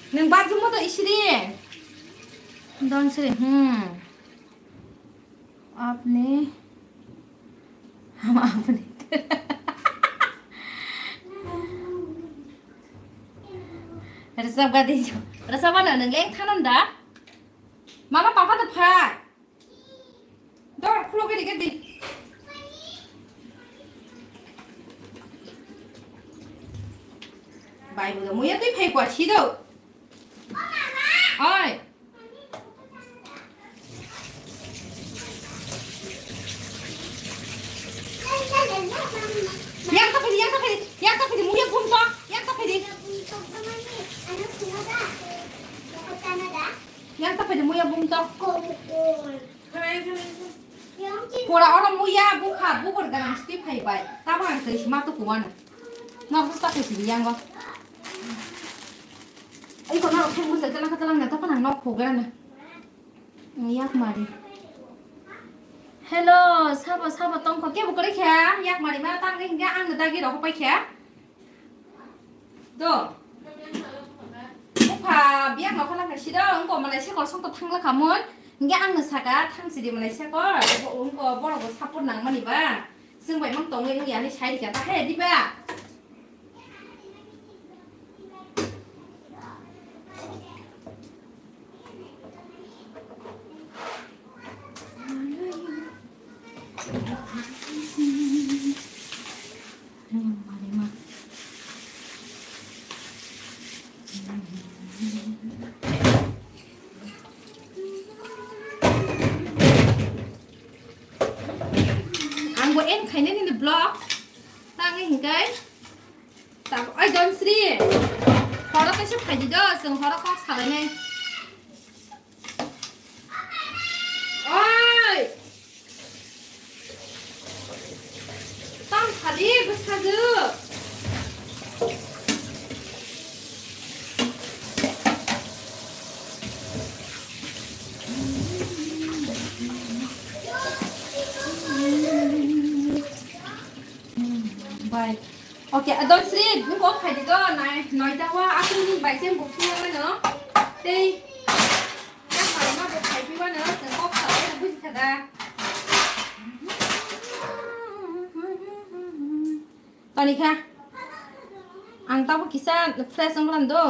Nung bathroom mo to isri. Don Sri, hmm. Apni. Ham apni. Resap gadi jo. Resap ano nung leng thanom da? Mama, papa to phai. Dor, khulo gadi gadi. Bai bo do, muya twi phai kwa si do. Oi. Yang ta phai di, yang ta phai di, yang ta phai di, muya bum to, yang ta phai di. Yang ta phai di, muya bum to. Pura oro muya bukha bubur ganang sti phai bai. Tamo ang tei sima tu kuan. Nok busta phai sini yang go. Ai ko nok thang busta jalang jalang na tapan ang nok kho gara na. Yak mari. Hello, sabo sabo tongkho ke bukore kha? Yak mari ma tang hingga ang dagi rok pai kha. Do. Bupha biyak no khana khaisi do, wngko malai sekor songko thangla khamon. Hingke ang no saka thang sidi malai sekor. Wngko borok bo support nang mani ba. Chwng bai mang tongwi wngya hinwi sai rikha ta he diba. Ang bo end khainani ni vlog. Tang hingkai. Tang, oi Don Sri. Horo kaisa phaidi do, chwng horo kok salainai. Oi! Tang sadi bwsajwk. Bai. Okay, adon sri, nung kok khai di to, nai, noita wa, aswk ni bai se buk sung yang no. Tei, yang bai ma buk khai pi wa no, se kok sa, buji kha da. Tani kha. Ang tabo kisa fresh wng do.